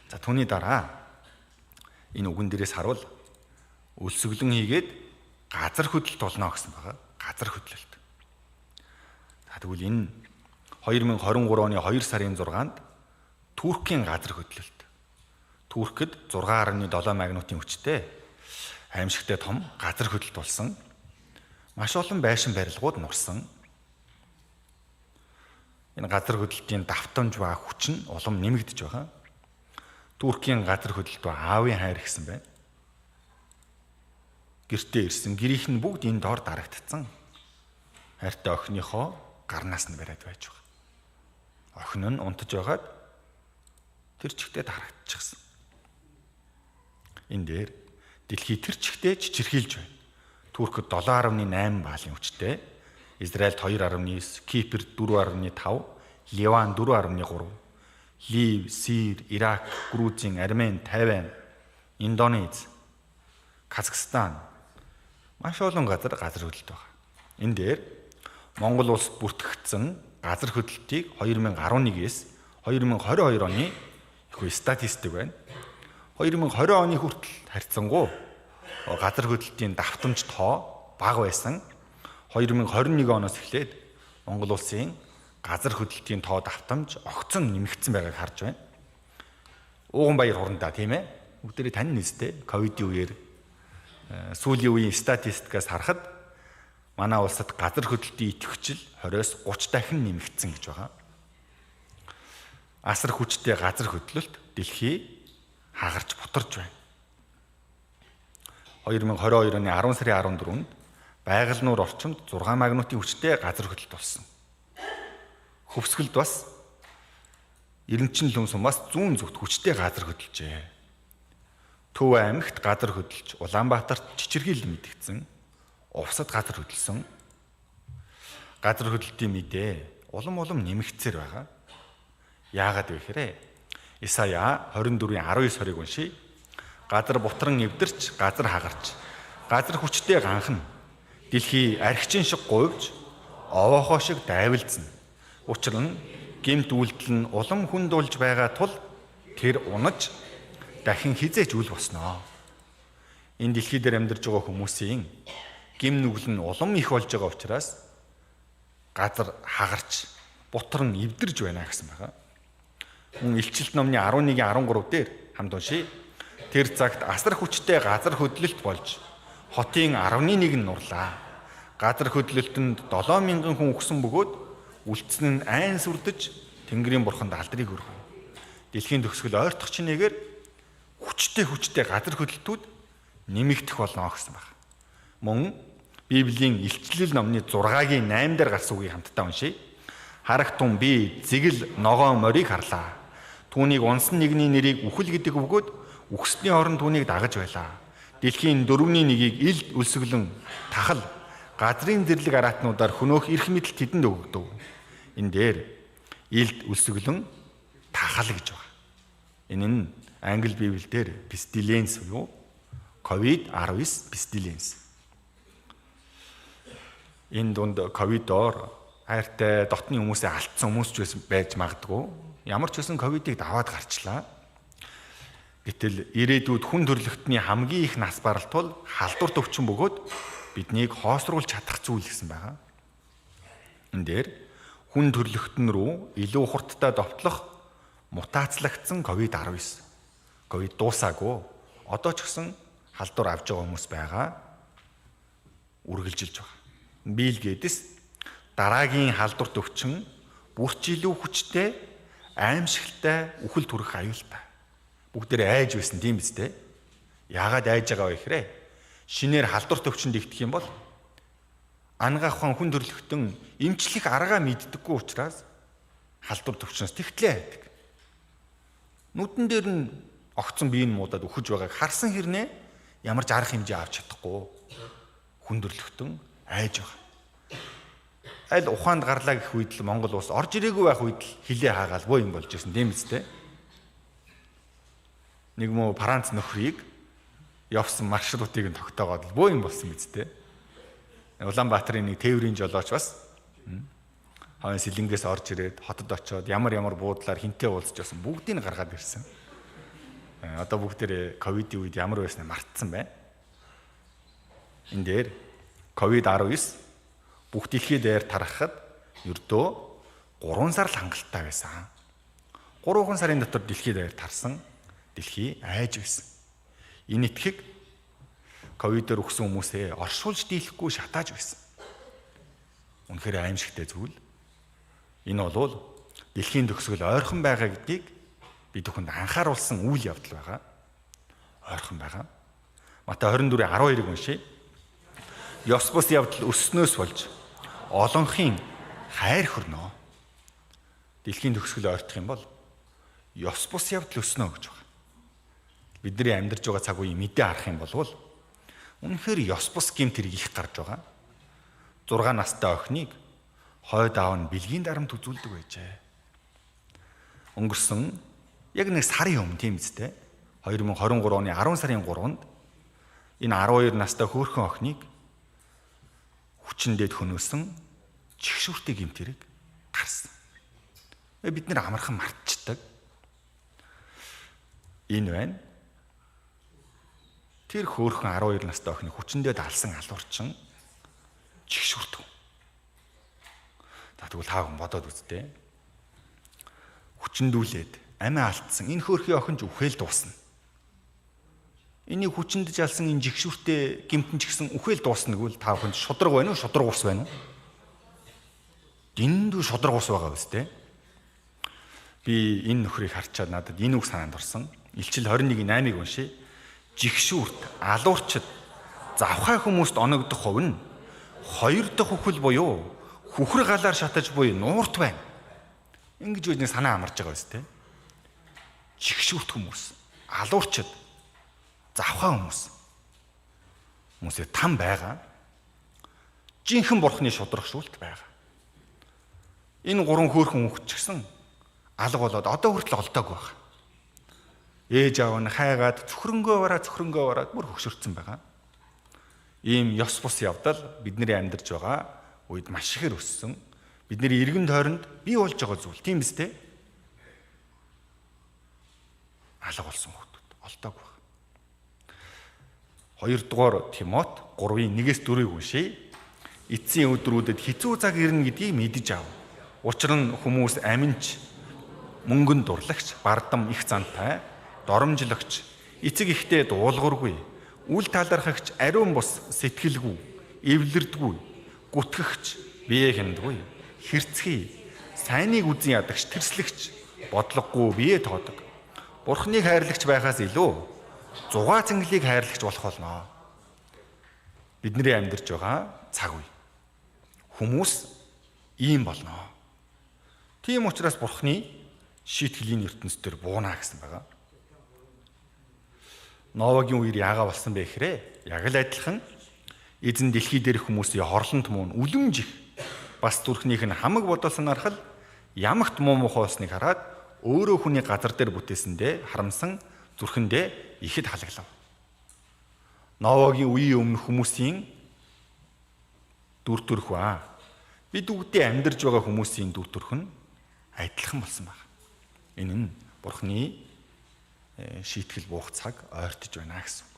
Speaker 1: За түүний дараа энэ үгэн дээрээс харуул өлсгөлөн хийгээд газар хөдлөлт болно гэсэн байгаа. Газар хөдлөлт. За тэгвэл энэ 2023 оны 2 сарын 6-нд Туркийн газар хөдлөлт. Туркид 6.7 магнитын хүчтэй аимшигтай том газар хөдлөлт болсон. Маш олон байшин барилгууд нурсан. Энэ газар хөдлөлтийн давтамж ба хүч нь улам нэмэгдэж байгаа. Туркийн газар хөдлөлт ба аавын хайр гэсэн байна. Гэртээ ирсэн гэрийнх нь бүгд энэ доор дарагдцсан. Хайртай охиныхоо гарнаас нь бариад байж байгаа. Охин нь унтаж байгаад тэр чигтээ дарагдчихсан. Энэ дээр дэлхий тэр чигтээ чичирхийлж байна. Туркид 7.8 баалын хүчтэй, Израильд 2.9, Кипр 4.5, Ливан 4.3, Лив, Сир, Ирак, Грузин, Армен, Тайван, Индонез, Казахстан маш олон газар газар хөдлөлт байгаа. Энэ дээр Монгол улс бүртгэгдсэн газар хөдлөлтийг 2011-ээс 2022 оны их үе статистик байна. 2020 оны хүртэл харьцангуй газар хөдлөлтийн давтамж тоо бага байсан. 2021 оноос эхлээд Монгол улсын газар хөдлөлтийн тоо давтамж огцон нэмэгдсэн байгааг харж байна. Ууган баяр хурандаа тийм ээ. Бүгдээрээ тань нэстэй ковидын үеэр сүүлийн үеийн статистикаас харахад манай улсад газар хөдлөлтийн идэвхжил 20-оос 30 дахин нэмэгдсэн гэж байгаа. Асар хүчтэй газар хөдлөлт дэлхий хагарч бутарч байна. 2022 оны 10 сарын 14-нд байгаль нуур орчимд 6 магнитын хүчтэй газар хөдлөлт болсон. Хөвсгөлд бас Ирэнчин лүн сумаас зүүн зүгт хүчтэй газар хөдлөжээ. Төв аймагт газар хөдөлж, Улаанбаатарт чичирхийл мэдэгдсэн. Увсад газар хөдөлсөн. Газар хөдлөлтийн мэдээ улам улам нэмэгдсээр байгаа. Яагаад вэ гэхээр Исая 24-ийн 19 20-ыг уншийе. Газар бутран эвдэрч, газар хагарч, газар хүчтэй ганхна. Дэлхий архичин шиг гуйвж, овоохоо шиг дайвалдсан. Учир нь гэмт үйлдэл нь улам хүндүүлж байгаа тул тэр унаж дахин хизээч үл босноо. Энэ дэлхий дээр амьдарч байгаа хүмүүсийн гим нүгэл нь улам их болж байгаа учраас газар хагарч, бутран эвдэрж байна гэсэн байгаа. Мөн Илчилт номны 11-ийн 13 дээр хамт уншийе. Тэр цагт асар хүчтэй газар хөдлөлт болж хотын 11 нь нурлаа. Газар хөдлөлтөнд 7000 хүн үхсэн бөгөөд үлдсэн нь айн сүрдэж Тэнгэрийн бурханд алдрыг өргөв. Дэлхийн төгсгөл ойртох чинээгээр хүчтэй газар хөдлөлтүүд нэмэгдэх болно гэсэн байна. Мөн Библийн Илчлэл номны 6-гийн 8 дээр гарсан үгийг хамтдаа уншийе. Харагтун би зэгэл ногоон морийг харлаа. Түүнийг унсан нэгний нэрийг үхэл гэдэг бөгөөд үхсний оронд түүнийг дагаж байлаа. Дэлхийн 4-ний 1-ийг илд өлсгөлөн тахал газрын зэрлэг араатнуудаар хөнөөх эрх мэдэл тэдэнд өгөгдөв. Энэ дээр илд өлсгөлөн тахал гэж байна. Энэ нь англи библиэлд pestilence буюу COVID-19 pestilence. Энэ дунд ковидоор хайртай дотны хүмүүсээ алдсан хүмүүс ч байсан байж магадгүй. Ямар ч байсан ковидыг даваад гарчлаа. Гэтэл ирээдүйд хүн төрөлхтний хамгийн их нас баралт бол халдвар төвчин бөгөөд биднийг хоосруулж чадах зүйл гэсэн байгаа. Энэ дээр хүн төрөлхтөн рүү илүү хурдтай довтлох мутацлагдсан ковид-19. Ковид дуусаагүй. Одоо ч гэсэн халдвар авж байгаа хүмүүс байгаа. Үргэлжилж байгаа. Билл Гейтс дараагийн халдвар төвчин бүрч илүү хүчтэй, аимшигтай үхэл төрөх аюултай. Бүгдээр айж байсан тийм биз дээ. Яагаад айж байгаа вэ гэхээр шинээр халдвар төвчөнд игдэх юм бол ангаах ухаан хүн төрөлхтөн эмчлэх аргаа мэддэггүй учраас халдвар төвчнөөс тэгтлээ айдаг. Нүдэн дээр нь огцон биеийн муудаад үхэж байгааг харсан хэрнээ ямар ч арга хэмжээ авч чадахгүй хүн төрөлхтөн айж байгаа. Аль ухаанд гарлаа гэх үед л Монгол улс орж ирээгүй байх үед л хилээ хаагаал боо юм болж ирсэн тийм биз дээ. Нэг муу Франц нөхрийг явсан маршрутыг нь тогтоогоод л боо юм болсон биз дээ. Улаанбаатарын нэг тээврийн жолооч бас хавийн сэлэнгээс орж ирээд хотод очиод ямар ямар буудлаар хинтээ уулзч байсан бүгдийг нь гаргаад ирсэн. Одоо бүгдээрээ ковидын үед ямар байснаа мартсан байна. Энэ дээр ковид-19 бүх дэлхий дээр тархахад ердөө 3 сар л хангалттай байсан. 3 сарын дотор дэлхий дээр тарсан, дэлхий айж байсан. Энэ итгэх ковидоор үхсэн хүмүүсээ оршуулж дийлэхгүй шатааж байсан. Үнэхээр аимшигтэй зүйл. Энэ бол дэлхийн төгсгөл ойрхон байгаа гэдгийг бид бүхэнд анхааруулсан үйл явдал байгаа. Ойрхон байгаа. Матай 24:12-ыг уншийе. Ёс бус явдал өснөөс болж олонхын хайр хөрнөө. Дэлхийн төгсгөл ойртох юм бол ёс бус явдал өснө гэж байна. Бидний амьдарч байгаа цаг үеийн мэдээ харах юм бол үнэхээр ёс бус гэмт хэрэг их гарч байгаа. 6 настай охиныг хойд аав нь бэлгийн дарамт үзүүлдэг байжээ. Өнгөрсөн яг нэг сарын өмнө тийм үстэй 2023 оны 10 сарын 3-нд энэ 12 настай хөөрхөн охиныг хүчин дээд хөнөөсөн чигшүүртэй гэмт хэрэг гарсан. Бид нэр амархан мартчихдаг. Энэ байна. Тэр хөөрхөн 12 настай охины хүчэндээ далсан алуурчин чигшүүрт. За тэгвэл та бүхэн бодоод үзтээ. Хүчэндүүлээд амиа алдсан энэ хөөрхий охин ч үхэл дуусна. Энийг хүчэндэж алсан энэ жигшүүртэй гэмтэн ч гэсэн үхэл дуусна гэвэл та бүхэнд шудраг байна уу, шудраг ус байна уу? Дэндүү шудраг ус байгаа биз дээ. Би энэ нөхрийг харчаад надад энэ үг санаанд орсон. Илчил 21:8-ыг уншъя. Жигшүүрт, алуурчид, завхай хүмүүст оногдох хувь нь хоёр дахь үхэл буюу хүхэр галаар шатаж буй нуурт байна. Ингэж үний санаа амарч байгаа биз дээ. Жигшүүрт хүмүүс, алуурчид, Завхаа хүмүүс. Хүмүүсээ там байгаа. Жинхэнэ бурхны шударгашуулт байгаа. Энэ гурван хөөрхөн хүүхэд ч гэсэн алга болоод одоо хүртэл олдоогүй байна. Ээж аав нь хайгаад цөхрөнгөө бараад бүр хөгшөрцөн байгаа. Ийм ёс бус явдал бидний амьдарч байгаа үед маш ихээр өссөн. Бидний эргэн тойронд бий болж байгаа зүйл тийм биз дээ? Алга болсон хүүхдүүд олдоогүй байна. 2 дугаар Тимот 3-ын 1-ээс 4-ийг уншъя. Эцсийн өдрүүдэд хэцүү цаг ирнэ гэдгийг мэдэж ав. Учир нь хүмүүс аминч, мөнгөнд дурлагч, бардам их зантай, доромжлогч, эцэг ихтэй дуулуургүй, үл талархагч, ариун бус сэтгэлгүй, эвлэрдгүй, гүтгэгч, бие хяндгүй, хэрцгий, сайныг үзэн ядагч, тэрслэгч, бодлогогүй бие тоодог. Бурхныг хайрлагч байхаас илүү зугаа цэнгэлийг хайрлагч болох болно. Бидний амьдарч байгаа цаг үе. Хүмүүс ийм болно. Тийм учраас Бурхны шийтгэлийн ертөнцийн бууна гэсэн байгаа. Новагийн үеэр яагаа болсон бэ гэхээр яг л адилхан эзэн дэлхий дээрх хүмүүсийн хорлонт муу нь үлэмж их бас зүрхнийх нь хамаг бодол санаархал ямагт муу мухай болсныг хараад өөрөө хүний газар дээр бүтээсэндээ харамсан зүрхэндээ ихэд халаглав. Новагийн үеийн өмнөх хүмүүсийн дүр төрх ба бид бүгдээ амьдарч байгаа хүмүүсийн дүр төрх нь адилхан болсон байна. Энэ нь Бурхны шийтгэл буух цаг ойртож байна гэсэн үг.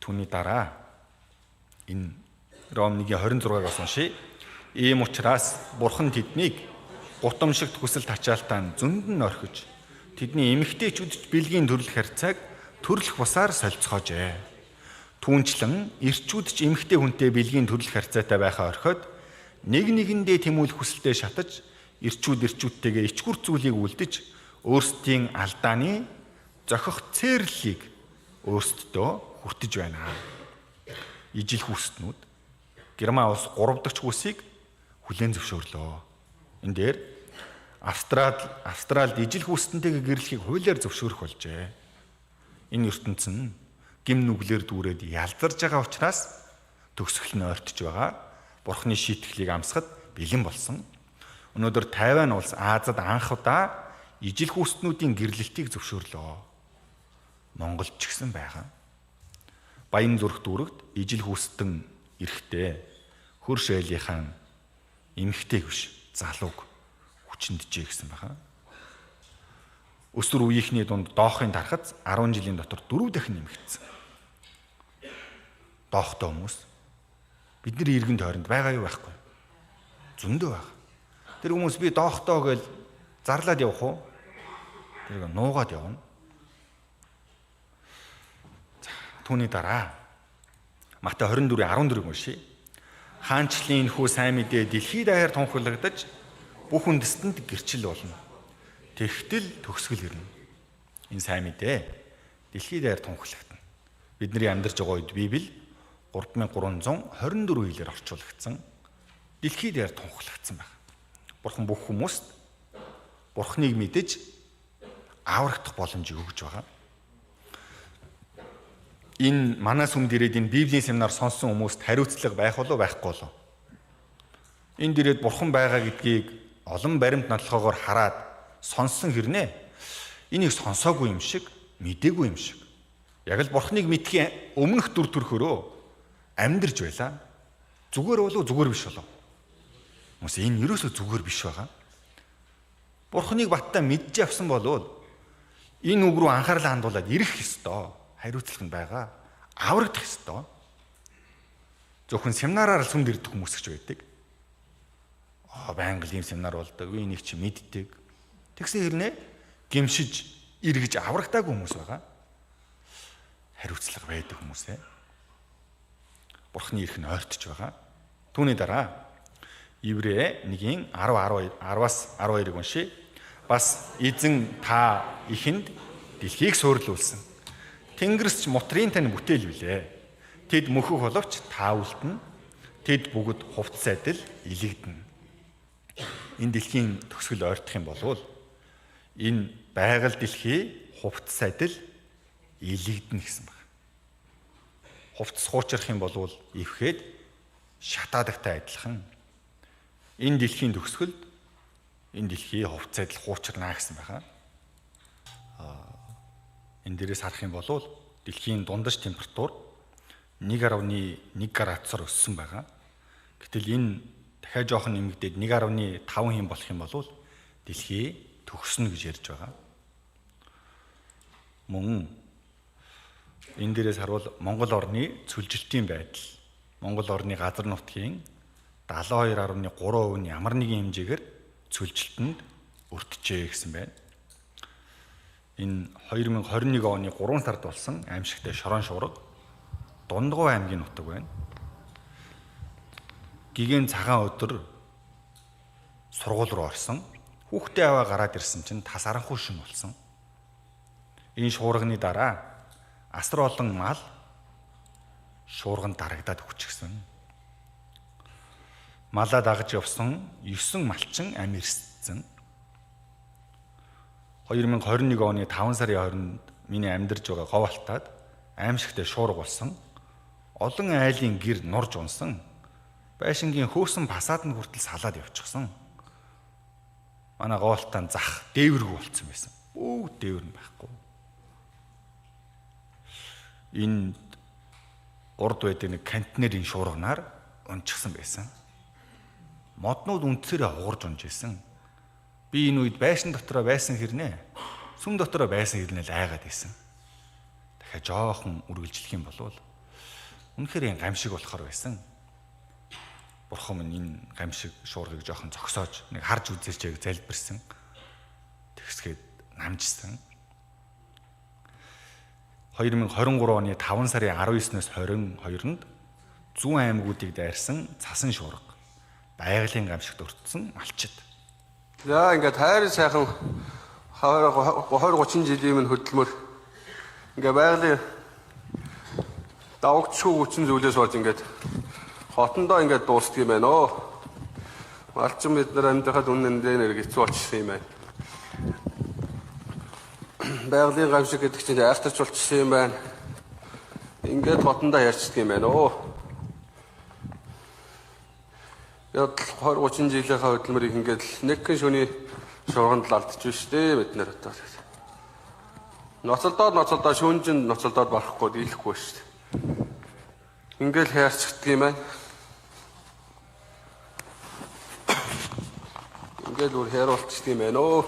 Speaker 1: Түүний дараа энэ Ром 1:26-аас уншъя. Ийм учраас Бурхан тэднийг гутамшигт хүсэл тачаалтаа зөнд нь орхиж тэдний эмэгтэйчүүд ч бэлгийн төрөлх харьцааг төрөлх бусаар солилцоожээ. Түүнчлэн эрчүүд ч эмэгтэй хүнтэй бэлгийн төрөлх харьцаатай байхаа орхиод нэг нэгэндээ тэмүүлэх хүсэлтэд шатаж эрчүүд эрчүүдтэйгээ ичгүр зүйлийг үлдэж өөрсдийн алдааны зохих цээрлэлийг өөрсдөдөө хүртэж байна. Ижил хүүстнүүд Герман улс 3 дахь хүүсийг хүлээн зөвшөөрлөө. Энэ дээр Австралид ижил хүүстэнтэйгээ гэрлэхийг хуулиар зөвшөөрөх болжээ. Энэ ертөнц нь гим нүглэр дүүрээд ялзарж байгаа учраас төгсгөл нь ойртож байгаа. Бурхны шийтгэлийг амсахад бэлэн болсон. Өнөөдөр Тайван улс Азад анх удаа ижил хүүстнүүдийн гэрлэлтийг зөвшөөрлөө. Монголд ч гэсэн байгаа. Баян зүрх дүүрэгт ижил хүүстэн эрэхтэй хөрш айлынхаа эмэгтэйг биш залууг хүчинджээ гэсэн байгаа. Өсвөр үеийнхний дунд доохын тархац 10 жилийн дотор 4 дахин нэмэгдсэн. Доохтой хүмүүс бидний эргэн тойронд байгаа юу байхгүй? Зөндөө байгаа. Тэр хүмүүс би доохтой гэж зарлаад явах уу? Тэрийг нуугаад явна. За түүний дараа Матай 24:14-ыг уншъя. Хаанчлалын энэхүү сайн мэдээ дэлхийд даяар тунхаглагдаж бүх үндэстэнд гэрчил болно. Тэгтэл төгсгөл ирнэ. Энэ сайн мэдээ дэлхийд даяар тунхаглагдана. Бидний амьдарч байгаа үед Библи 3324 хэлээр орчуулагдсан. Дэлхийд даяар тунхаглагдсан байна. Бурхан бүх хүмүүст Бурханыг мэдэж аврагдах боломжийг өгж байгаа. Энэ манай сүмд ирээд энэ Библийн семинар сонссон хүмүүст хариуцлага байх болов байхгүй болов? Энд ирээд Бурхан байгаа гэдгийг олон баримт нотлохоогоор хараад сонссон хэрнээ энийг сонсоогүй юм шиг, мдээгүй юм шиг. Яг л Бурханыг мэдхийн өмнөх дүр төрхөөрөө амьдарч байлаа. Зүгээр болов зүгээр биш болов? Хүмүүс энэ ерөөсөө зүгээр биш байгаа. Бурханыг баттай мэдж авсан болвол энэ үг рүү анхаарлаа хандуулад ирэх ёстой. Хариуцлага нь байгаа. Аврагдах ёстой. Зөвхөн семинараар сүмд ирдэг хүмүүс ч байдаг. Байнга ийм семинар болдог. Би энийг чи мэддэг. Тэгсэн хэрнээ гимшиж эргэж аврагдаагүй хүмүүс байгаа. Хариуцлага байдаг хүмүүсээ. Бурхны эрх нь ойртож байгаа. Түүний дараа Еврэ 1-ийн 10 10-аас 12-ыг уншъя. Бас эзэн та ихэнд дэлхийг суурлуулсан. Тэнгэрс ч мутрын тань бүтээл билээ. Тэд мөхөх боловч та үлдэнэ. Тэд бүгд хувцас адил илэгдэнэ. Энэ дэлхийн төгсгөл ойртох юм болвол энэ байгаль дэлхий хувцас адил илэгдэнэ гэсэн байна. Хувцас хуучрах юм бол эвхэд шатаадагтай адилхан. Энэ дэлхийн төгсгөлд энэ дэлхий хувцас адил хуучирна гэсэн байна. Энэ дээрээс харах юм бол дэлхийн дундаж температур 1.1 градусаар өссөн байгаа. Гэтэл энэ дахиад жоохон нэмэгдээд 1.5 хэм болох юм бол дэлхий төгснө гэж ярьж байгаа. Мөн энэ дээрээс харуул Монгол орны цөлжилтийн байдал, Монгол орны газар нутгийн 72.3% нь ямар нэгэн хэмжээгээр цөлжилтөнд өртжээ гэсэн байна. Энэ 2021 оны 3 сард болсон аимшигтай шорон шуурга Дундгуй аймгийн нутаг байна. Гигэн цагаан өдөр сургууль руу орсон. Хүүхдээ аваа гараад ирсэн чинь тас аранхуй шин болсон. Энэ шуурганы дараа асар олон мал шуурганд дарагдаад үхчихсэн. Малаа дагаж явсан 9 малчин амь эрсдсэн. 2021 оны 5 сарын 20-нд миний амьдарч байгаа говь алтаад аимшигтай шуурга болсон. Олон айлын гэр нурж унсан. Байшингийн хөөсөн фасад нь хүртэл салаад явчихсан. Манай говь алтаан зах дээвэргүй болцсон байсан. Бүгд дээвэр нь байхгүй. Энэ урд байдаг нэг контейнерийн шуурганаар унчихсан байсан. Моднууд үндсээрээ хугарч унж исэн. Би энэ үед байшин дотроо байсан хэрнээ сүм дотроо байсан хэрнээ л айгаад исэн. Дахиад жоохон үргэлжлэх юм бол үнэхээр гамшиг болохоор байсан. Бурхан минь энэ гамшиг шуургыг жоохон зогсоож нэг харж үзээч гэж залбирсан. Тэгсгээд намжсан. 2023 оны 5 сарын 19-ноос 22-нд зүүн аймагуудыг дайрсан цасан шуурга байгалийн гамшигт өртсөн малчид.
Speaker 20: За ингээд хайр сайхан 20 30 жилийн өмнө хөдөлмөр ингээ байгалийн давагдшгүй хүчин зүйлээс болж ингээд хотондоо ингээд дуустдаг юм байна оо. Малчин бид нар амьдрахад үнэн дээр нэр хэцүү болчихсон юм байна. Байгалийн гамшиг гэдэг чинь айхтарч болчихсон юм байна. Ингээд хотондоо ярьцдаг юм байна оо. Яг 20 30 жилийнхаа хөдөлмөрийг ингээд нэгэн шөний шуурганд л алдчих шүү дээ бид нар одоо. Ноцолдоод шүүнжинд ноцолдоод барахгүй дийлэхгүй шүү дээ. Ингээл хайрцагдаг юм байна. Ингээл бүр хайруулчихдаг юм байна өө.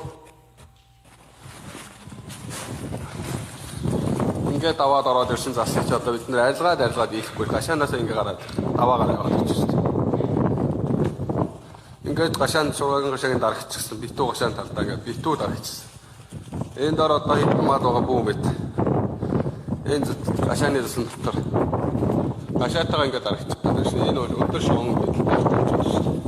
Speaker 20: Ингээд даваад ороод ирсэн засгийг ч одоо бид нар арилгаад ийлэхгүй. Гашаанаасаа ингээ гараад даваагаар яваад очиж шүү дээ. Ингээд гашаан шургагийн гашаагийн дарагчсан. Битүү гашаан талдаа ингээд битүү дарагчсан. Энэ дор одоо хэдэн мал байгаа бүү мэт. Энэ гашааны засан дотор гашаатайгаа ингээд дарагчсан. Энэ бол өдөр шугам гэдэл дарагчсан шүү дээ.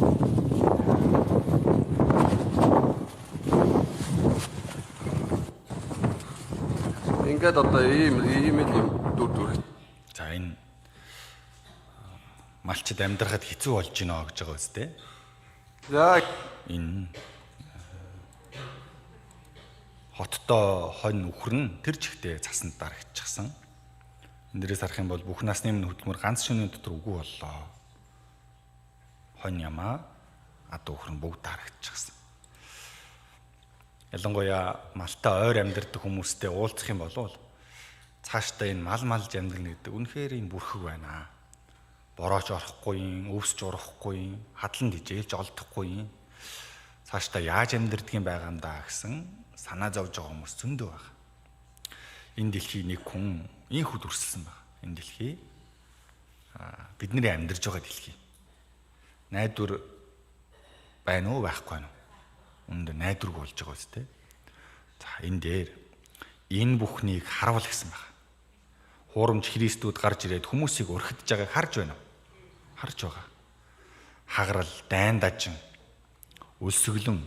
Speaker 20: Ингээд одоо ийм л юм дүр дүр.
Speaker 1: За энэ малчид амьдрахад хэцүү болж байна гэж байгаа үстэй.
Speaker 20: За
Speaker 1: энэ хоттой хонь үхрэн тэр чигтээ цасанд дарагчсан. Энэ дээрээс харах юм бол бүх насны өмнө хөдөлмөр ганц шөнийн дотор үгүй боллоо. Хонь ямаа ад үхрэн бүгд дарагчсан. Ялангуяа малтай ойр амьдардаг хүмүүстэй уулзах юм бол цаашдаа энэ мал малж амьдрна гэдэг үнэхээр юм бүрхэг байна. Борооч орохгүй юм, өвсч урахгүй юм, хадлан тижээлж олдохгүй юм. Цаашдаа яаж амьдрдаг юм байгаа юм даа гэсэн санаа зовж байгаа хүмүүс зөндөө байна. Энэ дэлхий нэг хүн инхүү дүрсэлсэн байна. Энэ дэлхий бидний амьдарч байгаа дэлхий. Найдвар байна уу байхгүй юу? Үүнд найдваргүй болж байгаа үстэй. За энэ дээр энэ бүхнийг харуул гэсэн байна. Хуурамч христүүд гарч ирээд хүмүүсийг өрхөдөж байгааг харж байна уу? Харж байгаа. Хагарал, дайн дажин, өлсгөлөн,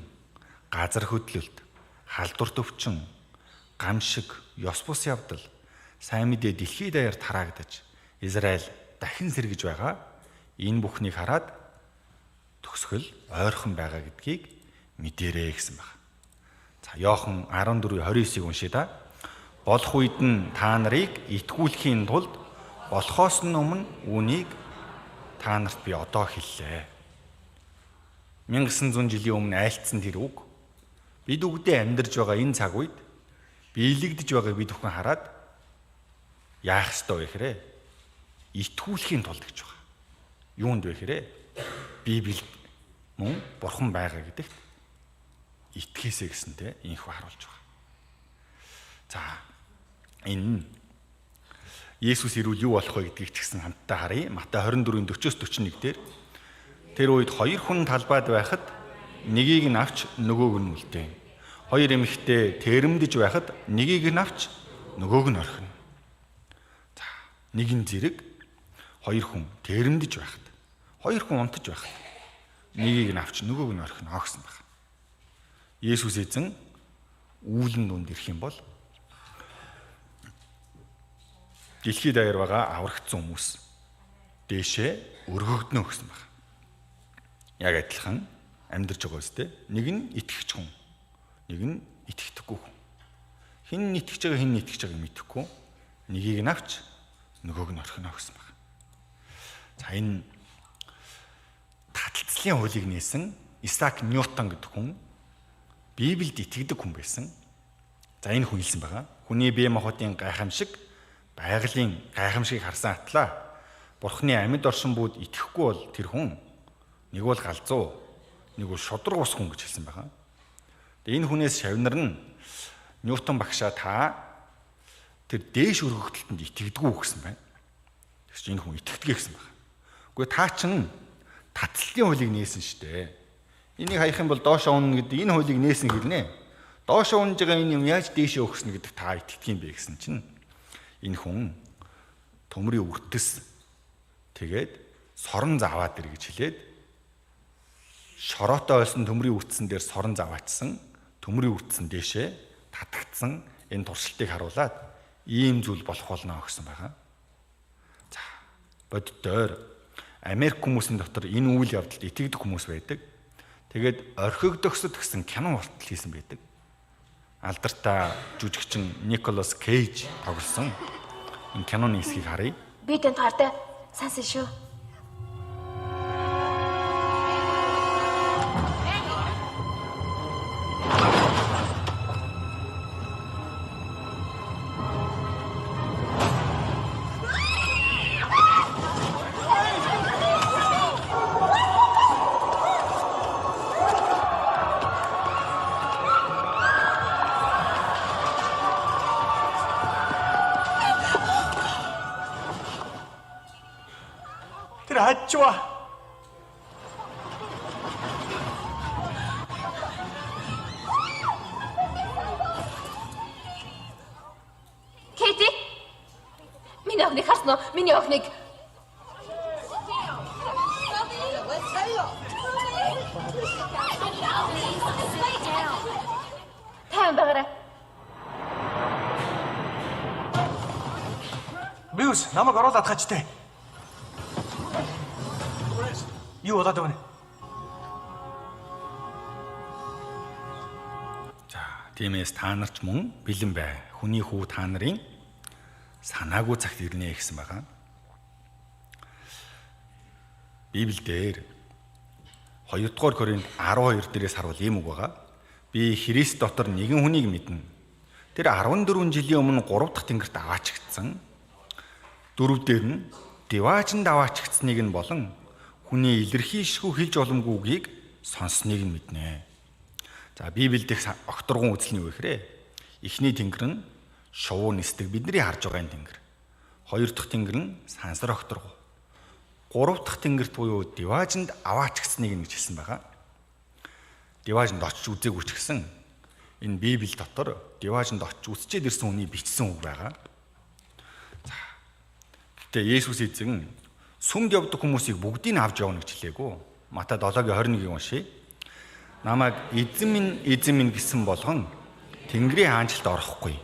Speaker 1: газар хөдлөлт, халдварт өвчин, гамшиг, ёс бус явдал, сайн мэдээ дэлхийд даяар тараагдаж, Израиль дахин сэргэж байгаа. Энэ бүхнийг хараад төгсгөл ойрхон байгаа гэдгийг мэдэрээ гэсэн байна. За Иохан 14:29-ыг уншъя да. Болох үед нь та нарыг итгүүлэхийн тулд болохоос нь өмнө үүнийг та нарт би одоо хэллээ. 1900 жилийн өмнө айлтсан тэр үг бид үгдээ амьдарч байгаа энэ цаг үед биелэгдэж байгааг бид бүхэн хараад яах ёстой вэ гэхээр итгүүлэхийн тулд гэж байгаа. Юунд вэ гэхээр Библиэд мөн бурхан байгаа гэдэгт итгэхээсэ гэсэнтэй инхүү харуулж байгаа. За энэ Есүс ирвэл юу болох вэ гэдгийг ч гэсэн хамтдаа харъя. Матай 24-ийн 40-41 дээр тэр үед хоёр хүн талбайд байхад нэгийг нь авч нөгөөг нь үлдээн. Хоёр эмэгтэй тэрэмдэж байхад нэгийг нь авч нөгөөг нь орхино. За нэгэн зэрэг хоёр хүн тэрэмдэж байхад, хоёр хүн унтаж байхад нэгийг нь авч нөгөөг нь орхино гэсэн байна. Есүс эзэн үүлэн дунд ирэх юм бол дэлхийд даяар байгаа аврагдсан хүмүүс дээшээ өргөгдөнө гэсэн байна. Яг адилхан амьдарч байгаа үстэй. Нэг нь итгэгч хүн, нэг нь итгэдэггүй хүн. Хэн нь итгэж байгаа, хэн нь итгэж байгааг мэдэхгүй. Нэгийг нь авч нөгөөг нь орхино гэсэн байна. За энэ таталцлын хуулийг нээсэн Исаак Ньютон гэдэг хүн Библиэд итгэдэг хүн байсан. За энэ хүн хэлсэн байгаа. Хүний бие махбодын гайхамшиг байгалийн гайхамшигыг харсан атлаа. Бурхны амьд оршин бүгд итгэхгүй бол тэр хүн нэг бол галзуу, нэг бол шудраг ус хүн гэж хэлсэн байгаа. Тэгээ энэ хүнээс шавнар нь Ньютон багшаа та тэр дээш өргөгдөлтөнд итгэдэггүй гэсэн байна. Тэгс чи энэ хүн итгэдэг гэсэн байна. Үгүй та чин таталтын хуулийг нээсэн шүү дээ. Энийг хаях юм бол доошоо унна гэдэг энэ хуулийг нээсэн хэрнээ. Доошоо унж байгаа энэ юм яаж дээшээ өгснө гэдэг та итгэдэг юм бэ гэсэн чинь энэ хүн төмрийн үртэс тэгээд сорон заваад ир гэж хэлээд шороотой байсан төмрийн үртсэн дээр сорон заваачсан, төмрийн үртсэн дээшээ татагдсан энэ туршилтыг харуулад ийм зүйл болох болно гэсэн байгаа. За боддоор Америк хүмүүсийн дотор энэ үйл явдалд итгэдэг хүмүүс байдаг. Тэгээд орхигдохсод гэсэн кино болтол хийсэн байдаг. Алдартай жүжигчин Николас Кейж тоглосон энэ киноны хэсгийг харъя.
Speaker 21: Би танд хартай сансан шүү.
Speaker 22: Тэр хажуу.
Speaker 21: Кэти. Миний охиныг харсан уу? Миний охиныг. Тайван байгаарай.
Speaker 22: Бүүс намайг оруулаад хач тээ. Юу болоод байна?
Speaker 1: За, тиймээс та нар ч мөн бэлэн бай. Хүний хүү та нарын санаагүй цагт ирнэ гэсэн байгаа. Библиэлд 2 дугаар Коринт 12 дээрээс харуул ийм үг байгаа. Би Христ дотор нэгэн хүнийг мэднэ. Тэр 14 жилийн өмнө 3 дахь тэнгэрт аваачигдсан. 4 дээр нь диваажинд аваачигдсныг нь болон хүний илэрхийлшгүй хэлж боломгүй үгийг сонссныг нь мэднэ. За Библиэд их огторгон үзэл нь юу гэхээр эхний тэнгэр нь шувуу нисдэг бидний харж байгаа энэ тэнгэр. Хоёр дахь тэнгэр нь сансар огторгоо. Гурав дахь тэнгэрт буюу диваажинд аваачгсныг нь гэж хэлсэн байгаа. Диваажинд очиж үзээгүй ч гэсэн энэ Библи дотор диваажинд очиж үзчихэд ирсэн хүний бичсэн үг байгаа. За. Гэтэ Есүс эзэн сүмд явдаг хүмүүсийг бүгдийг нь авч явна гэж хэлээгүй. Матай 7-гийн 21-ийг уншъя. Намайг эзэн минь эзэн минь гэсэн болгон Тэнгэрийн хаанчлалд орохгүй.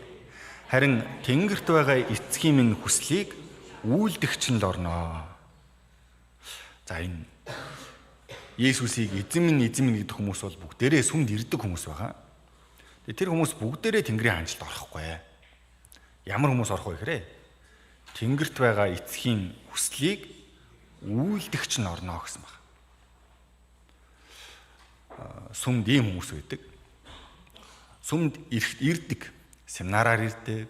Speaker 1: Харин Тэнгэрт байгаа эцгийн минь хүслийг үйлдэгч нь л орно. За энэ Есүсийг эзэн минь эзэн минь гэдэг хүмүүс бол бүгдээрээ сүмд ирдэг хүмүүс байгаа. Тэгээ тэр хүмүүс бүгдээрээ Тэнгэрийн хаанчлалд орохгүй. Ямар хүмүүс орох вэ гэхээр Тэнгэрт байгаа эцгийн хүслийг үйлдэгч нь орно гэсэн байна. Сүмд ийм хүмүүс байдаг. Сүмд ирдэг, семинараар ирдэг.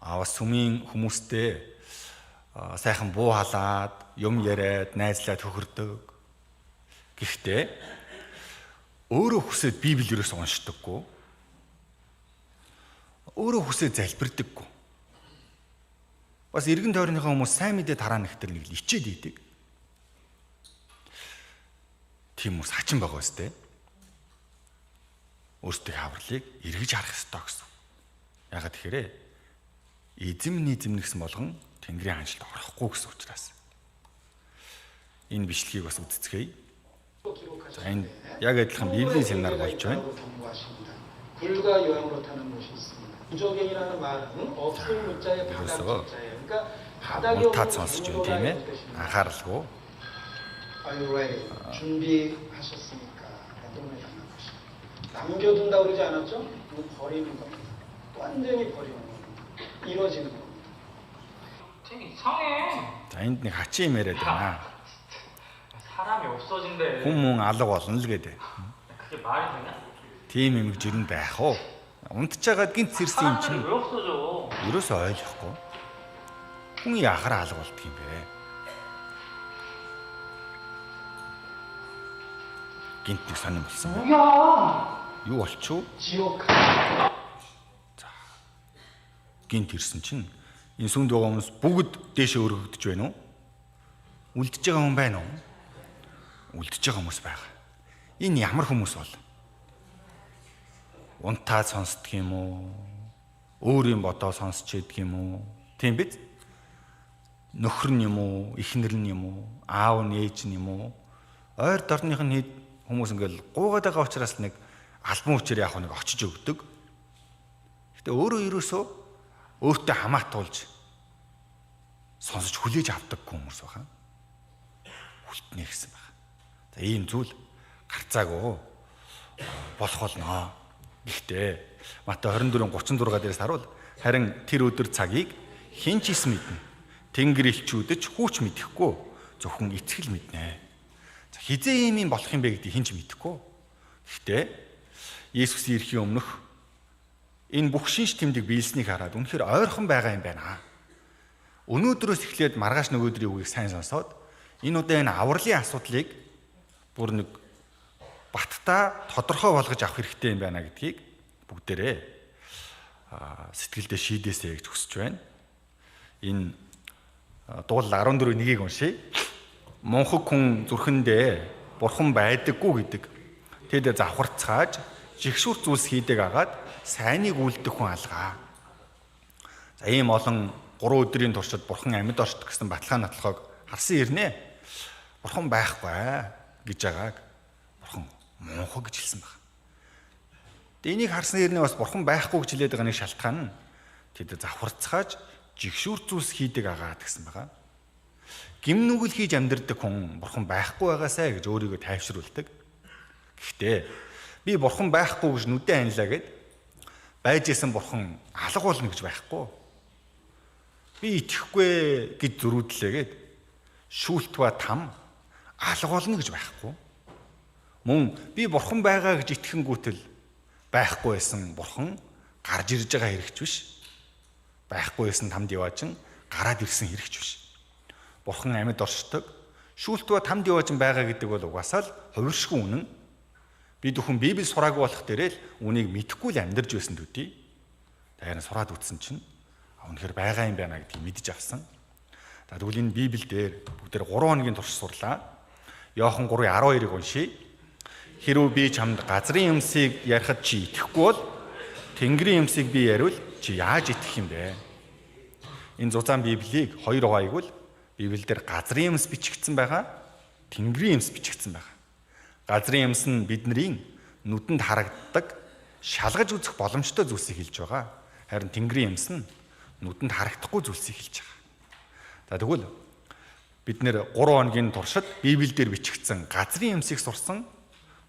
Speaker 1: Аа сүмийн хүмүүстэй сайхан буу халаад, юм яриад, найзлаад хөхөрдөг. Гэхдээ өөрөө хүсээд Библи ерөөс уншдаггүй. Өөрөө хүсээд залбирдаггүй. Бас эргэн тойрныхоо хүмүүс сайн мэдээ тараа нэгтэр нэг л ичээд идэг. Тийм хүмүүс хачин байгаа өстэй. Өөрсдийн хаврлыг эргэж харах ёстой гэсэн. Ягаад тэгэхээр эзэм нийзэмнэгсэн болгон Тэнгэрийн хаанчлалд орохгүй гэсэн учраас. Энэ бичлэгийг бас үздэцгээе. За энэ яг адилхан Библийн семинар болж байна. Ерөөсөө унтаад сонсож байна тийм ээ. Анхааралгүй.
Speaker 2: Are you ready? 준비하셨습니까? 남겨둔다 그러지 않았죠? 이건 버리는 겁니다. 완전히 버리는 겁니다. 이뤄지는 겁니다.
Speaker 3: 되게 이상해.
Speaker 1: За энд нэг хачин юм яриад байна.
Speaker 3: 사람이 없어진대.
Speaker 1: Хүн мөн алга болно л гэдэг.
Speaker 3: 그게 말이 되냐?
Speaker 1: Тийм юм гэж ер нь байх уу? Унтж байгаад гинт сэрсэн юм чинь.
Speaker 3: 왜 없어져?
Speaker 1: Ерөөсөө ойлгохгүй. Хүн яхаар алга болдго юм бэ? Гинт нэг сонин болсон байна.
Speaker 3: 뭐야?
Speaker 1: Юу болчихв?
Speaker 2: 지옥.
Speaker 1: За. Гинт ирсэн чинь энэ сүмд байгаа хүмүүс бүгд дээшээ өргөгдөж байна уу? Үлдэж байгаа хүн байна уу? Үлдэж байгаа хүмүүс байгаа. Энэ ямар хүмүүс бол? Унтаа сонсдг юм уу? Өөр юм бодоо сонсч идэх юм уу? Тийм биз? Нөхөр нь юм уу? Эхнэр нь юм уу? Аав нь ээж нь юм уу? Ойр дорных нь хэд хүмүүс ингээл гуугаад байгаа учраас нэг албан хүчээр яах вэ нэг очиж өгдөг. Гэтэ өөрөө ерөөсөө өөртөө хамаатуулж сонсож хүлээж авдаггүй хүмүүс байгаа. Хүлтнэ гэсэн байна. За ийм зүйл гарцаагүй болох болно. Гэхдээ Матай 24:36 дээрээс харуул харин тэр өдөр цагийг хэн ч ис мэднэ. Тэнгэр элчүүд ч хүүч мэдэхгүй зөвхөн эцэг л мэднэ. За хизээ ийм юм болох юм бэ гэдгийг хэн ч мэдэхгүй. Гэхдээ Есүсийн ирэхийн өмнөх энэ бүх шинж тэмдэг биелснийг хараад үнэхээр ойрхон байгаа юм байна. Өнөөдрөөс эхлээд маргааш нөгөөдрийн үгийг сайн сонсоод энэ удаа энэ авралын асуудлыг бүр нэг баттай тодорхой болгож авах хэрэгтэй юм байна гэдгийг бүгдээрээ сэтгэлдээ шийдээсэй гэж хүсэж байна. Энэ дуул 14:1-ийг уншъя. Мунхаг хүн зүрхэндээ бурхан байдаггүй гэдэг. Тэд завхарцгааж жигшүүр зүйлс хийдэг агаад сайныг үлдэх хүн алгаа. За ийм олон 3 өдрийн туршид бурхан амьд оршдог гэсэн баталгаа нотлохог харсан ирнэ. Бурхан байхгүй гэж байгааг бурхан мунхаг гэж хэлсэн баг. Тэгээ энийг харсан ирнэ бас бурхан байхгүй гэж хэлээд байгаа нэг шалтгаан нь тэд завхарцгааж жигшүүр зүйлс хийдэг агаад гэсэн байгаа. Гим нүгэл хийж амьдардаг хүн бурхан байхгүй байгаасай гэж өөрийгөө тайвшруулдаг. Гэхдээ би бурхан байхгүй гэж нүдэн анилаа гэд байж исэн бурхан алга болно гэж байхгүй. Би итгэхгүй гэж зөрүүдлээ гэд шүүлт ба там алга болно гэж байхгүй. Мөн би бурхан байгаа гэж итгэнгүүтэл байхгүй байсан бурхан гарч ирж байгаа хэрэгч биш. Байхгүй байсан тамд яваачин гараад ирсэн хэрэгч биш. Бурхан амьд оршдог. Шүүлт ба тамд яваачин байгаа гэдэг бол угаасаа л хувиршгүй үнэн. Бид бүхэн Библи сураагүй болох дээрээ л үнийг мэдэхгүй л амьдарч байсан төдий. Харин сураад үтсэн чинь үнэхээр байгаа юм байна гэдгийг мэдэж авсан. За тэгвэл энэ Библи дээр бүгдээр 3 хоногийн турш сурлаа. Иохан 3:12-ыг уншийе. Хэрвээ би чамд газрын юмсыг ярихад чи итгэхгүй бол Тэнгэрийн юмсыг би яриул чи яаж итгэх юм бэ? Энэ зузаан Библийг хоёр хуваагвал Библиэлд газрын юмс бичигдсэн байгаа, Тэнгэрийн юмс бичигдсэн байгаа. Газрын юмс нь бидний нүдэнд харагддаг, шалгаж үзэх боломжтой зүйлсийг хэлж байгаа. Харин Тэнгэрийн юмс нь нүдэнд харагдахгүй зүйлсийг хэлж байгаа. За тэгвэл бид нэр 3 хоногийн туршид Библиэлд бичигдсэн газрын юмсыг сурсан,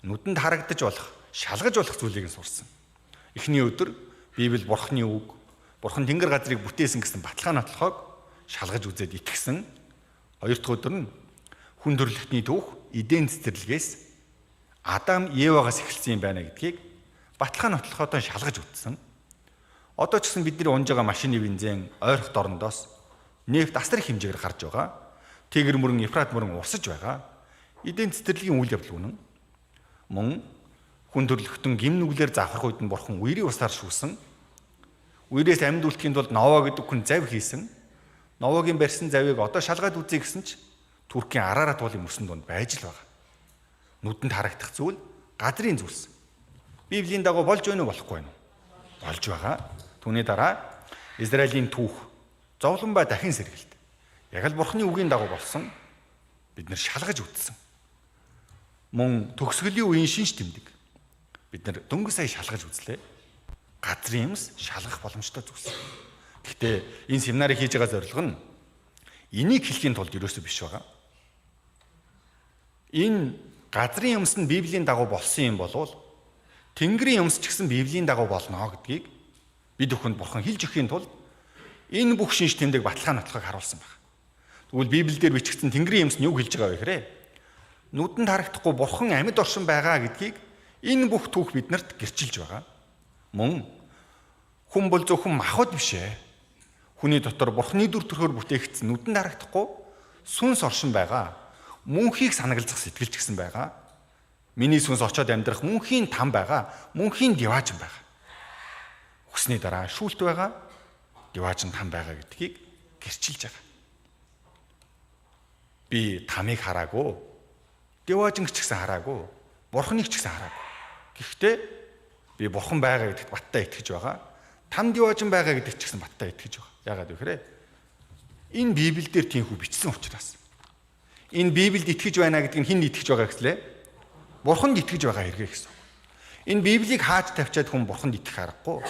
Speaker 1: нүдэнд харагдаж болох, шалгаж болох зүйлийг нь сурсан. Эхний өдөр Библи Бурхны үг, Бурхан тэнгэр газрыг бүтээсэн гэсэн баталгаа нотлохог шалгаж үзээд итгэсэн. Хоёр дахь өдөр нь хүн төрөлхтний түүх Эден цэцэрлэгээс Адам Евагаас эхэлсэн юм байна гэдгийг баталгаа нотлохотой шалгаж үзсэн. Одоо ч гэсэн бидний унж байгаа машины бензин ойрох дорндоос нефть асар их хэмжээгээр гарч байгаа. Тигр мөрөн, Ефрат мөрөн урсаж байгаа. Эден цэцэрлэгийн үйл явдал үнэн. Мөн хүн төрөлхтөн гим нүглээр завхрах үед нь бурхан үерийн усаар шүүсэн. Үерээс амьд үлдэхийн тулд Ново гэдэг хүн зав хийсэн. Новогийн барьсан завийг одоо шалгаад үзье гэсэн ч Туркийн Арарат уулын мөсөн дунд байж л байгаа. Нүдэнд харагдах зүйл газрын зүйлс. Библийн дагуу болж байна уу, болохгүй байна уу? Болж байгаа. Түүний дараа Израилийн түүх зовлон ба дахин сэргэлт. Яг л Бурхны үгийн дагуу болсон. Бид нэр шалгаж үзсэн. Мөн төгсгөлийн үеийн шинж тэмдэг. Бид нэр дөнгөж сая шалгаж үзлээ. Газрын юмс шалгах боломжтой зүйлс. Гэхдээ энэ семинарыг хийж байгаа зорилго нь энийг хэлэхийн тулд ерөөсөө биш байгаа. Энэ газрын юмс нь Библийн дагуу болсон юм болвол Тэнгэрийн юмс ч гэсэн Библийн дагуу болно гэдгийг бид бүхэнд Бурхан хэлж өгөхийн тулд энэ бүх шинж тэмдэг баталгаа нотлохыг харуулсан байна. Тэгвэл Библиэлд бичигдсэн Тэнгэрийн юмс нь юу хэлж байгаа вэ гэхээр нүдэнд харагдахгүй Бурхан амьд оршин байгаа гэдгийг энэ бүх түүх биднэрт гэрчилж байгаа. Мөн хүн бол зөвхөн махбод биш ээ. Хүний дотор Бурханы дүр төрхөөр бүтээгдсэн нүдэнд харагдахгүй сүнс оршин байгаа. Мөнхийг санагалзах сэтгэл ч гэсэн байгаа. Миний сүнс очоод амьдрах мөнхийн там байгаа. Мөнхийн диваажин байгаа. Үхсний дараа шүүлт байгаа. Диваажин там байгаа гэдгийг гэрчилж байгаа. Би тамыг хараагүй. Диваажин ч гэсэн хараагүй. Бурханыг ч гэсэн хараагүй. Гэхдээ би бурхан байгаа гэдэгт баттай итгэж байгаа. Там диваажин байгаа гэдэгт ч гэсэн баттай итгэж байгаа. Яагаад вэ гэхээр энэ Библиэлд тийхүү бичсэн учраас. Энэ Библиэд итгэж байна гэдэг нь хэн итгэж байгаа гэслээ? Бурханд итгэж байгаа хэрэгэ гэсэн. Энэ Библийг хааж тавьчаад хүн бурханд итгэх аргагүй.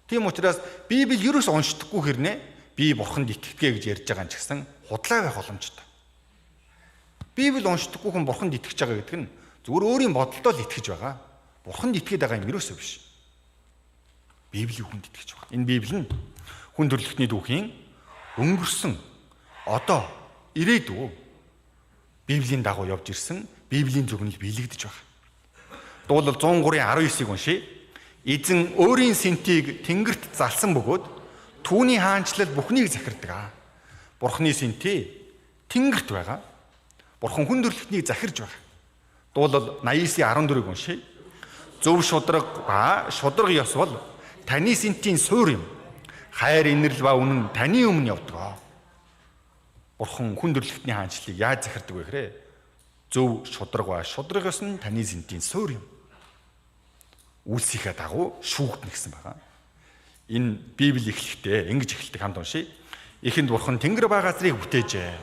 Speaker 1: Тийм учраас Библи ерөөс уншдаггүй хэрнээ би бурханд итгэдэг гэж ярьж байгаа юм ч гэсэн худлаа байх боломжтой. Библи уншдаггүй хүн бурханд итгэж байгаа гэдэг нь зүгээр өөрийн бодолдоо л итгэж байгаа. Бурханд итгээд байгаа юм ерөөсөө биш. Библийн хүнд итгэж байгаа. Энэ Библи нь хүн төрөлхтний түүхийн өнгөрсөн одоо ирээдүй Библийн дагуу явж ирсэн Библийн зөвнөл биелэгдэж байгаа. Дуулал 103-ын 19-ыг уншъя. Эзэн өөрийн сэнтийг тэнгэрт залсан бөгөөд түүний хаанчлал бүхнийг захирдаг. Бурхны сэнти тэнгэрт байгаа. Бурхан хүн төрөлхтнийг захирж байгаа. Дуулал 89-ийн 14-ыг уншъя. Зөв шудраг ба шудраг ёс бол таны сэнтийн суур юм. Хайр инэрл ба үнэн таны өмнө явдаг. Бурхан хүн төрөлхтний хаанчлалыг яаж захирдаг вэ гэхээр зөв шудраг ба шудраг ёс нь таны сэнтийн суур юм. Үйлсийнхээ дагуу шүүгдэнэ гэсэн байгаа. Энэ Библи эхлэхдээ ингэж эхэлдэг, хамт уншъя. Эхэнд Бурхан тэнгэр ба газрыг бүтээжээ.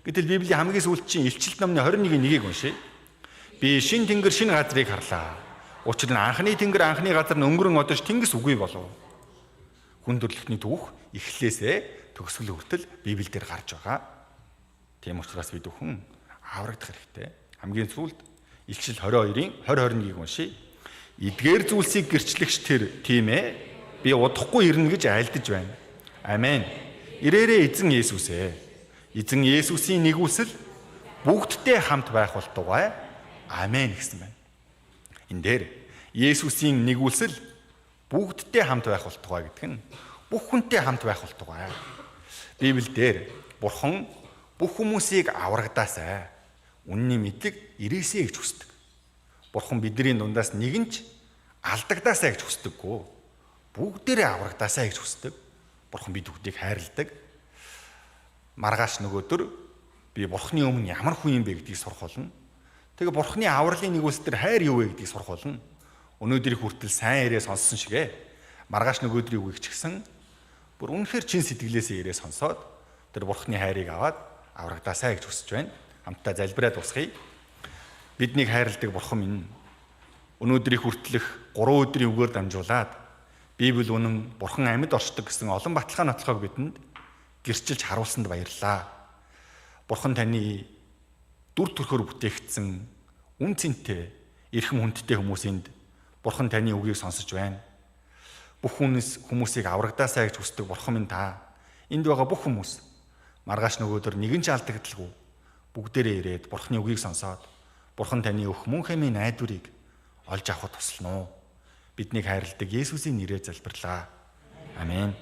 Speaker 1: Гэтэл Библийн хамгийн сүүлчийн Илчилт номны 21-ийн 1-ийг уншъя. Би шин тэнгэр шин газрыг харлаа. Учир нь анхны тэнгэр анхны газар нь өнгөрөн одож тэнгис үгүй болов. Хүн төрөлхтний түүх эхлээсээ төгсгөл хүртэл Библиэлд гарч байгаа. Тийм учраас бид бүхэн аврагдах хэрэгтэй. Хамгийн сүүлд Илчил 22-ын 20 21-ийг уншъя. Эдгээр зүйлсийг гэрчлэгч тэр тийм ээ. Би удахгүй ирнэ гэж айлдаж байна. Амен. Ирээрээ эзэн Есүс ээ. Эзэн Есүсийн нэгүсэл бүгдтэй хамт байх болтугай. Амен гэсэн байна. Энэ дээр Есүсийн нэгүсэл бүгдтэй хамт байх болтугай гэдэг нь бүх хүнтэй хамт байх болтугай. Библиэлд Бурхан бүх хүмүүсийг аврагдаасай. Үнний мэдлэг ирээсэй гэж хүсдэг. Бурхан бидний дундаас нэгэн ч алдагдаасай гэж хүсдэггүй. Бүгдээрээ аврагдаасай гэж хүсдэг. Бурхан бид бүгдийг хайрладаг. Маргааш нөгөөдөр би Бурханы өмнө ямар хүн юм бэ гэдгийг сурах болно. Тэгээ Бурханы авралын нэгүсэл дээр хайр юу вэ гэдгийг сурах болно. Өнөөдрийг хүртэл сайн яриа сонссон шигэ. Маргааш нөгөөдрийн үгийг ч гэсэн бүр үнэхээр чин сэтгэлээсээ яриа сонсоод тэр Бурханы хайрыг аваад аврагдаасай гэж хүсэж байна. Хамтдаа залбираа дуусгая. Биднийг хайрладаг Бурхан минь, өнөөдрийг хүртэлх 3 өдрийн үгээр дамжуулаад Библи үнэн, Бурхан амьд оршдог гэсэн олон баталгаа нотлохог бидэнд гэрчилж харуулсанд баярлалаа. Бурхан таны дүр төрхөөр бүтээгдсэн үн цэнтэй эрхэм хүндтэй хүмүүсэнд Бурхан таны үгийг сонсож байна. Бүх хүнээс хүмүүсийг аврагдаасай гэж хүсдэг Бурхан минь та. Энд байгаа бүх хүмүүс маргааш нөгөөдөр нэгэн ч алдагдalгүй бүгдээрээ ирээд Бурханы үгийг сонсоод Бурхан таны өгөх мөн хэмээн найдварыг олж авахд туслана уу. Биднийг хайрладаг Есүсийн нэрээр залбирлаа. Амен.